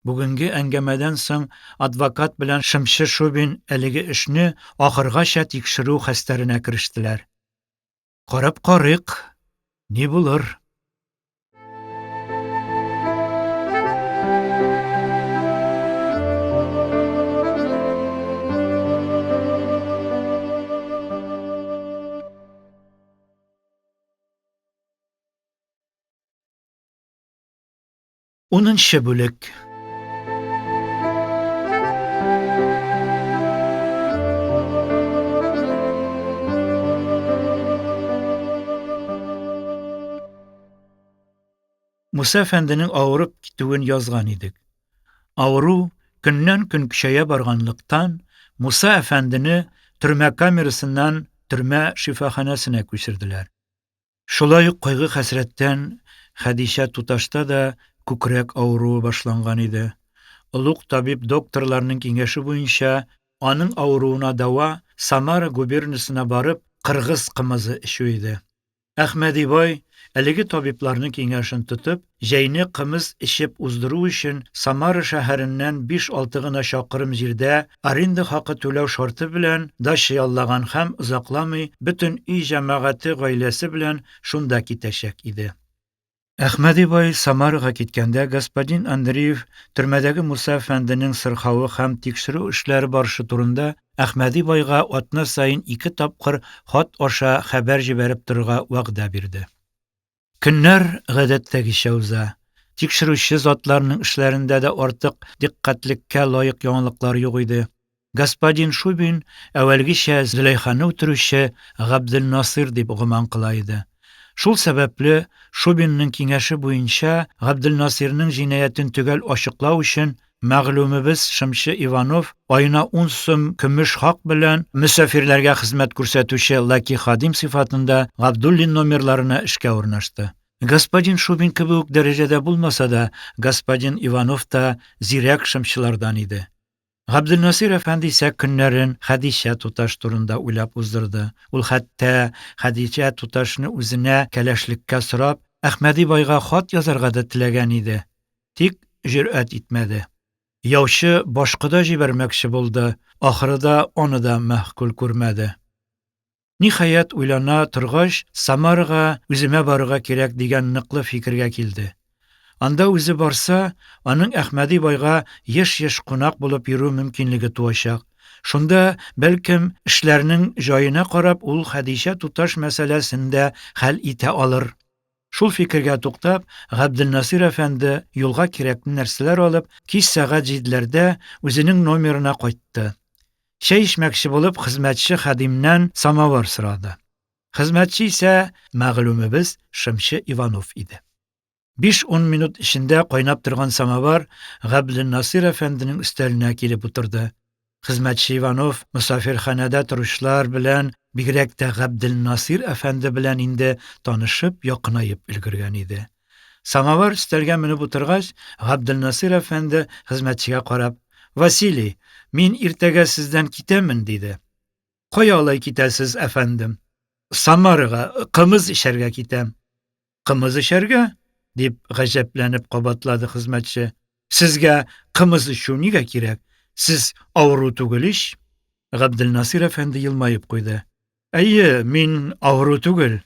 Бүгенге әңгәмәдән соң адвокат белән шымчы Шубин әлеге эшне ахыргача тикшерү хәстәренә керештеләр. Карап карыйк, ни булыр? Унынчы бүлек. Муса әфәнденең авырып китүен язган идек. Авыру көннән-көн көчәя барганлыктан, Муса әфәндене төрмә камерасыннан төрмә шифаханәсенә күчерделәр. Шулай ук кайгы-хәсрәттән Хәдичә туташта да күкрәк авыруы башланган иде. Олуг табиб-докторларның киңәше буенча, аның авыруына дәва Самара губернасына барып, кыргыз кымызы эчү иде. Әхмәди бай, әлеге табибларның киңәшен тотып, җәйне кымыз эчеп уздыру өчен Самара шәһәреннән биш-алты гына чакрым җирдә аренда хакы түләү шарты белән дача яллаган һәм озакламый бөтен өй җәмәгате гаиләсе белән шунда китәчәк иде. Әхмәди бай Самарага киткәндә господин Андреев төрмәдәге Муса әфәнденең сырхавы һәм тикшерү эшләре барышы турында Әхмәди байга атна саен ике тапкыр хат аша хәбәр җибәреп торырга вәгъдә бирде. Көннәр гадәттәгечә уза. Тикшерүче затларның эшләрендә дә артык дикъкатьлеккә лаек яңалыклар юк иде. Господин Шубин әүвәлгечә Зөләйханы үтерүче Габделнасыйр дип гөман кыла иде. Шул сәбәпле, Шубинның киңәше буенча, Габделнасыйрның җинаятен төгәл ачыклау өчен, мәгълүмебез шымчы Иванов аена ун сум көмеш хак белән мөсафирләргә хезмәт күрсәтүче лаки-хадим сыйфатында Габдуллин номерларына эшкә урнашты. Господин Шубин кебек үк дәрәҗәдә булмаса да, господин Иванов та зирәк шымчылардан иде. Габделнасыйр әфәнде исә көннәрен Хәдичә туташ турында уйлап уздырды. Ул хәтта Хәдичә туташны үзенә кәләшлеккә сорап, Әхмәди байга хат язарга да теләгән иде. Тик җөрьәт итмәде. Яучы башкода җибәрмәкче булды, ахырыда аны да мәгъкуль күрмәде. Ниһаять, уйлана торгач, Самарага үземә барырга кирәк дигән ныклы фикергә килде. Анда үзе барса, аның Әхмәди байга еш-еш кунак булып йөрү мөмкинлеге туачак. Шунда, бәлкем, эшләрнең җаена карап, ул Хәдичә туташ мәсьәләсен дә хәл итә алыр. Шул фикергә туктап, Габделнасыйр әфәнде юлга кирәкле нәрсәләр алып, кич сәгать җиделәрдә үзенең номерына кайтты. Чәй эчмәкче булып, хезмәтче хадимнән самовар сорады. Хезмәтче исә, мәгълүмебез, шымчы Иванов иде. Биш-ун минут эчендә кайнап торган самовар Габделнасыйр әфәнденең өстәленә килеп утырды. Хезмәтче Иванов мосафирханәдә торучылар белән, бигрәк тә Габделнасыйр әфәнде белән инде танышып, якынаеп өлгергән иде. Самовар өстәлгә менеп утыргач, Габделнасыйр әфәнде хезмәтчегә карап, Василий, мин иртәгә сездән китәмен, диде. Кая алай китәсез, әфәндем? Самарага кымыз эчәргә китәм. Кымыз эчәргә? дип гаҗәпләнеп кабатлады хезмәтче. Сезгә кымыз эчү нигә кирәк? Сез авыру түгел ич? Габделнасыйр әфәнде елмаеп куйды. Әйе, мин авыру түгел.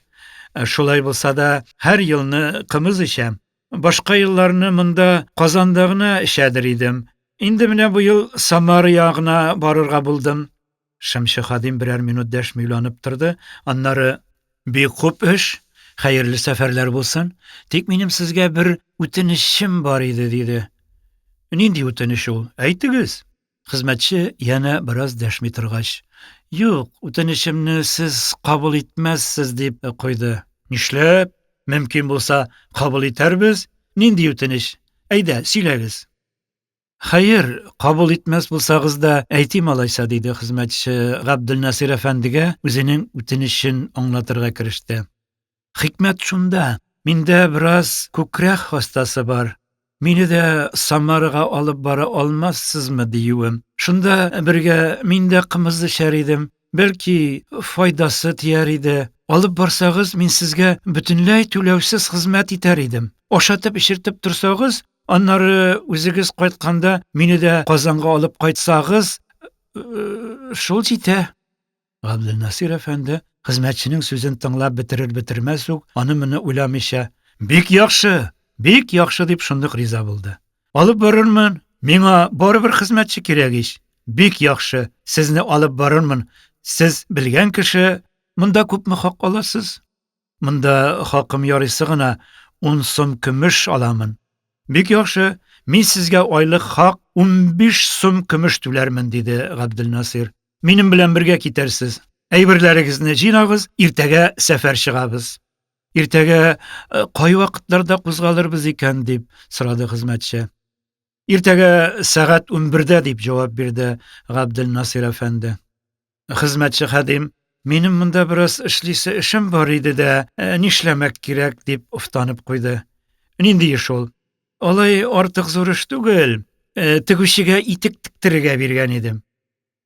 Шулай булса да, һәр елны кымыз эчәм. Башка елларны монда Казанда гына эчәдер идем. Инде менә быел Самара ягына барырга булдым. Шымчы хадим берәр минут дәшми уйланып торды, аннары Бик хуп эш, хәерле сәфәрләр булсын. Тик минем сезгә бер үтенечем бар иде, диде. Нинди үтенеч ул? Әйтегез. Хезмәтче янә бераз дәшми торгач, Юк, үтенечемне сез кабул итмәссез, дип куйды. Нишләп? Мөмкин булса, кабул итәрбез. Нинди үтенеч? Әйдә, сөйләгез. Хәер, кабул итмәс булсагыз да, әйтим алайса, диде хезмәтче Габделнасыйр әфәндегә үзенең үтенечен аңлатырга кереште. Хикмәт шунда, миндә бераз күкрәк хастасы бар. Мине дә Самарага алып бара алмассызмы диюем. Шунда бергә мин дә кымыз эчәр идем. Бәлки, файдасы тияр иде. Алып барсагыз, мин сезгә бөтенләй түләүсез хезмәт итәр идем. Ашатып-эчертеп торсагыз, Аннары үзегез кайтканда мине дә Казанга алып кайтсагыз, э, шул җитә. Габделнасыйр әфәнде хезмәтченең сүзен тыңлап бетерер-бетермәс үк, аны-моны уйламыйча, "Бик яхшы, бик яхшы" дип шундук риза булды. Алып барырмын, миңа барыбер хезмәтче кирәк ич. Бик яхшы, сезне алып барырмын. Сез белгән кеше, монда күпме хак аласыз? Монда хакым ярыйсы гына, ун сум көмеш аламын. Бик яхшы, мин сезгә айлык хак 15 сум көмеш түләрмен, диде Габделнасыйр. Минем белән бергә китәрсез. Әйберләрегезне җыйнагыз, иртәгә сәфәр чыгабыз. Иртәгә э, кай вакытларда кузгалырбыз икән, дип сорады хезмәтче. Иртәгә сәгать 11-дә, дип җавап бирде Габделнасыйр әфәнде. Хезмәтче хадим, минем монда бераз эшлисе эшем бар иде дә, э, нишләмәк кирәк, дип офтанып куйды. Нинди эш ул? Алай артык зур эш түгел. Э, тегүчегә итек тектерергә биргән идем.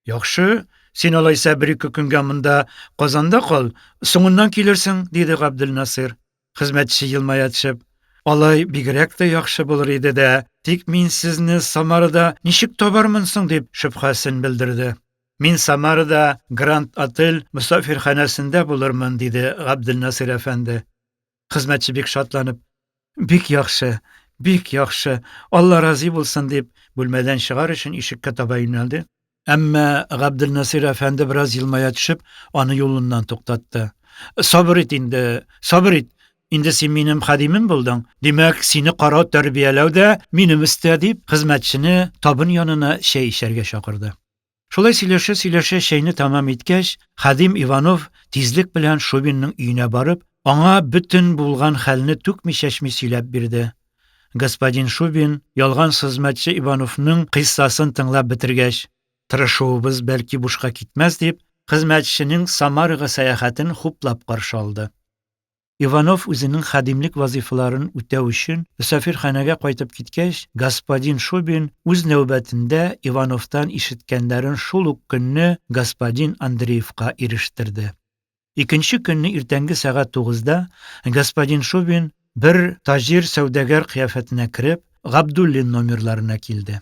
Яхшы, син алайса бер-ике көнгә монда Казанда кал, соңыннан килерсең, диде Габделнасыйр. Хезмәтче елмая төшеп, Алай бигрәк тә яхшы булыр иде дә, тик мин сезне Самарада ничек табармын соң, дип шөбһәсен белдерде. Мин Самарада Гранд Отель мосафирханәсендә булырмын, диде Габделнасыйр әфәнде. Хезмәтче бик шатланып, Бик яхшы, бик яхшы, Алла разый булсын, дип, бүлмәдән чыгар өчен ишеккә таба юнәлде. Әмма Габделнасыйр әфәнде бераз елмая төшеп, аны юлыннан туктатты. Сабыр ит инде, сабыр ит. Инде син минем хадимем булдың. Димәк, сине карау, тәрбияләү дә минем өстә, дип, хезмәтчене табын янына чәй эчәргә чакырды. Шулай сөйләшә-сөйләшә чәйне тәмам иткәч, хадим Иванов тизлек белән Шубинның өенә барып, аңа бөтен булган хәлне түкми-чәчми сөйләп бирде. Господин Шубин, ялган хезмәтче Ивановның кыйссасын тыңлап бетергәч, тырышуыбыз бәлки бушка китмәс дип, хезмәтченең Самарага сәяхәтен хуплап каршы алды. Иванов үзенең хадимлек вазыйфаларын үтәү өчен мөсафирханәгә кайтып киткәч, господин Шубин үз нәүбәтендә Ивановтан ишеткәннәрен шул ук көнне господин Андреевка ирештерде. Икенче көнне иртәнге сәгать тугызда господин Шубин бер таҗир-сәүдәгәр кыяфәтенә кереп, Габдуллин номерларына килде.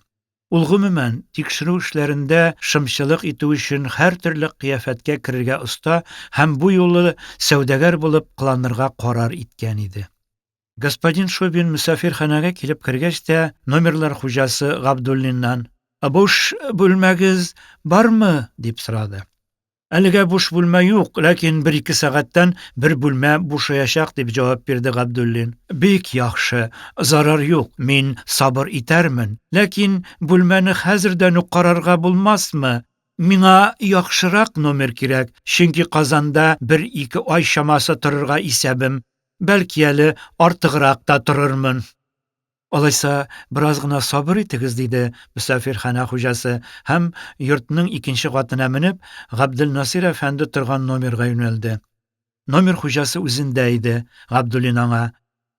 Ул гомумән, тикшерү эшләрендә шымчылык итү өчен һәртөрле кыяфәткә керергә оста һәм бу юлы сәүдәгәр булып кыланырга карар иткән иде. Господин Шубин мөсафирханәгә килеп кергәч тә, номерлар хуҗасы Габдуллиннан, Буш бүлмәгез бармы? дип сорады. Әлегә буш бүлмә юк, ләкин бер-ике сәгатьтән бер бүлмә бушаячак, дип җавап бирде Габдуллин. Бик яхшы, зарар юк, мин сабыр итәрмен. Ләкин бүлмәне хәзердән үк карарга булмасмы? Миңа яхшырак номер кирәк, чөнки Казанда бер-ике ай чамасы торырга исәбем. Бәлки әле артыграк та торырмын. Алайса, бераз гына сабыр итегез, диде мөсафирханә хуҗасы һәм, йортның икенче катына менеп, Габделнасыйр әфәнде торган номерга юнәлде. Номер хуҗасы үзендә иде. Габдуллин аңа: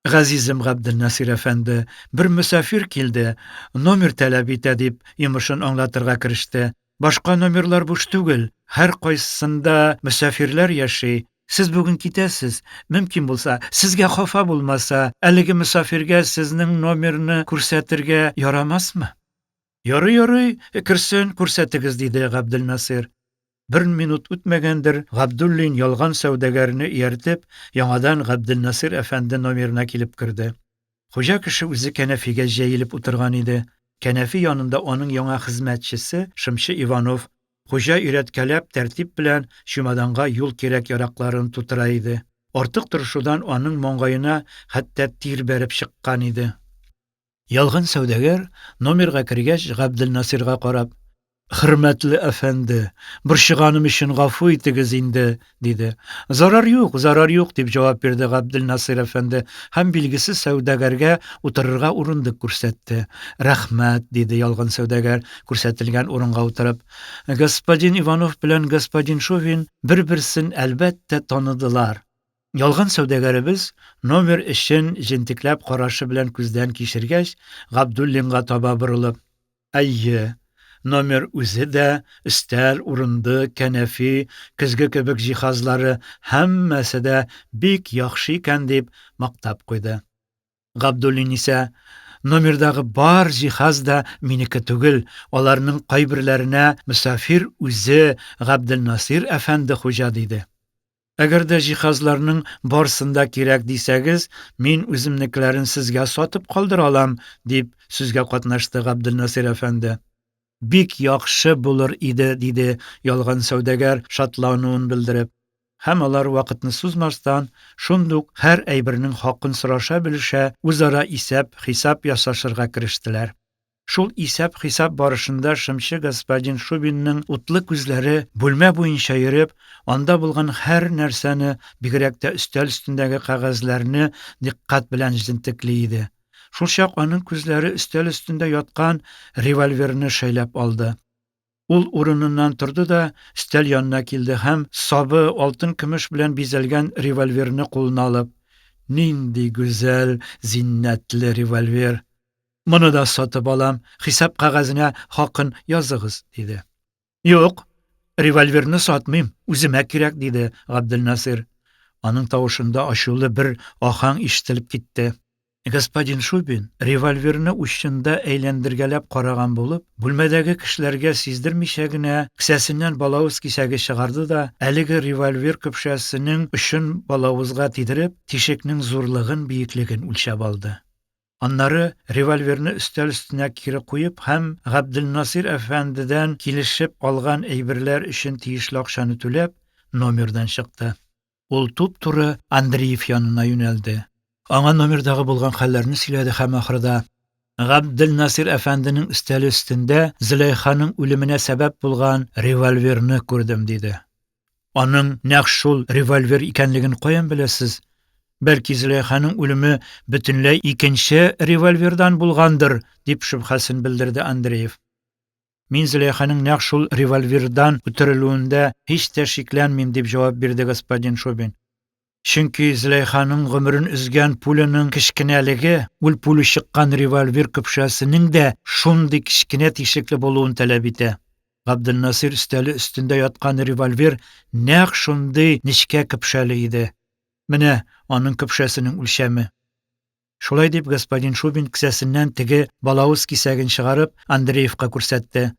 Газизем Габделнасыйр әфәнде, бер мөсафир килде, номер таләп итә, дип йомышын аңлатырга кереште. Башка номерлар буш түгел, һәркайсысында мөсафирләр яши. Сез бүген китәсез, мөмкин булса, сезгә хафа булмаса, әлеге мөсафиргә сезнең номерны күрсәтергә ярамасмы? Ярый, ярый, керсен, күрсәтегез, диде Габделнасыйр. Бер минут үтмәгәндер, Габдуллин ялган сәүдәгәрне ияртеп, яңадан Габделнасыйр әфәнде номерына килеп керде. Хуҗа кеше үзе кәнәфигә җәелеп утырган иде. Кәнәфи янында аның яңа хезмәтчесе, шымчы Иванов, хуҗа өйрәткәләп, тәртип белән чемоданга юл кирәк-яракларын тутыра иде. Артык тырышудан аның маңгаена хәтта тир бәреп чыккан иде. Ялган сәүдәгәр, номерга кергәч, Габделнасыйрга карап, Хөрмәтле әфәнде, борчыганым өчен гафу итегез инде, диде. Зарар юк, зарар юк, дип җавап бирде Габделнасыйр әфәнде һәм билгесез сәүдәгәргә утырырга урындык күрсәтте. Рәхмәт, диде ялган сәүдәгәр, күрсәтелгән урынга утырып. Господин Иванов белән господин Шувин бер-берсен, әлбәттә, таныдылар. Ялган сәүдәгәребез номер эчен җентекләп карашы белән күздән кичергәч, Габдуллинга таба борылып. Әйе, номер үзе дә, өстәл, урындык, кәнәфи, көзге кебек җиһазлары, һәммәсе дә бик яхшы икән, дип мактап куйды. Габдуллин исә, Номердагы бар җиһаз да минеке түгел, аларның кайберләренә мөсафир үзе Габделнасыйр әфәнде хуҗа, диде. Әгәр дә җиһазларның барсын да кирәк дисәгез, мин үземнекеләрен сезгә сатып калдыра алам, дип сүзгә катнашты Габделнасыйр әфәнде. Бик яхшы булыр иде, диде ялган сәүдәгәр, шатлануын белдереп. Һәм алар, вакытны сузмастан, шундук һәр әйбернең хакын сораша-белешә, үзара исәп-хисап ясашырга керештеләр. Шул исәп-хисап барышында шымчы господин Шубинның утлы күзләре бүлмә буенча йөреп, анда булган һәр нәрсәне, бигрәк тә өстәл өстендәге кәгазьләрне дикъкать белән җентекли иде. Шулчак аның күзләре өстәл өстендә яткан револьверны шәйләп алды. Ул урыныннан торды да өстәл янына килде һәм сабы алтын-көмеш белән бизәлгән револьверны кулына алып, Нинди гүзәл, зиннәтле револьвер! Моны да сатып алам, хисап кәгазенә хакын языгыз, диде. Юк, револьверны сатмыйм, үземә кирәк, диде Габделнасыйр. Аның тавышында ачулы бер аһәң ишетелеп китте. Господин Шубин, револьверны учында әйләндергәләп караган булып, бүлмәдәге кешеләргә сиздермичә генә кесәсеннән балавыз кисәге чыгарды да, әлеге револьвер көпшәсенең очын балавызга тидереп, тишекнең зурлыгын-биеклеген үлчәп алды. Аннары револьверны өстәл өстенә кире куеп һәм Габделнасыйр әфәндедән килешеп алган әйберләр өчен тиешле акчаны түләп, номердан чыкты. Ул туп-туры Андреев янына юнәлде. Аңа номердагы булган хәлләрне сөйләде һәм ахырда, Габделнасыйр әфәнденең өстәле өстендә Зөләйханың үлеменә сәбәп булган револьверны күрдем, диде. Аның нәкъ шул револьвер икәнлеген каян беләсез? Бәлки Зөләйханың үлеме бөтенләй икенче револьвердан булгандыр, дип шөбһәсен белдерде Андреев. Мин Зөләйханың нәкъ шул револьвердан үтерелүендә һич тә шикләнмим, дип җавап бирде господин Шубин. Чөнки Зөләйханың гомерен өзгән пуляның кечкенәлеге ул пуля чыккан револьвер көпшәсенең дә шундый кечкенә тишекле булуын таләп итә. Габделнасыйр өстәле өстендә яткан револьвер нәкъ шундый нечкә көпшәле иде. Менә аның көпшәсенең үлчәме. Шулай дип, господин Шубин кесәсеннән теге балавыз кисәген чыгарып, Андреевка күрсәтте.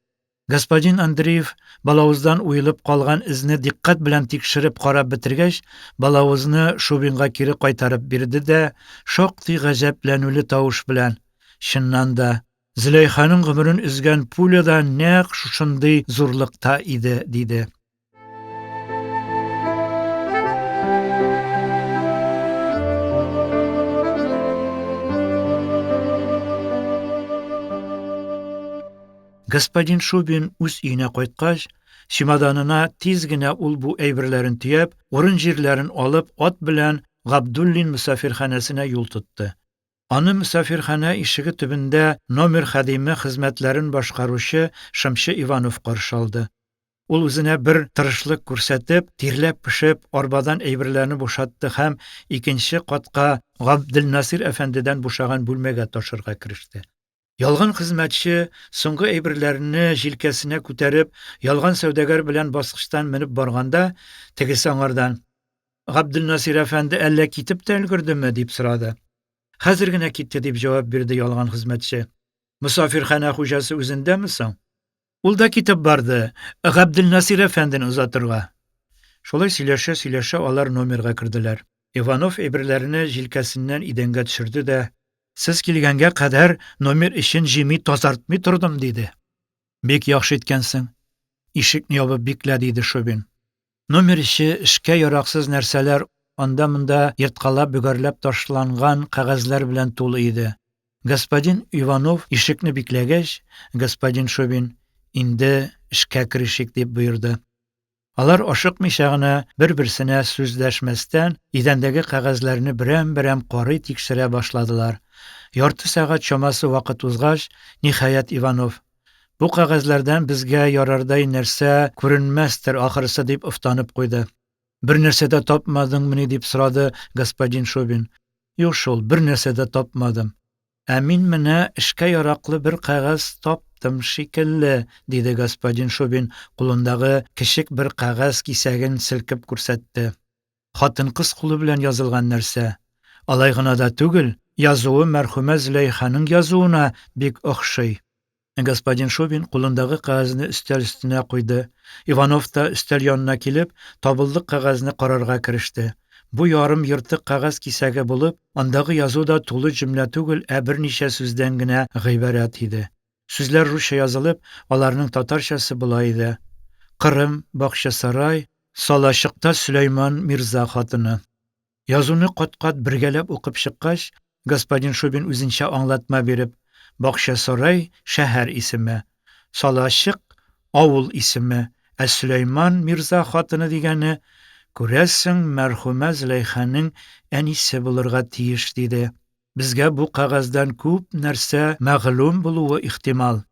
Господин Андреев балавыздан уелып калган эзне дикъкать белән тикшереп карап бетергәч, балавызны Шубинга кире кайтарып бирде дә, шактый гаҗәпләнүле тавыш белән: Чыннан да, Зөләйханың гомерен өзгән пуля да нәкъ шушындый зурлыкта иде, диде. Господин Шубин үз өенә кайткач, чемоданына тиз генә ул-бу әйберләрен төяп, урын-җирләрен алып, ат белән Габдуллин мөсафирханәсенә юл тотты. Аны мөсафирханә ишеге төбендә номер хадиме хезмәтләрен башкаручы шымчы Иванов каршы алды. Ул үзенә бер тырышлык күрсәтеп, тирләп-пешеп, арбадан әйберләрне бушатты һәм икенче катка Габделнасыйр әфәндедән бушаган бүлмәгә ташырга кереште. Ялган хезмәтче, соңгы әйберләрне җилкәсенә күтәреп, ялган сәүдәгәр белән баскычтан менеп барганда, тегесе аңардан: Габделнасыйр әфәнде әллә китеп тә өлгердеме? дип сорады. Хәзер генә китте, дип җавап бирде ялган хезмәтче. Мосафирханә хуҗасы үзендәме соң? Ул да китеп барды, Габделнасыйр әфәндене озатырга. Шулай сөйләшә-сөйләшә алар номерга керделәр. Иванов әйберләрне җилкәсеннән идәнгә төшерде дә, Сез килгәнгә кадәр номер эчен җыймый тазартмый тордым, диде. Бик яхшы иткәнсең. Ишекне ябып биклә, диде Шубин. Номер эче эшкә яраксыз нәрсәләр, анда-монда ерткалап-бөгәрләп ташланган кәгазьләр белән тулы иде. Господин Иванов ишекне бикләгәч, господин Шубин, Инде эшкә керешик, дип боерды. Алар ашыкмыйча гына, бер-берсенә сүз дәшмәстән, идәндәге кәгазьләрне берәм-берәм карый-тикшерә башладылар. Ярты сәгать чамасы вакыт узгач, ниһаять, Иванов, Бу кәгазьләрдән безгә ярардай нәрсә күренмәстер, ахрысы, дип офтанып куйды. Бер нәрсә дә тапмадыңмыни? дип сорады господин Шубин. Юк шул, бер нәрсә дә тапмадым. Ә мин менә эшкә яраклы бер кәгазь таптым шикелле, диде господин Шубин, кулындагы кечек бер кәгазь кисәген селкеп күрсәтте. Хатын-кыз кулы белән язылган нәрсә. Алай гына да түгел, язуы мәрхүмә Зөләйханың язуына бик охшый. Господин Шубин кулындагы кәгазьне өстәл өстенә куйды. Иванов та, өстәл янына килеп, табылдык кәгазьне карарга кереште. Бу ярым ертык кәгазь кисәге булып, андагы язу да тулы җөмлә түгел, ә берничә сүздән генә гыйбарәт иде. Сүзләр русча язылып, аларның татарчасы болай иде, Кырым, Бакчасарай, Салачыкта Сөләйман мирза хатыны. Язуны кат-кат бергәләп укып чыккач, господин Шубин үзенчә аңлатма биреп, Бакчасарай, шәһәр исеме, Салачык, авыл исеме, ә Сөләйман мирза хатыны дигәне, күрәсең, мәрхүмә Зөләйханың әнисе булырга тиеш, диде. Безгә бу кәгазьдән күп нәрсә мәгълүм булуы ихтимал.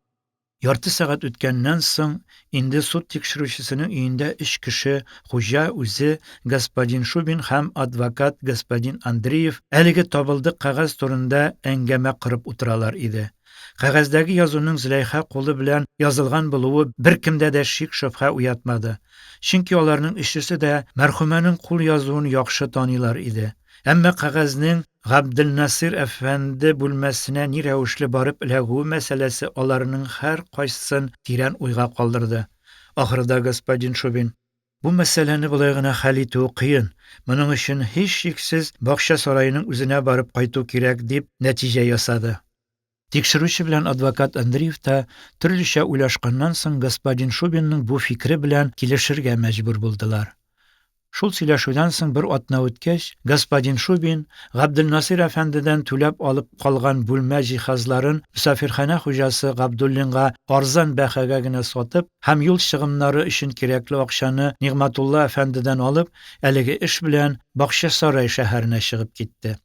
Ярты сәгать үткәннән соң, инде суд тикшерүчесенең өендә өч кеше, хуҗа үзе, господин Шубин һәм адвокат господин Андреев әлеге табылдык кәгазь турында әңгәмә корып утыралар иде. Кәгазьдәге язуның Зөләйха кулы белән язылган булуы беркемдә дә шик-шөбһә уятмады. Чөнки аларның өчесе дә мәрхүмәнең кул язуын яхшы таныйлар иде. Әмма кәгазьнең Габделнасыйр әфәнде бүлмәсенә ни рәвешле барып эләгүе мәсьәләсе аларның һәркайсысын тирән уйга калдырды. Ахырда господин Шубин, Бу мәсьәләне болай гына хәл итүе кыен, моның өчен, һичшиксез, бакча сараеның үзенә барып кайту кирәк, дип нәтиҗә ясады. Тикшерүче белән адвокат Андреев та төрлечә уйлашканнан соң господин Шубинның бу фикере белән килешергә мәҗбүр булдылар. Шул сөйләшүдән соң бер атна үткәч, господин Шубин Габделнасыйр әфәндедән түләп алып калган бүлмә җиһазларын мөсафирханә хуҗасы Габдуллинга арзан бәһагә генә сатып һәм юл чыгымнары өчен кирәкле акчаны Нигъмәтулла әфәндедән алып, әлеге эш белән Бакчасарай шәһәренә чыгып китте.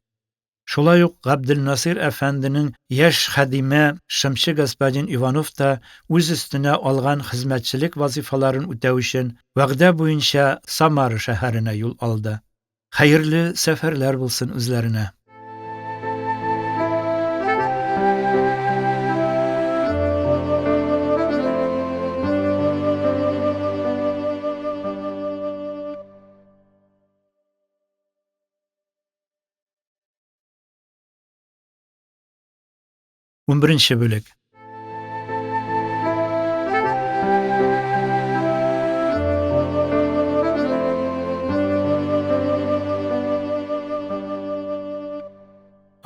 Шулай ук Габделнасыйр әфәнденең яшь хадиме шымчы господин Иванов та үз өстенә алган хезмәтчелек вазыйфаларын үтәү өчен вәгъдә буенча Самара шәһәренә юл алды. Хәерле сәфәрләр булсын үзләренә. Унберенче бүлек.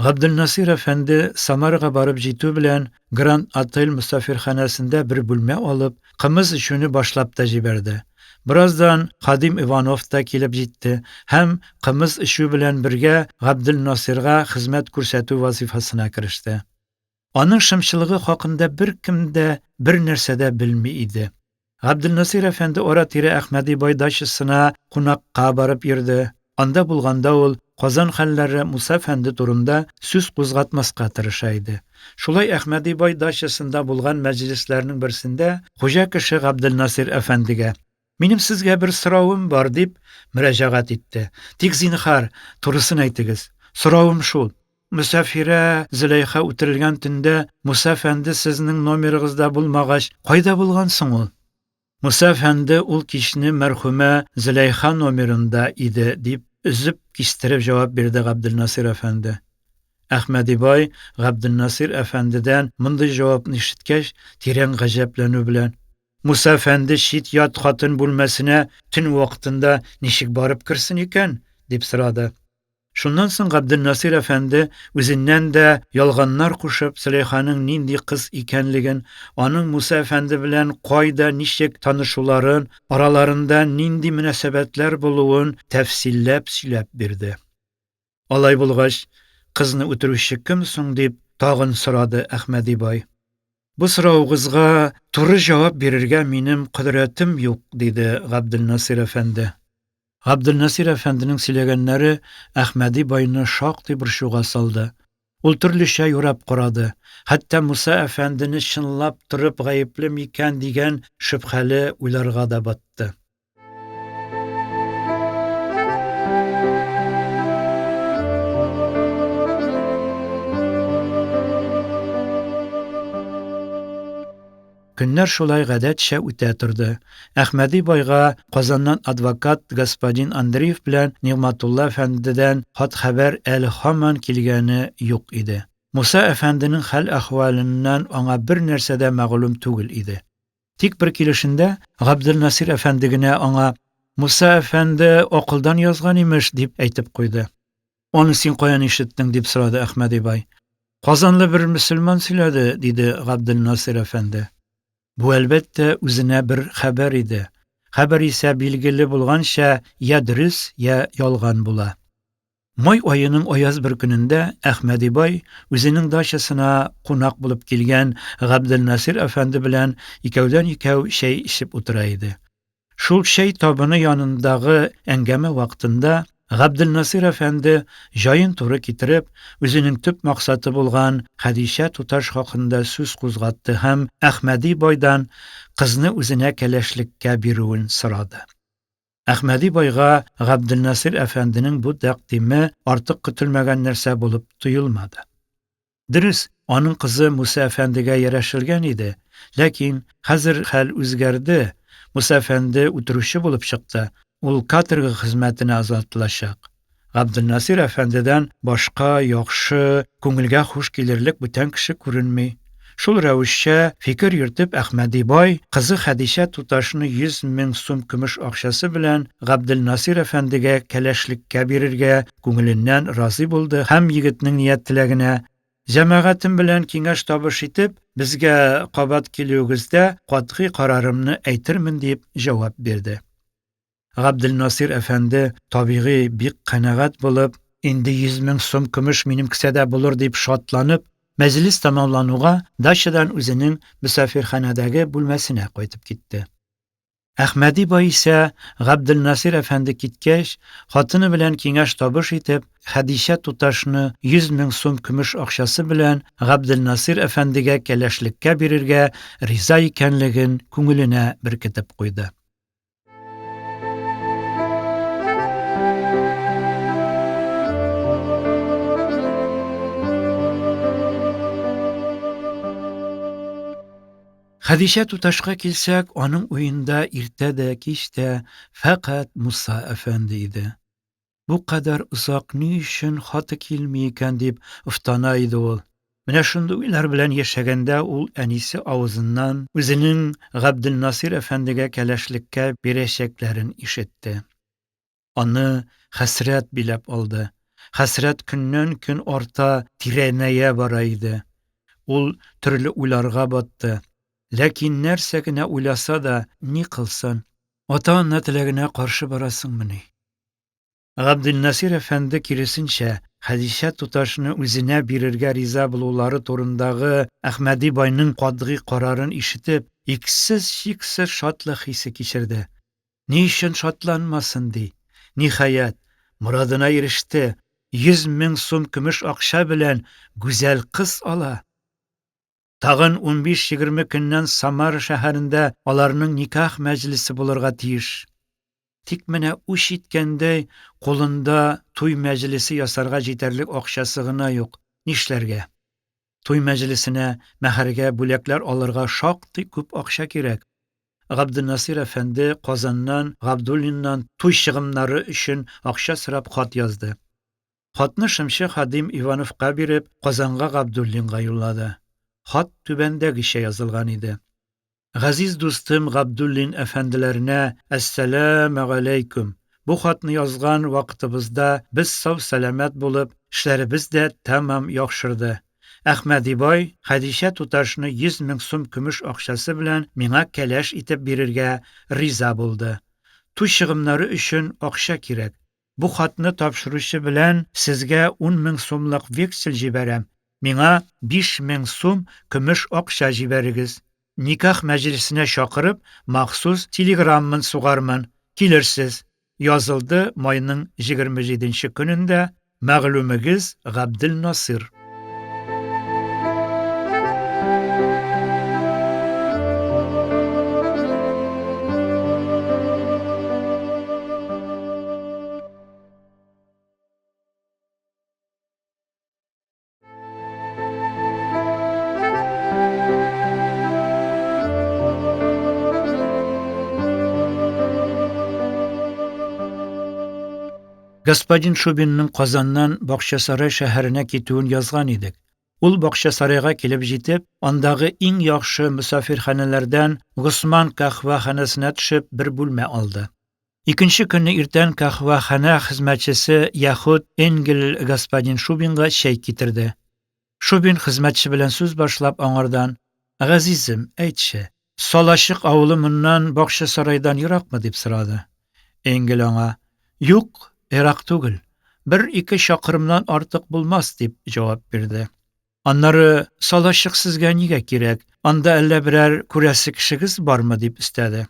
Габделнасыйр әфәнде Самарага барып җитү белән Гранд Отель мөсафирханәсендә бер бүлмә алып, кымыз эчүне башлап та җибәрде. Бераздан Хадим Иванов та килеп җитте һәм кымыз эчү белән бергә Габделнасыйрга хезмәт күрсәтү вазыйфасына кереште. Аның шымчылыгы хакында беркем дә бернәрсә дә белми иде. Габделнасыйр әфәнде ара-тирә Әхмәди бай дачасына кунакка барып йөрде. Анда булганда ул Казан хәлләре, Муса әфәнде турында сүз кузгатмаска тырыша иде. Шулай Әхмәди бай дачасында булган мәҗлесләрнең берсендә хуҗа кеше Габделнасыйр әфәндегә: Минем сезгә бер соравым бар, дип мөрәҗәгать итте. Тик, зинһар, турысын әйтегез. Соравым шул. Мөсафирә Зөләйха үтерелгән төндә Муса әфәнде сезнең номерыгызда булмагач, кайда булган соң ул? Муса әфәнде ул кичне мәрхүмә Зөләйха номерында иде, дип өзеп-кистереп җавап бирде Габделнасыйр әфәнде. Әхмәди бай, Габделнасыйр әфәндедән мондый җавапны ишеткәч, тирән гаҗәпләнү белән: Муса әфәнде чит-ят хатын бүлмәсенә төн вакытында ничек барып керсен икән? дип сорады. Шуннан соң Габделнасыйр әфәнде үзеннән дә ялганнар кушып, Зөләйханың нинди кыз икәнлеген, аның Муса әфәнде белән кайда, ничек танышуларын, араларында нинди мөнәсәбәтләр булуын тәфсилләп сөйләп бирде. Алай булгач, кызны үтерүче кем соң? дип тагын сорады Әхмәди бай. Бу соравыгызга туры җавап бирергә минем кодрәтем юк, диде Габделнасыйр әфәнде. Габделнасыйр әфәнденең сөйләгәннәре Әхмәди байны шактый борчуга салды. Ул төрлечә юрап карады, хәтта Муса әфәндене чынлап торып гаепле микән дигән шөбһәле уйларга да батты. Көннәр шулай гадәтчә үтә торды. Әхмәди байга Казаннан адвокат господин Андреев белән Нигъмәтулла әфәндедән хат-хәбәр әле һаман килгәне юк иде. Муса әфәнденең хәл-әхвәленнән аңа бернәрсә дә мәгълүм түгел иде. Тик бер килешендә Габделнасыйр әфәнде генә аңа, Муса әфәнде акылдан язган, имеш, дип әйтеп куйды. Аны син каян ишеттең? дип сорады Әхмәди бай. Казанлы бер мөселман сөйләде, диде Габделнасыйр әфәнде. Бу, әлбәттә, үзенә бер хәбәр иде. Хәбәр исә, билгеле булганча, я дөрес, я ялган була. Май аеның аяз бер көнендә Әхмәди бай үзенең дачасына кунак булып килгән Габделнасыйр әфәнде белән икәүдән-икәү чәй эчеп утыра иде. Шул чәй табыны янындагы әңгәмә вакытында Габделнасыйр әфәнде, җаен туры китереп, үзенең төп максаты булган Хәдичә туташ хакында сүз кузгатты һәм Әхмәди байдан кызны үзенә кәләшлеккә бирүен сорады. Әхмәди байга Габделнасыйр әфәнденең бу тәкъдиме артык көтелмәгән нәрсә булып тоелмады. Дөрес, аның кызы Муса әфәндегә ярәшелгән иде, ләкин хәзер хәл үзгәрде, Муса әфәнде үтерүче булып чыкты, ул каторга хезмәтенә озатылачак. Габделнасыйр әфәндедән башка яхшы, күңелгә хуш килерлек бүтән кеше күренми. Шул рәвешчә фикер йөртеп Әхмәди бай кызы Хәдичә туташны 100 мең сум көмеш акчасы белән Габделнасыйр әфәндегә кәләшлеккә бирергә күңеленнән разый булды һәм егетнең ният-теләгенә, Җәмәгатем белән киңәш-табыш итеп, безгә кабат килүегездә катгый карарымны әйтермен, дип җавап бирде. Габделнасыйр әфәнде, табигый, бик канәгать булып, инде 100 мең сум көмеш минем кесәдә булыр дип шатланып, мәҗлес тәмамлануга, дачадан үзенең мөсафирханәдәге бүлмәсенә кайтып китте. Әхмәди бай исә, Габделнасыйр әфәнде киткәч, хатыны белән киңәш-табыш итеп, Хәдичә туташны 100 мең сум көмеш акчасы белән Габделнасыйр әфәндегә кәләшлеккә бирергә риза икәнлеген күңеленә беркетеп куйды. Хәдичә туташка килсәк, аның уенда иртә дә, кич тә фәкать Муса әфәнде иде. Бу кадәр озак ни өчен хаты килми икән дип офтана иде ул. Менә шундый уйлар белән яшәгәндә ул әнисе авызыннан үзенең Габделнасыйр әфәндегә кәләшлеккә бирәчәкләрен ишетте. Аны хәсрәт биләп алды. Хәсрәт көннән-көн арта, тирәнәя бара иде. Ул төрле уйларга батты. Ләкин нәрсә генә уйласа да, ни кылсын? Ата-ана теләгенә каршы барасыңмыни? Габделнасыйр әфәнде, киресенчә, Хәдичә туташны үзенә бирергә риза булулары турындагы Әхмәди байның катгый карарын ишетеп, иксез-чиксез шатлык хисе кичерде. Ни өчен шатланмасын, ди? Ниһаять, морадына иреште, 100 мең сум көмеш акча белән гүзәл кыз ала! Тагын унбиш-егерме көннән Самара шәһәрендә аларның никах мәҗлесе булырга тиеш. Тик менә үч иткәндәй, кулында туй мәҗлесе ясарга җитәрлек акчасы гына юк. Нишләргә? Туй мәҗлесенә, мәһәргә бүләкләр алырга шактый күп акча кирәк. Габденнасыйр әфәнде Казаннан Габдуллиннан туй чыгымнары өчен акча сорап хат язды. Хатны шымчы хадим Ивановка биреп, Казанга Габдуллинга юллады. Хат түбәндәгечә язылган иде. Газиз дустым Габдуллин әфәнделәренә әссәламегаләйкүм! Бу хатны язган вакытыбызда без сау-сәламәт булып, эшләребез дә тәмам яхшырды. Әхмәди бай Хәдичә туташны 100 мең сум көмеш акчасы белән миңа кәләш итеп бирергә риза булды. Туй чыгымнары өчен акча кирәк. Бу хатны тапшыручы белән сезгә ун мең сумлык вексель җибәрәм, миңа 5000 сум көмеш акча җибәрегез. Никах мәҗлесенә чакырып, махсус телеграммын сугармын, килерсез. Язылды майның 27 нче көнендә, мәгълүмегез Габделнасыйр. Господин Шубинның Казаннан Бакчасарай шәһәренә китүен язган идек. Ул Бакчасарайга килеп җитеп, андагы иң яхшы мөсафирханәләрдән Госман каһвәханәсенә төшеп бер бүлмә алды. Икенче көнне иртән каһвәханә хезмәтчесе яхүд Энгель господин Шубинга чәй китерде. Шубин хезмәтче белән сүз башлап аңардан, Газизем, әйтче, Салачык авылы моннан Бакчасарайдан еракмы? дип сорады. Энгель аңа, Юк, ерак түгел, бер-ике чакрымнан артык булмас, дип җавап бирде. Аннары, Салачык сезгә нигә кирәк, анда әллә берәр күрәсе кешегез бармы? дип өстәде.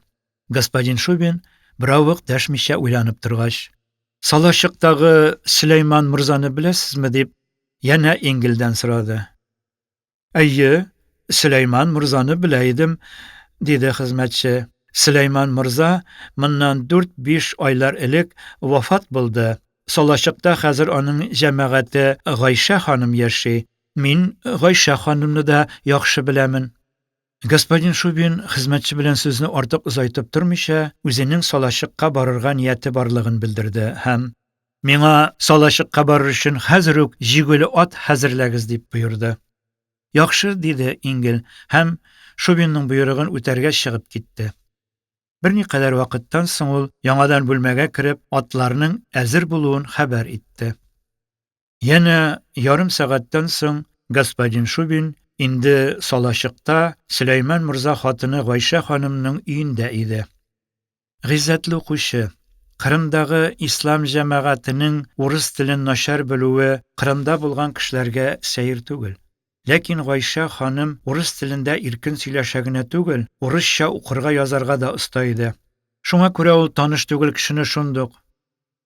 Господин Шубин беравык дәшмичә уйланып торгач, Салачыктагы Сөләйман морзаны беләсезме? дип, янә Энгельдән сорады. Әйе, Сөләйман морзаны белә идем, диде хезмәтче. Сөләйман морза моннан дүрт-биш айлар элек вафат булды. Салачыкта хәзер аның җәмәгате Гайшә ханым яши. Мин Гайшә ханымны да яхшы беләмен. Господин Шубин, хезмәтче белән сүзне артык озайтып тормыйча, үзенең Салачыкка барырга нияте барлыгын белдерде һәм, Миңа Салачыкка барыр өчен хәзер үк җигүле ат хәзерләгез, дип боерды. Яхшы, диде Ингель һәм Шубинның боерыгын үтәргә чыгып китте. Берникадәр вакыттан соң ул, яңадан бүлмәгә кереп, атларның әзер булуын хәбәр итте. Янә ярым сәгатьтән соң господин Шубин инде Салачыкта Сөләйман морза хатыны Гайшә ханымның өендә иде. Гыйззәтле укучы! Кырымдагы ислам җәмәгатенең урыс телен начар белүе Кырымда булган кешеләргә сәер түгел. Ләкин Гайшә ханым урыс телендә иркен сөйләшә генә түгел, урысча укырга-язарга да оста иде. Шуңа күрә ул таныш түгел кешене шундук,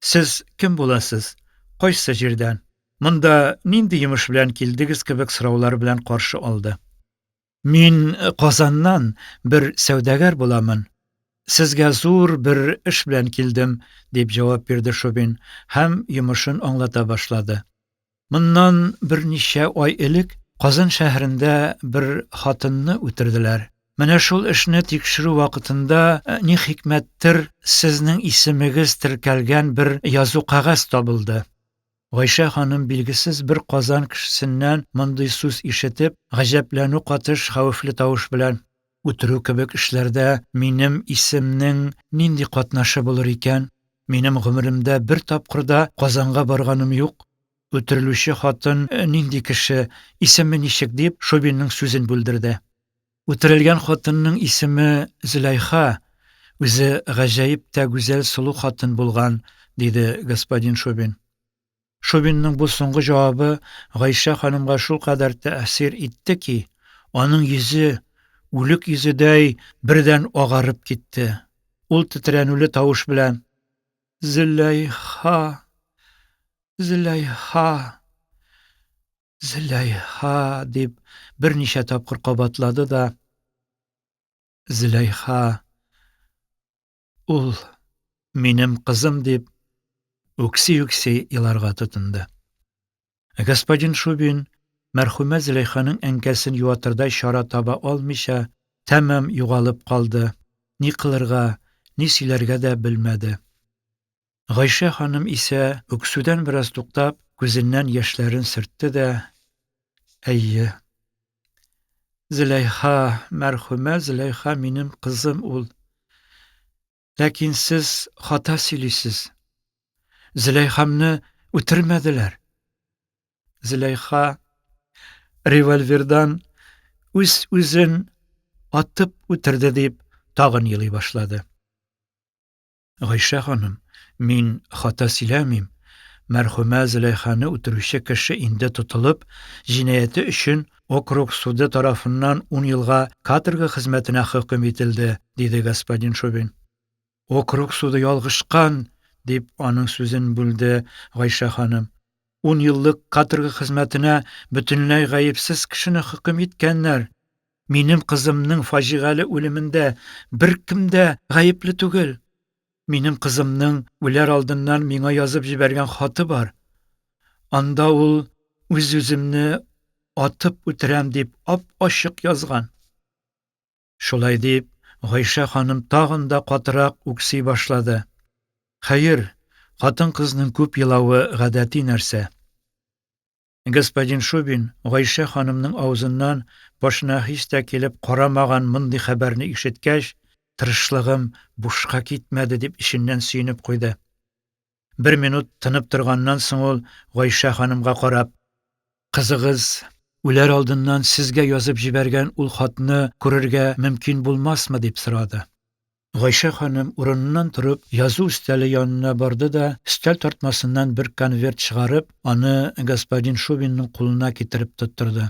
Сез кем буласыз? Кайсы җирдән? Монда нинди йомыш белән килдегез? кебек сораулар белән каршы алды. Мин Казаннан, бер сәүдәгәр буламын. Сезгә зур бер эш белән килдем, дип җавап бирде Шубин һәм йомышын аңлата башлады. Моннан берничә ай элек Казан шәһәрендә бер хатынны үтерделәр. Менә шул эшне тикшерү вакытында, ни хикмәттер, сезнең исемегез теркәлгән бер язу кәгазь табылды. Гайшә ханым билгесез бер Казан кешесеннән мондый сүз ишетеп, гаҗәпләнү катыш хәвефле тавыш белән: Үтерү кебек эшләрдә минем исемнең нинди катнашы булыр икән? Минем гомеремдә бер тапкыр да Казанга барганым юк. Үтерелүче хатын нинди кеше, исеме ничек? дип, Шубинның сүзен бүлдерде. Үтерелгән хатынның исеме Зөләйха, үзе гаҗәеп тә гүзәл сылу хатын булган, диде господин Шубин. Шубинның бу соңгы җавабы Гайшә ханымга шулкадәр тәэсир итте ки, аның йөзе, үлек йөзедәй, бердән агарып китте. Ул тетрәнүле тавыш белән: Зөләйха! Зөләйха! Зөләйха! дип берничә тапкыр кабатлады да, Зөләйха, ул минем кызым дип, үкси-үкси еларга тотынды. Господин Шубин, мәрхүмә Зөләйханың әнкәсен юатырдай чара таба алмыйча, тәмам югалып калды, ни кылырга, ни сөйләргә дә белмәде. Гайшә ханым исә, үксүдән бераз туктап, күзеннән яшьләрен сөртте дә, Әйе. Зөләйха, мәрхүмә Зөләйха минем кызым ул. Ләкин сез хата сөйлисез. Зөләйхамны үтермәделәр. Зөләйха револьвердан үз-үзен атып үтерде дип тагын елый башлады. Гайшә ханым, мин хата сөйләмим. Мәрхүмә Зөләйханы үтерүче кеше инде тотылып, җинаяте өчен округ суды тарафыннан ун елга каторга хезмәтенә хөкем ителде, диде господин Шубин. Округ суды ялгышкан, дип аның сүзен бүлде Гайшә ханым. Ун еллык каторга хезмәтенә бөтенләй гаепсез кешене хөкем иткәннәр. Минем кызымның фаҗигале үлемендә беркем дә гаепле түгел. Минем кызымның үләр алдыннан миңа язып җибәргән хаты бар. Анда ул үз-үземне атып үтерәм дип ап-ачык язган. Шулай дип, Гайшә ханым тагын да катырак үкси башлады. Хәер, хатын-кызның күп елавы гадәти нәрсә. Господин Шубин, Гайшә ханымның авызыннан башына һич тә килеп карамаган мондый хәбәрне ишеткәч, тырышлыгым бушка китмәде дип эченнән сөенеп куйды. Бер минут тынып торганнан соң ул Гайшә ханымга карап, Кызыгыз үләр алдыннан сезгә язып җибәргән ул хатны күрергә мөмкин булмасмы? дип сорады. Гайшә ханым, урыныннан торып, язу өстәле янына барды да, өстәл тартмасыннан бер конверт чыгарып, аны господин Шубинның кулына китереп тоттырды.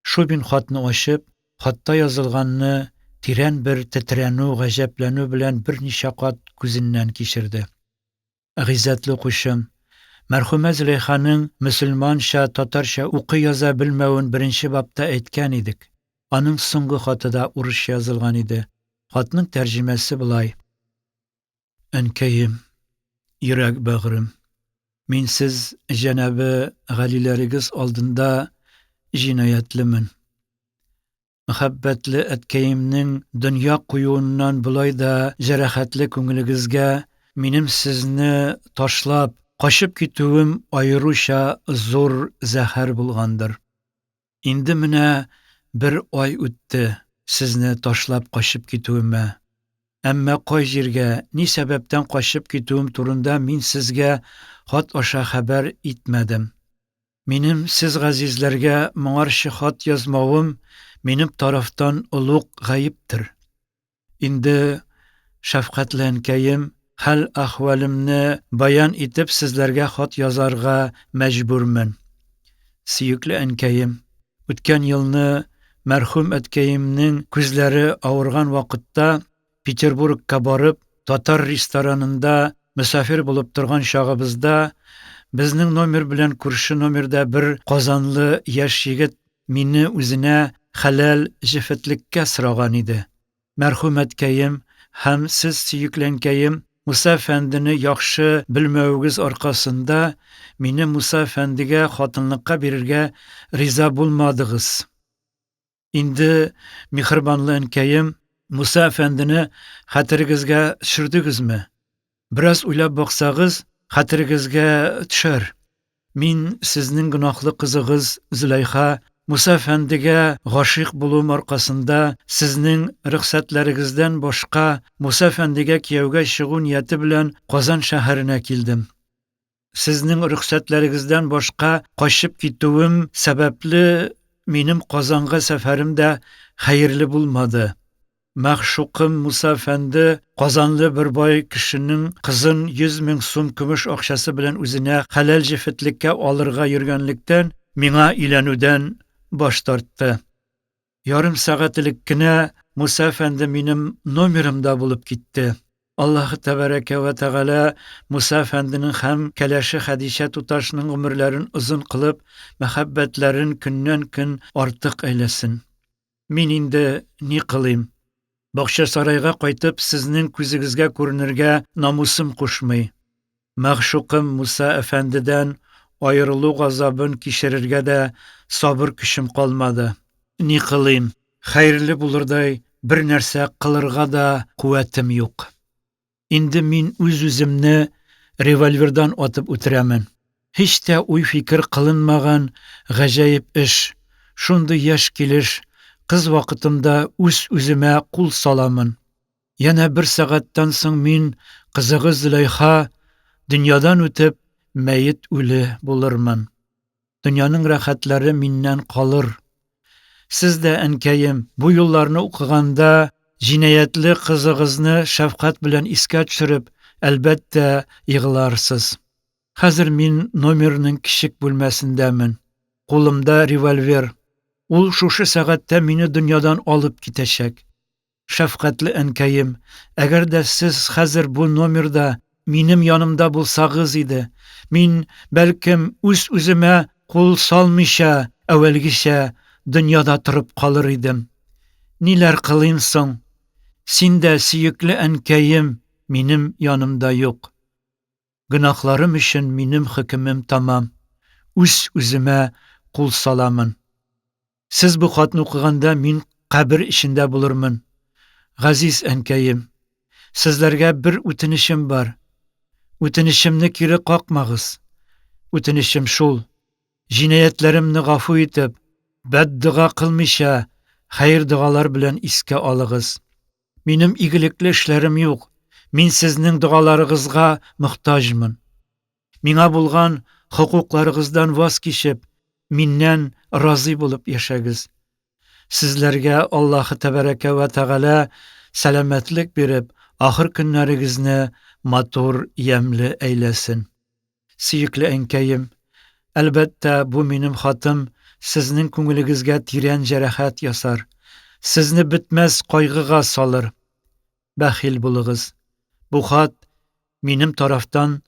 Шубин хатны ачып, хатта язылганны тирән бер тетрәнү-гаҗәпләнү белән берничә кат күзеннән кичерде. Гыйззәтле укучым, мәрхүмә Зөләйханың мөселманча, татарча укый-яза белмәвен беренче бабта әйткән идек. Аның соңгы хаты да урысча язылган иде. Хатның тәрҗемәсе болай, Әнкәем, йөрәк бәгърем, мин сез җәнабе галиләрегез алдында җинаятьлемен. Мәхәббәтле әткәемнең дөнья куюыннан болай да җәрәхәтле күңелегезгә минем сезне ташлап, качып китүем аеруча зур зәһәр булгандыр. Инде менә бер ай үтте сезне ташлап качып китүемә. Әмма кай җиргә, ни сәбәптән качып китүем турында мин сезгә хат аша хәбәр итмәдем. Минем сез газизләргә моңарчы хат язмавым минем тарафтан олуг гаептер. Инде, шәфкатьле әнкәем, хәл-әхвәлемне баян итеп сезләргә хат язарга мәҗбүрмен. Сөекле әнкәем, үткән елны мәрхүм әткәемнең күзләре авырган вакытта Петербургка барып, татар ресторанында мөсафир булып торган чагыбызда, безнең номер белән күрше номерда бер казанлы яшь егет мине үзенә хәләл җефетлеккә сораган иде. Мәрхүм әткәем һәм сез, сөекле әнкәем, Муса әфәндене яхшы белмәвегез аркасында мине Муса әфәндегә хатынлыкка бирергә риза булмадыгыз. Инде, миһербанлы әнкәем, Муса әфәндене хәтерегезгә төшердегезме? Бераз уйлап баксагыз, хәтерегезгә төшәр. Мин, сезнең гөнаһлы кызыгыз Зөләйха, Муса әфәндегә гашыйк булуым аркасында, сезнең рөхсәтләрегездән башка Муса әфәндегә кияүгә чыгу нияте белән Казан шәһәренә килдем. Сезнең рөхсәтләрегездән башка качып китүем сәбәпле минем Казанга сәфәрем дә хәерле булмады. Мәгъшукым Муса әфәнде казанлы бер бай кешенең кызын 100 мең сум көмеш акчасы белән үзенә хәләл җефетлеккә алырга йөргәнлектән, миңа өйләнүдән баш тартты. Ярым сәгать элек кенә Муса әфәнде минем номерымда булып китте. Аллаһы тәбәрәкә вә тәгалә Муса әфәнденең һәм кәләше Хәдичә туташның гомерләрен озын кылып, мәхәббәтләрен көннән-көн артык әйләсен. Мин инде ни кылыйм? Бакчасарайга кайтып, сезнең күзегезгә күренергә намусым кушмый. Мәгъшукым Муса әфәндедән аерылу газабын кичерергә дә сабыр көчем калмады. Ни кылыйм, хәерле булырдай бер нәрсә кылырга да куәтем юк. Инде мин үз-үземне револьвердан атып үтерәмен. Һич тә уй-фикер кылынмаган гаҗәеп эш, шундый яшь килеш, кыз вакытымда үз-үземә кул саламын. Янә бер сәгатьтән соң мин, кызыгыз Зөләйха, дөньядан үтеп, мәет үле булырмын. Дөньяның рәхәтләре миннән калыр. Сез дә, әнкәем, бу юлларны укыганда, җинаятьле кызыгызны шәфкать белән искә төшереп, әлбәттә, егыларсыз. Хәзер мин номерның кечек бүлмәсендәмен. Кулымда револьвер. Ул шушы сәгатьтә мине дөньядан алып китәчәк. Шәфкатьле әнкәем, әгәр дә сез хәзер бу номерда минем янымда булсагыз иде, мин, бәлкем, үз-үземә кул салмыйча, әүвәлгечә дөньяда торып калыр идем. Ниләр кылыйм соң? Син дә, сөекле әнкәем, минем янымда юк. Гөнаһларым өчен минем хөкемем тәмам, үз-үземә кул саламын. Сез бу хатны укыганда мин кабер эчендә булырмын. Газиз әнкәем, сезләргә бер үтенечем бар. Үтенечемне кире какмагыз. Үтенечем шул: җинаятьләремне гафу итеп, бәддога кылмыйча, хәер-догалар белән искә алыгыз. Минем игелекле эшләрем юк. Мин сезнең догаларыгызга мохтаҗмын. Миңа булган хокукларыгыздан ваз кичеп, миннән разый булып яшәгез. Сезләргә Аллаһы Тәбәрәкә вә Тәгалә сәламәтлек биреп, ахыр көннәрегезне матур, ямьле әйләсен. Сөекле әнкәем, әлбәттә, бу минем хатым сезнең күңелегезгә тирән җәрәхәт ясар, сезне бетмәс кайгыга салыр. Бәхил булыгыз. Бу хат минем тарафтан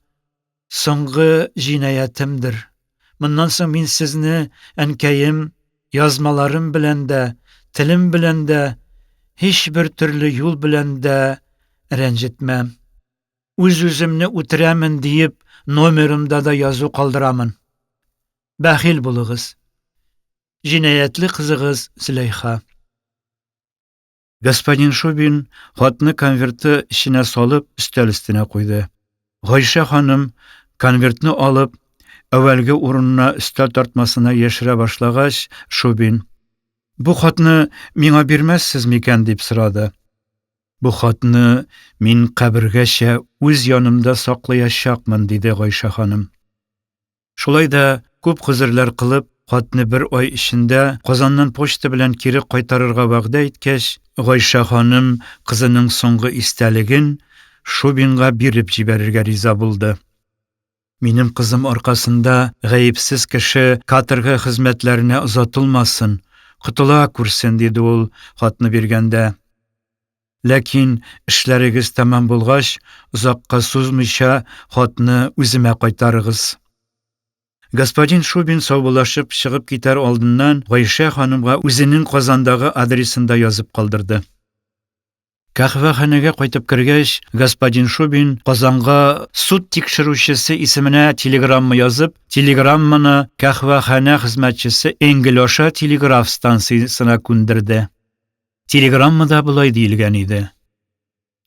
соңгы җинаятемдер. Моннан соң мин сезне, әнкәем, язмаларым белән дә, телем белән дә, һичбер төрле юл белән дә рәнҗетмәм. Үз-үземне үтерәмен диеп, номерымда да язу калдырамын. Бәхил булыгыз. Җинаятьле кызыгыз Зөләйха. Господин Шубин хатны конверты эченә салып өстәл өстенә куйды. Гайшә ханым конвертны алып, әүвәлге урынына өстәл тартмасына яшерә башлагач, Шубин: "Бу хатны миңа бирмәссез микән?" дип сорады. Бу хатны мин кабергәчә үз янымда саклаячакмын, диде Гайшә ханым. Шулай да күп гозерләр кылып, хатны бер ай эчендә Казаннан почта белән кире кайтарырга вәгъдә иткәч, Гайшә ханым кызының соңгы истәлеген, Шубинга биреп җибәрергә риза булды. Минем кызым аркасында гаепсез кеше каторга хезмәтләренә озатылмасын, котыла күрсен, диде ул хатны биргәндә. Ләкин эшләрегез тәмам булгач, озакка сузмыйча хатны үземә кайтарыгыз. Господин Шубин саубуллашып чыгып китәр алдыннан Гайшә ханымга үзенең Казандагы адресын да язып калдырды. Каһвәханәгә кайтып кергәч, господин Шубин Казанга суд тикшерүчесе исеменә телеграмма язып, телеграмманы каһвәханә хезмәтчесе Энгель аша телеграф станциясенә күндерде. Телеграммада болай диелгән иде: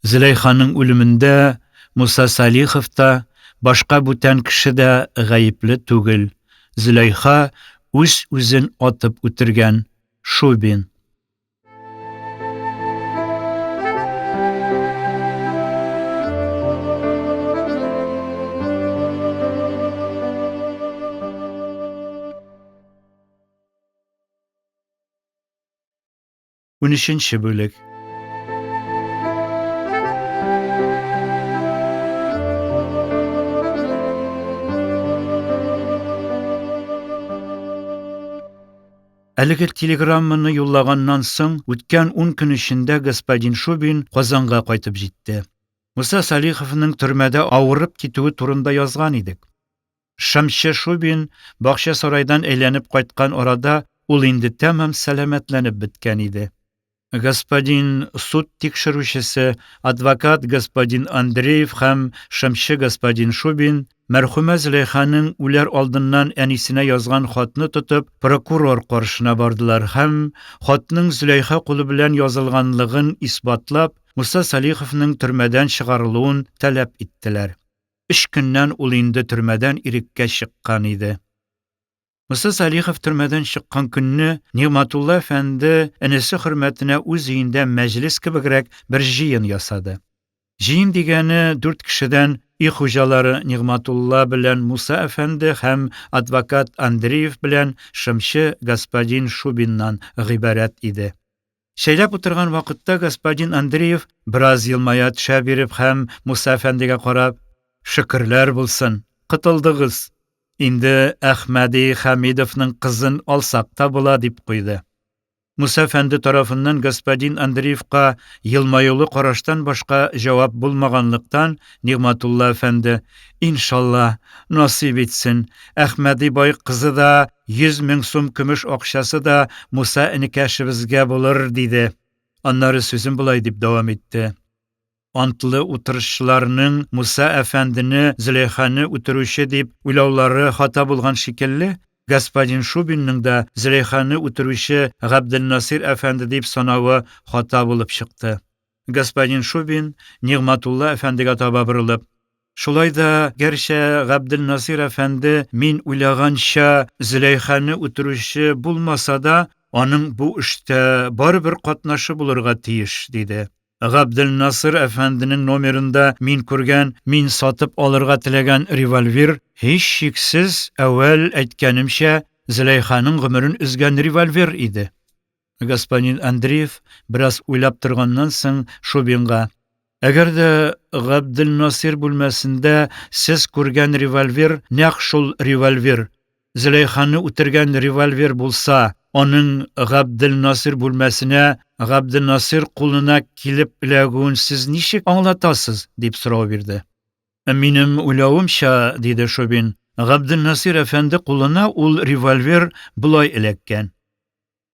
Зөләйханың үлемендә Муса Салихов та, башка бүтән кеше дә гаепле түгел. Зөләйха үз-үзен атып үтергән. Шубин. Унөченче бүлек. Әлеге телеграмманы юллаганнан соң үткән ун көн эчендә господин Шубин Казанга кайтып җитте. Муса Салиховның төрмәдә авырып китүе турында язган идек. Шымчы Шубин Бакчасарайдан әйләнеп кайткан арада ул инде тәмам сәламәтләнеп беткән иде. Господин суд тикшерүчесе, адвокат господин Андреев һәм шымчы господин Шубин, мәрхүмә Зөләйханың үләр алдыннан әнисенә язган хатны тотып, прокурор каршына бардылар һәм, хатның Зөләйха кулы белән язылганлыгын исбатлап, Муса Салиховның төрмәдән чыгарылуын таләп иттеләр. Өч көннән ул инде төрмәдән иреккә чыккан иде. Муса Салихов төрмәдән чыккан көнне Нигъмәтулла әфәнде энесе хөрмәтенә үз өендә мәҗлес кебегрәк бер җыен ясады. Җыен дигәне дүрт кешедән, өй хуҗалары Нигъмәтулла белән Муса әфәнде һәм адвокат Андреев белән шымчы господин Шубиннан гыйбарәт иде. Чәйләп утырган вакытта господин Андреев бераз елмая төшә биреп һәм Муса әфәндегә карап, Шөкерләр булсын, котылдыгыз! Инде Әхмәди Хәмидовның кызын алсак та була, дип куйды. Муса әфәнде тарафыннан господин Андреевка елмаюлы караштан башка җавап булмаганлыктан, Нигъмәтулла әфәнде, Иншалла, насыйп итсен, Әхмәди бай кызы да, 100 мең сум көмеш акчасы да Муса энекәшебезгә булыр, диде. Аннары сүзен болай дип дәвам итте. Антлы утырышчыларның Муса әфәндене Зөләйханы үтерүче дип уйлаулары хата булган шикелле, господин Шубинның да Зөләйханы үтерүче Габделнасыйр әфәнде дип санавы хата булып чыкты. Господин Шубин, Нигъмәтулла әфәндегә таба борылып, Шулай да, гәрчә Габделнасыйр әфәнде мин уйлаганча Зөләйханы үтерүче булмаса да, аның бу эштә барыбер катнашы булырга тиеш, диде. Габделнасыр әфәнденең номерында мин күргән, мин сатып алырга теләгән револьвер, һичшиксез, әүвәл әйткәнемчә, Зөләйханың гомерен өзгән револьвер иде. Господин Андреев, бераз уйлап торганнан соң, Шубинга, Әгәр дә Габделнасыйр бүлмәсендә сез күргән револьвер нәкъ шул револьвер, Зөләйханы үтергән револьвер булса, аның Габделнасыйр бүлмәсенә, Габделнасыйр кулына килеп эләгүен сез ничек аңлатасыз? дип сорау бирде. Минем уйлавымча, диде Шубин, Габделнасыйр әфәнде кулына ул револьвер болай эләккән.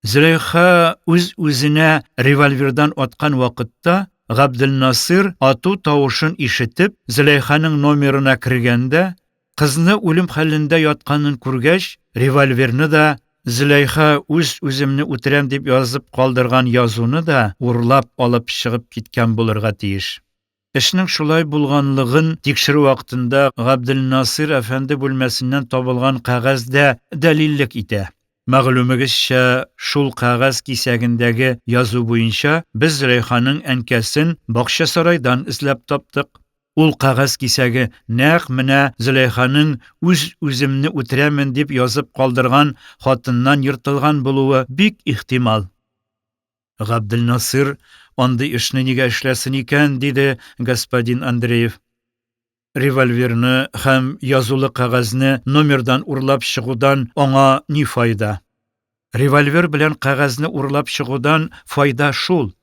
Зөләйха үз-үзенә револьвердан аткан вакытта Габделнасыйр ату тавышын ишетеп, Зөләйханың номерына кергән дә, кызны үлем хәлендә ятканын күргәч, револьверны да, Зөләйха үз-үземне үтерәм дип язып калдырган язуны да урлап алып чыгып киткән булырга тиеш. Эшнең шулай булганлыгын тикшерү вакытында Габделнасыйр әфәнде бүлмәсеннән табылган кәгазь дә дәлиллек итә. Мәгълүмегезчә, шул кәгазь кисәгендәге язу буенча без Зөләйханың әнкәсен Бакчасарайдан эзләп таптык. Ул кәгазь кисәге нәкъ менә Зөләйханың үз-үземне үтерәмен дип язып калдырган хатыннан ертылган булуы бик ихтимал. Габделнасыйр андый эшне нигә эшләсен икән, диде господин Андреев. Револьверны һәм язулы кәгазьне номердан урлап чыгудан аңа ни файда? Револьвер белән кәгазьне урлап чыгудан файда шул,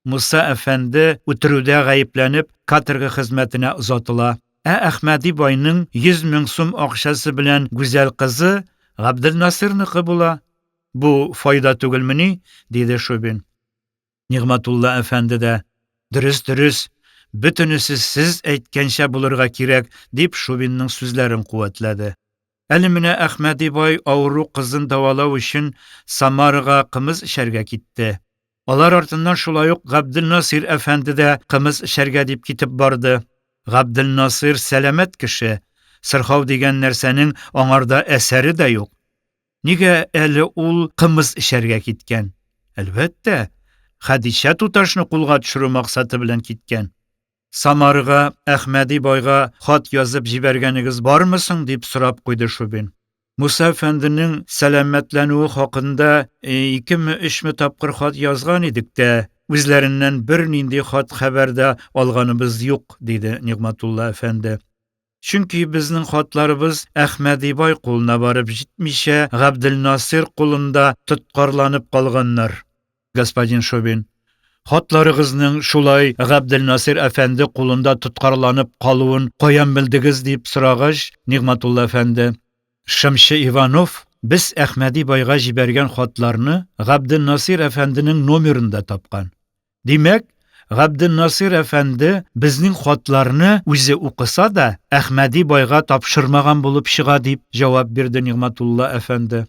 Муса әфәнде, үтерүдә гаепләнеп, каторга хезмәтенә озатыла. Ә Әхмәди байның 100 мең сум акчасы белән гүзәл кызы Габделнасыйрныкы була. Бу файда түгелмени? диде Шубин. Нигъмәтулла әфәнде дә, Дөрес, дөрес, бөтенесе сез әйткәнчә булырга кирәк, дип Шубинның сүзләрен куәтләде. Әле менә Әхмәди бай авыру кызын дәвалау өчен Самарага кымыз эчәргә китте. Алар артыннан шулай ук Габделнасыйр әфәнде дә кымыз эчәргә дип китеп барды. Габделнасыйр сәламәт кеше, сырхау дигән нәрсәнең аңарда әсәре дә юк. Нигә әле ул кымыз эчәргә киткән? Әлбәттә, Хәдичә туташны кулга төшерү максаты белән киткән. Самарга Әхмәди байга хат язып җибәргәнегез бармы соң? дип сорап куйды Шубин. Муса әфәнденең сәламәтләнүе хакында икеме-өчме тапкыр хат язган идек тә, үзләреннән бернинди хат-хәбәр дә алганыбыз юк, диде Нигъмәтулла әфәнде. Чөнки безнең хатларыбыз Әхмәди бай кулына барып җитмичә, Габделнасыйр кулында тоткарланып калганнар. Господин Шубин, хатларыгызның шулай Габделнасыйр әфәнде кулында тоткарланып калуын каян белдегез, дип сорагач, Нигъмәтулла әфәнде, Шымчы Иванов без Әхмәди байга җибәргән хатларны Габделнасыйр әфәнденең номерында тапкан. Димәк, Габделнасыйр әфәнде безнең хатларны үзе укыса да, Әхмәди байга тапшырмаган булып чыга, дип җавап бирде Нигъмәтулла әфәнде.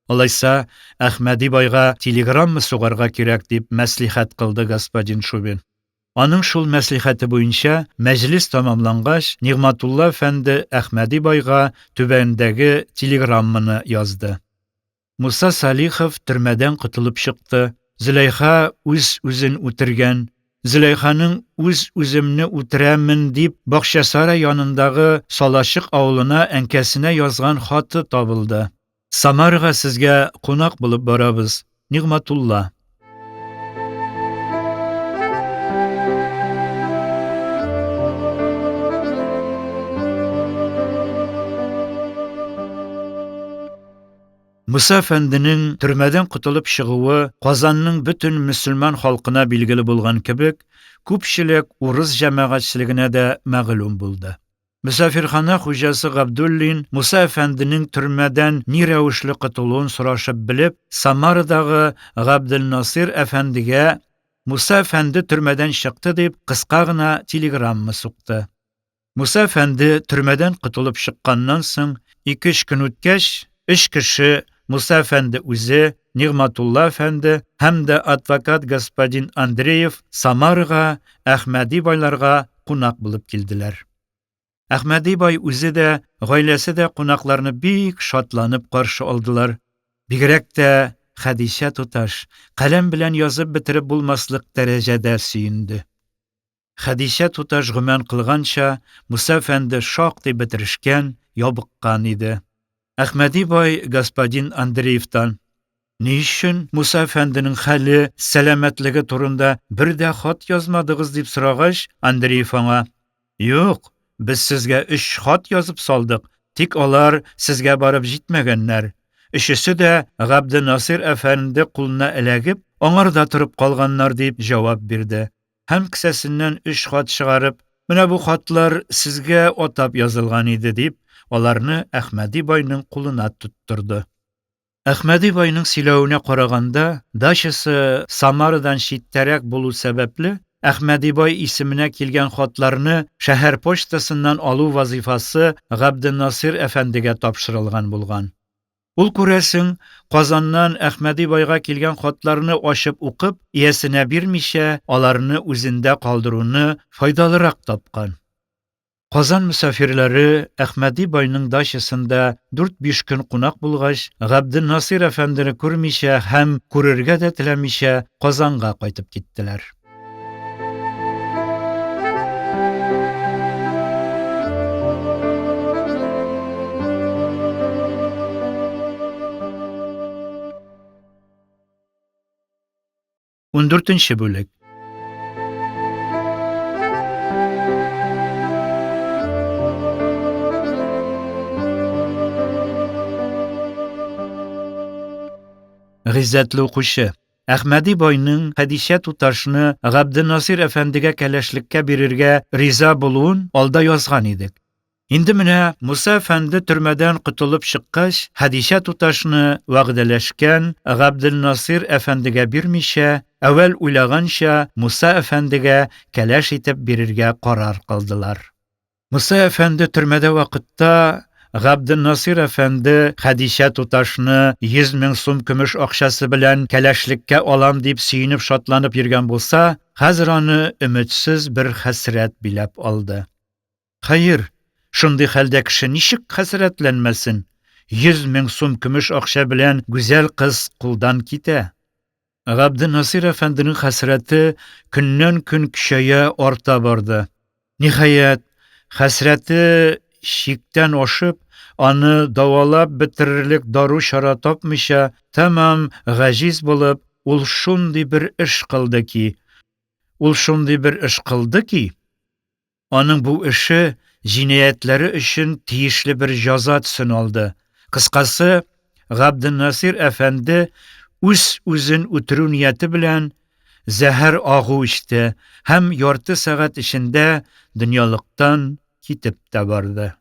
Алайса, Әхмәди байга телеграмма сугарга кирәк, дип мәслихәт кылды господин Шубин. Аның шул мәслихәте буенча, мәҗлес тәмамлангач, Нигъмәтулла әфәнде Әхмәди байга түбәндәге телеграмманы язды. Муса Салихов төрмәдән котылып чыкты, Зөләйха үз-үзен үтергән, Зөләйханың үз-үземне үтерәмен дип Бакчасарай янындагы Салачык авылына әнкәсенә язган хаты табылды. Самарага сезгә кунак булып барабыз, Нигъмәтулла. Муса әфәнденең төрмәдән котылып чыгуы Казанның бөтен мөселман халкына билгеле булган кебек, күпчелек урыс җәмәгатьчелегенә дә мәгълүм булды. Мөсафирханә хуҗасы Габдуллин Муса әфәнденең төрмәдән ни рәвешле котылуын сорашып белеп, Самарадагы Габделнасыйр әфәндегә Муса әфәнде төрмәдән чыкты дип кыска гына телеграмма сукты. Муса әфәнде төрмәдән котылып чыкканнан соң ике-өч көн үткәч, өч кеше, Муса әфәнде үзе, Нигъмәтулла әфәнде һәм дә адвокат господин Андреев Самарага Әхмәди байларга кунак булып килделәр. Әхмәди бай үзе дә, гаиләсе дә кунакларны бик шатланып каршы алдылар. Бигрәк тә Хәдичә туташ каләм белән язып бетереп булмаслык дәрәҗәдә сөенде. Хәдичә туташ гөман кылганча, Муса әфәнде шактый бетерешкән, ябыккан иде. Әхмәди бай господин Андреевтан, Ни өчен Муса әфәнденең хәле, сәламәтлеге турында бер дә хат язмадыгыз, дип сорагач, Андреев аңа, Юк, без сезгә өч хат язып салдык, тик алар сезгә барып җитмәгәннәр. Өчесе дә Габденасыйр әфәнде кулына эләгеп, аңарда торып калганнар, дип җавап бирде. Һәм кесәсеннән өч хат чыгарып, Менә бу хатлар сезгә атап язылган иде, дип, аларны Әхмәди байның кулына тоттырды. Әхмәди байның сөйләвенә караганда, дачасы Самарадан читтәрәк булу сәбәпле, Әхмәди бай исеменә килгән хатларны шәһәр почтасыннан алу вазыйфасы Габденнасыйр әфәндегә тапшырылган булган. Ул, күрәсең, Казаннан Әхмәди байга килгән хатларны ачып укып, иясенә бирмичә, аларны үзендә калдыруны файдалырак тапкан. Казан мөсафирләре Әхмәди байның дачасында дүрт-биш көн кунак булгач, Габденнасыйр әфәндене күрмичә һәм күрергә дә теләмичә Казанга кайтып киттеләр. Ундүртенче бүлек. Гыйззәтле укучы, Әхмәди байның Хәдичә туташны Габденнасыйр әфәндегә кәләшлеккә бирергә риза булуын алда язган идек. Инде менә Муса әфәнде төрмәдән котылып чыккач, Хәдичә туташны вәгъдәләшкән Габделнасыйр әфәндегә бирмичә, әүвәл уйлаганча, Муса әфәндегә кәләш итеп бирергә карар кылдылар. Муса әфәнде төрмәдә вакытта Габделнасыйр әфәнде Хәдичә туташны 100 мең сум көмеш акчасы белән кәләшлеккә алам дип сөенеп-шатланып йөргән булса, хәзер аны өметсез бер хәсрәт биләп алды. Хәер, шундый хәлдә кеше ничек хәсрәтләнмәсен? 100 мең сум көмеш акча белән гүзәл кыз кулдан китә. Габденнасыйр әфәнденең хәсрәте көннән-көн көчәя, арта барды. Ниһаять, хәсрәте чиктән ашып, аны дәвалап бетерерлек дару-чара тапмыйча, тәмам гаҗиз булып, ул шундый бер эш кылды ки, ул шундый бер эш кылды ки, Аның бу эше җинаятьләре өчен тиешле бер җәза төсен алды. Кыскасы, Габденнасыйр әфәнде үз-үзен үтерү нияте белән зәһәр агу эчте һәм ярты сәгать эчендә дөньялыктан китеп тә барды.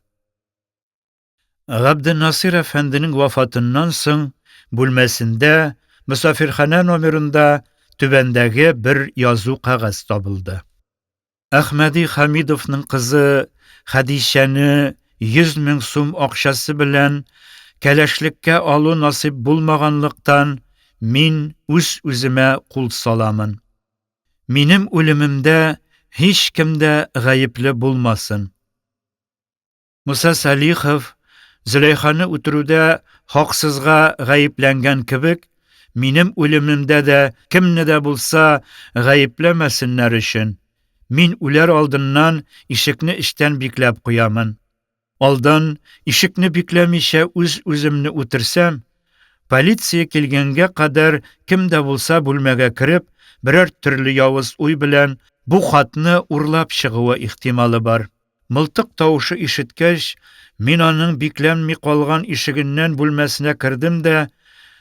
Габденнасыйр әфәнденең вафатыннан соң бүлмәсендә, мөсафирханә номерында түбәндәге бер язу кәгазь табылды. Әхмәди Хәмидовның кызы Хәдичәне 100 мең сум акчасы белән кәләшлеккә алу насыйп булмаганлыктан, мин үз-үземә кул саламын. Минем үлемемдә һичкем дә гаепле булмасын. Муса Салихов Зөләйханы үтерүдә хаксызга гаепләнгән кебек, минем үлемемдә дә кемне дә булса гаепләмәсеннәр өчен, мин үләр алдыннан ишекне эчтән бикләп куямын. Алдан ишекне бикләмичә үз-үземне үтерсәм, полиция килгәнгә кадәр кем дә булса бүлмәгә кереп, берәр төрле явыз уй белән бу хатны урлап чыгуы ихтималы бар. Мылтык тавышы ишеткәч, мин аның бикләнми калган ишегеннән бүлмәсенә кердем дә,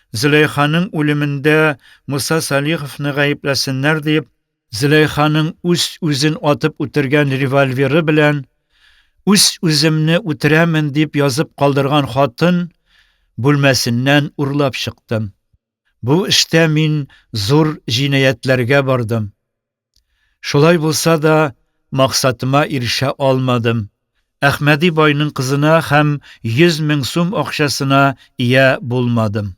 Зөләйханың үлемендә Муса Салиховны гаепләсеннәр дип, Зөләйханың үз-үзен атып үтергән револьверы белән үз-үземне үтерәмен дип язып калдырган хатын бүлмәсеннән урлап чыктым. Бу эштә мин зур җинаятьләргә бардым. Шулай булса да, максатыма ирешә алмадым. Әхмәди байның кызына һәм 100 мең сум акчасына ия булмадым.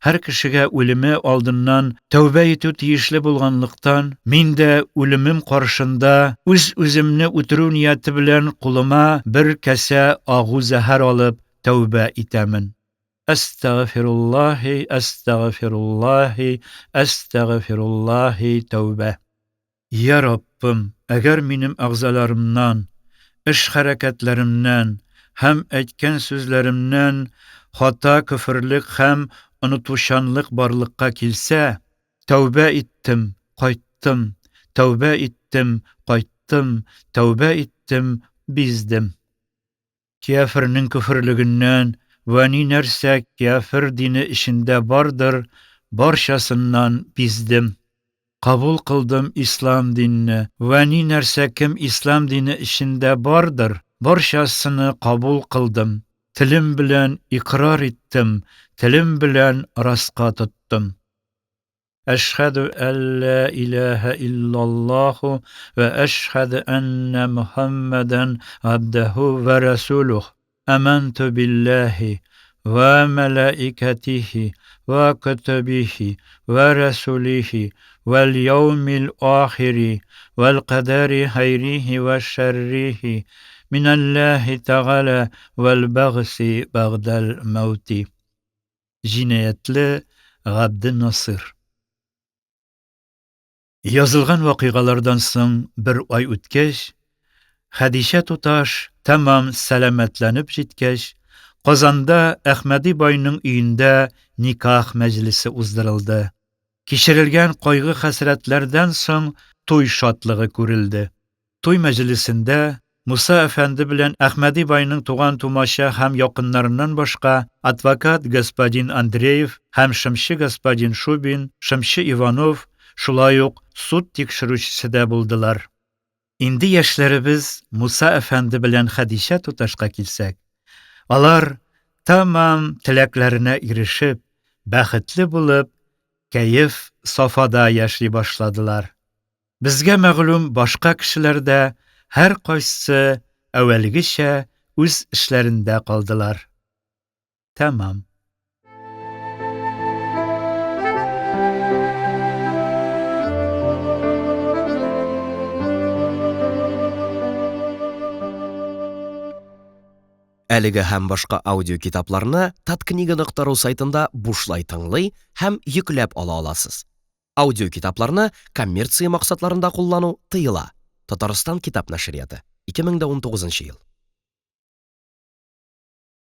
Һәр кешегә үлеме алдыннан тәүбә итү тиешле булганлыктан, мин дә үлемем каршында үз-үземне үтерү нияте белән кулыма бер касә агу-зәһәр алып тәүбә итәмен. Әстәгъфируллаһи, әстәгъфируллаһи, әстәгъфируллаһи, тәүбә. Йа Раббым, әгәр минем әгъзаларымнан, эш-хәрәкәтләремнән һәм әйткән сүзләремнән хата-көферлек һәм онытучанлык барлыкка килсә, тәүбә иттем, кайттым, тәүбә иттем, кайттым, тәүбә иттем, биздем. Кяфернең көферлегеннән вә ни нәрсә кяфер дине эчендә бардыр, барчасыннан биздем. Кабул кылдым ислам динне вә ни нәрсә кем ислам дине эчендә бардыр, барчасыны кабул кылдым, телем белән икърар иттем, телем белән раска тоттым. Әшһәдү әллә иләһә иллаллаһу вә әшһәдү әннә Мөхәммәдән габдәһү вә рәсүлүһ. Әмәнтү билләһи вә мәләикәтиһи вә көтөбиһи вә рәсүлиһи вәл яумил ахири вәл кадәри хәйриһи вә шәрриһи минәлләһи тәгалә вәл бәгъси бәгъдәл мәүти. Җинаятьле Габденнасыр. Язылган вакыйгалардан соң бер ай үткәч, Хәдичә туташ тәмам сәламәтләнеп җиткәч, Казанда Әхмәди байның өендә никах мәҗлесе уздырылды. Кичерелгән кайгы-хәсрәтләрдән соң туй шатлыгы күрелде. Туй мәҗлесендә Муса әфәнде белән Әхмәди байның туган-тумача һәм якыннарыннан башка адвокат господин Андреев һәм шымчы господин Шубин, шымчы Иванов, шулай ук суд тикшерүчесе дә булдылар. Инде яшьләребез Муса әфәнде белән Хәдичә туташка килсәк, алар, тәмам теләкләренә ирешеп, бәхетле булып, кәеф-сафада яши башладылар. Безгә мәгълүм башка кешеләр дә һәркайсы әүвәлгечә үз эшләрендә калдылар. Тәмам. Әлеге һәм башка аудиокитапларны Таткнига.ру сайтында бушлай тыңлый һәм йөкләп ала аласыз. Аудиокитапларны коммерция максатларында куллану тыела. Татарстан китап нәшрияты, 2019 ел.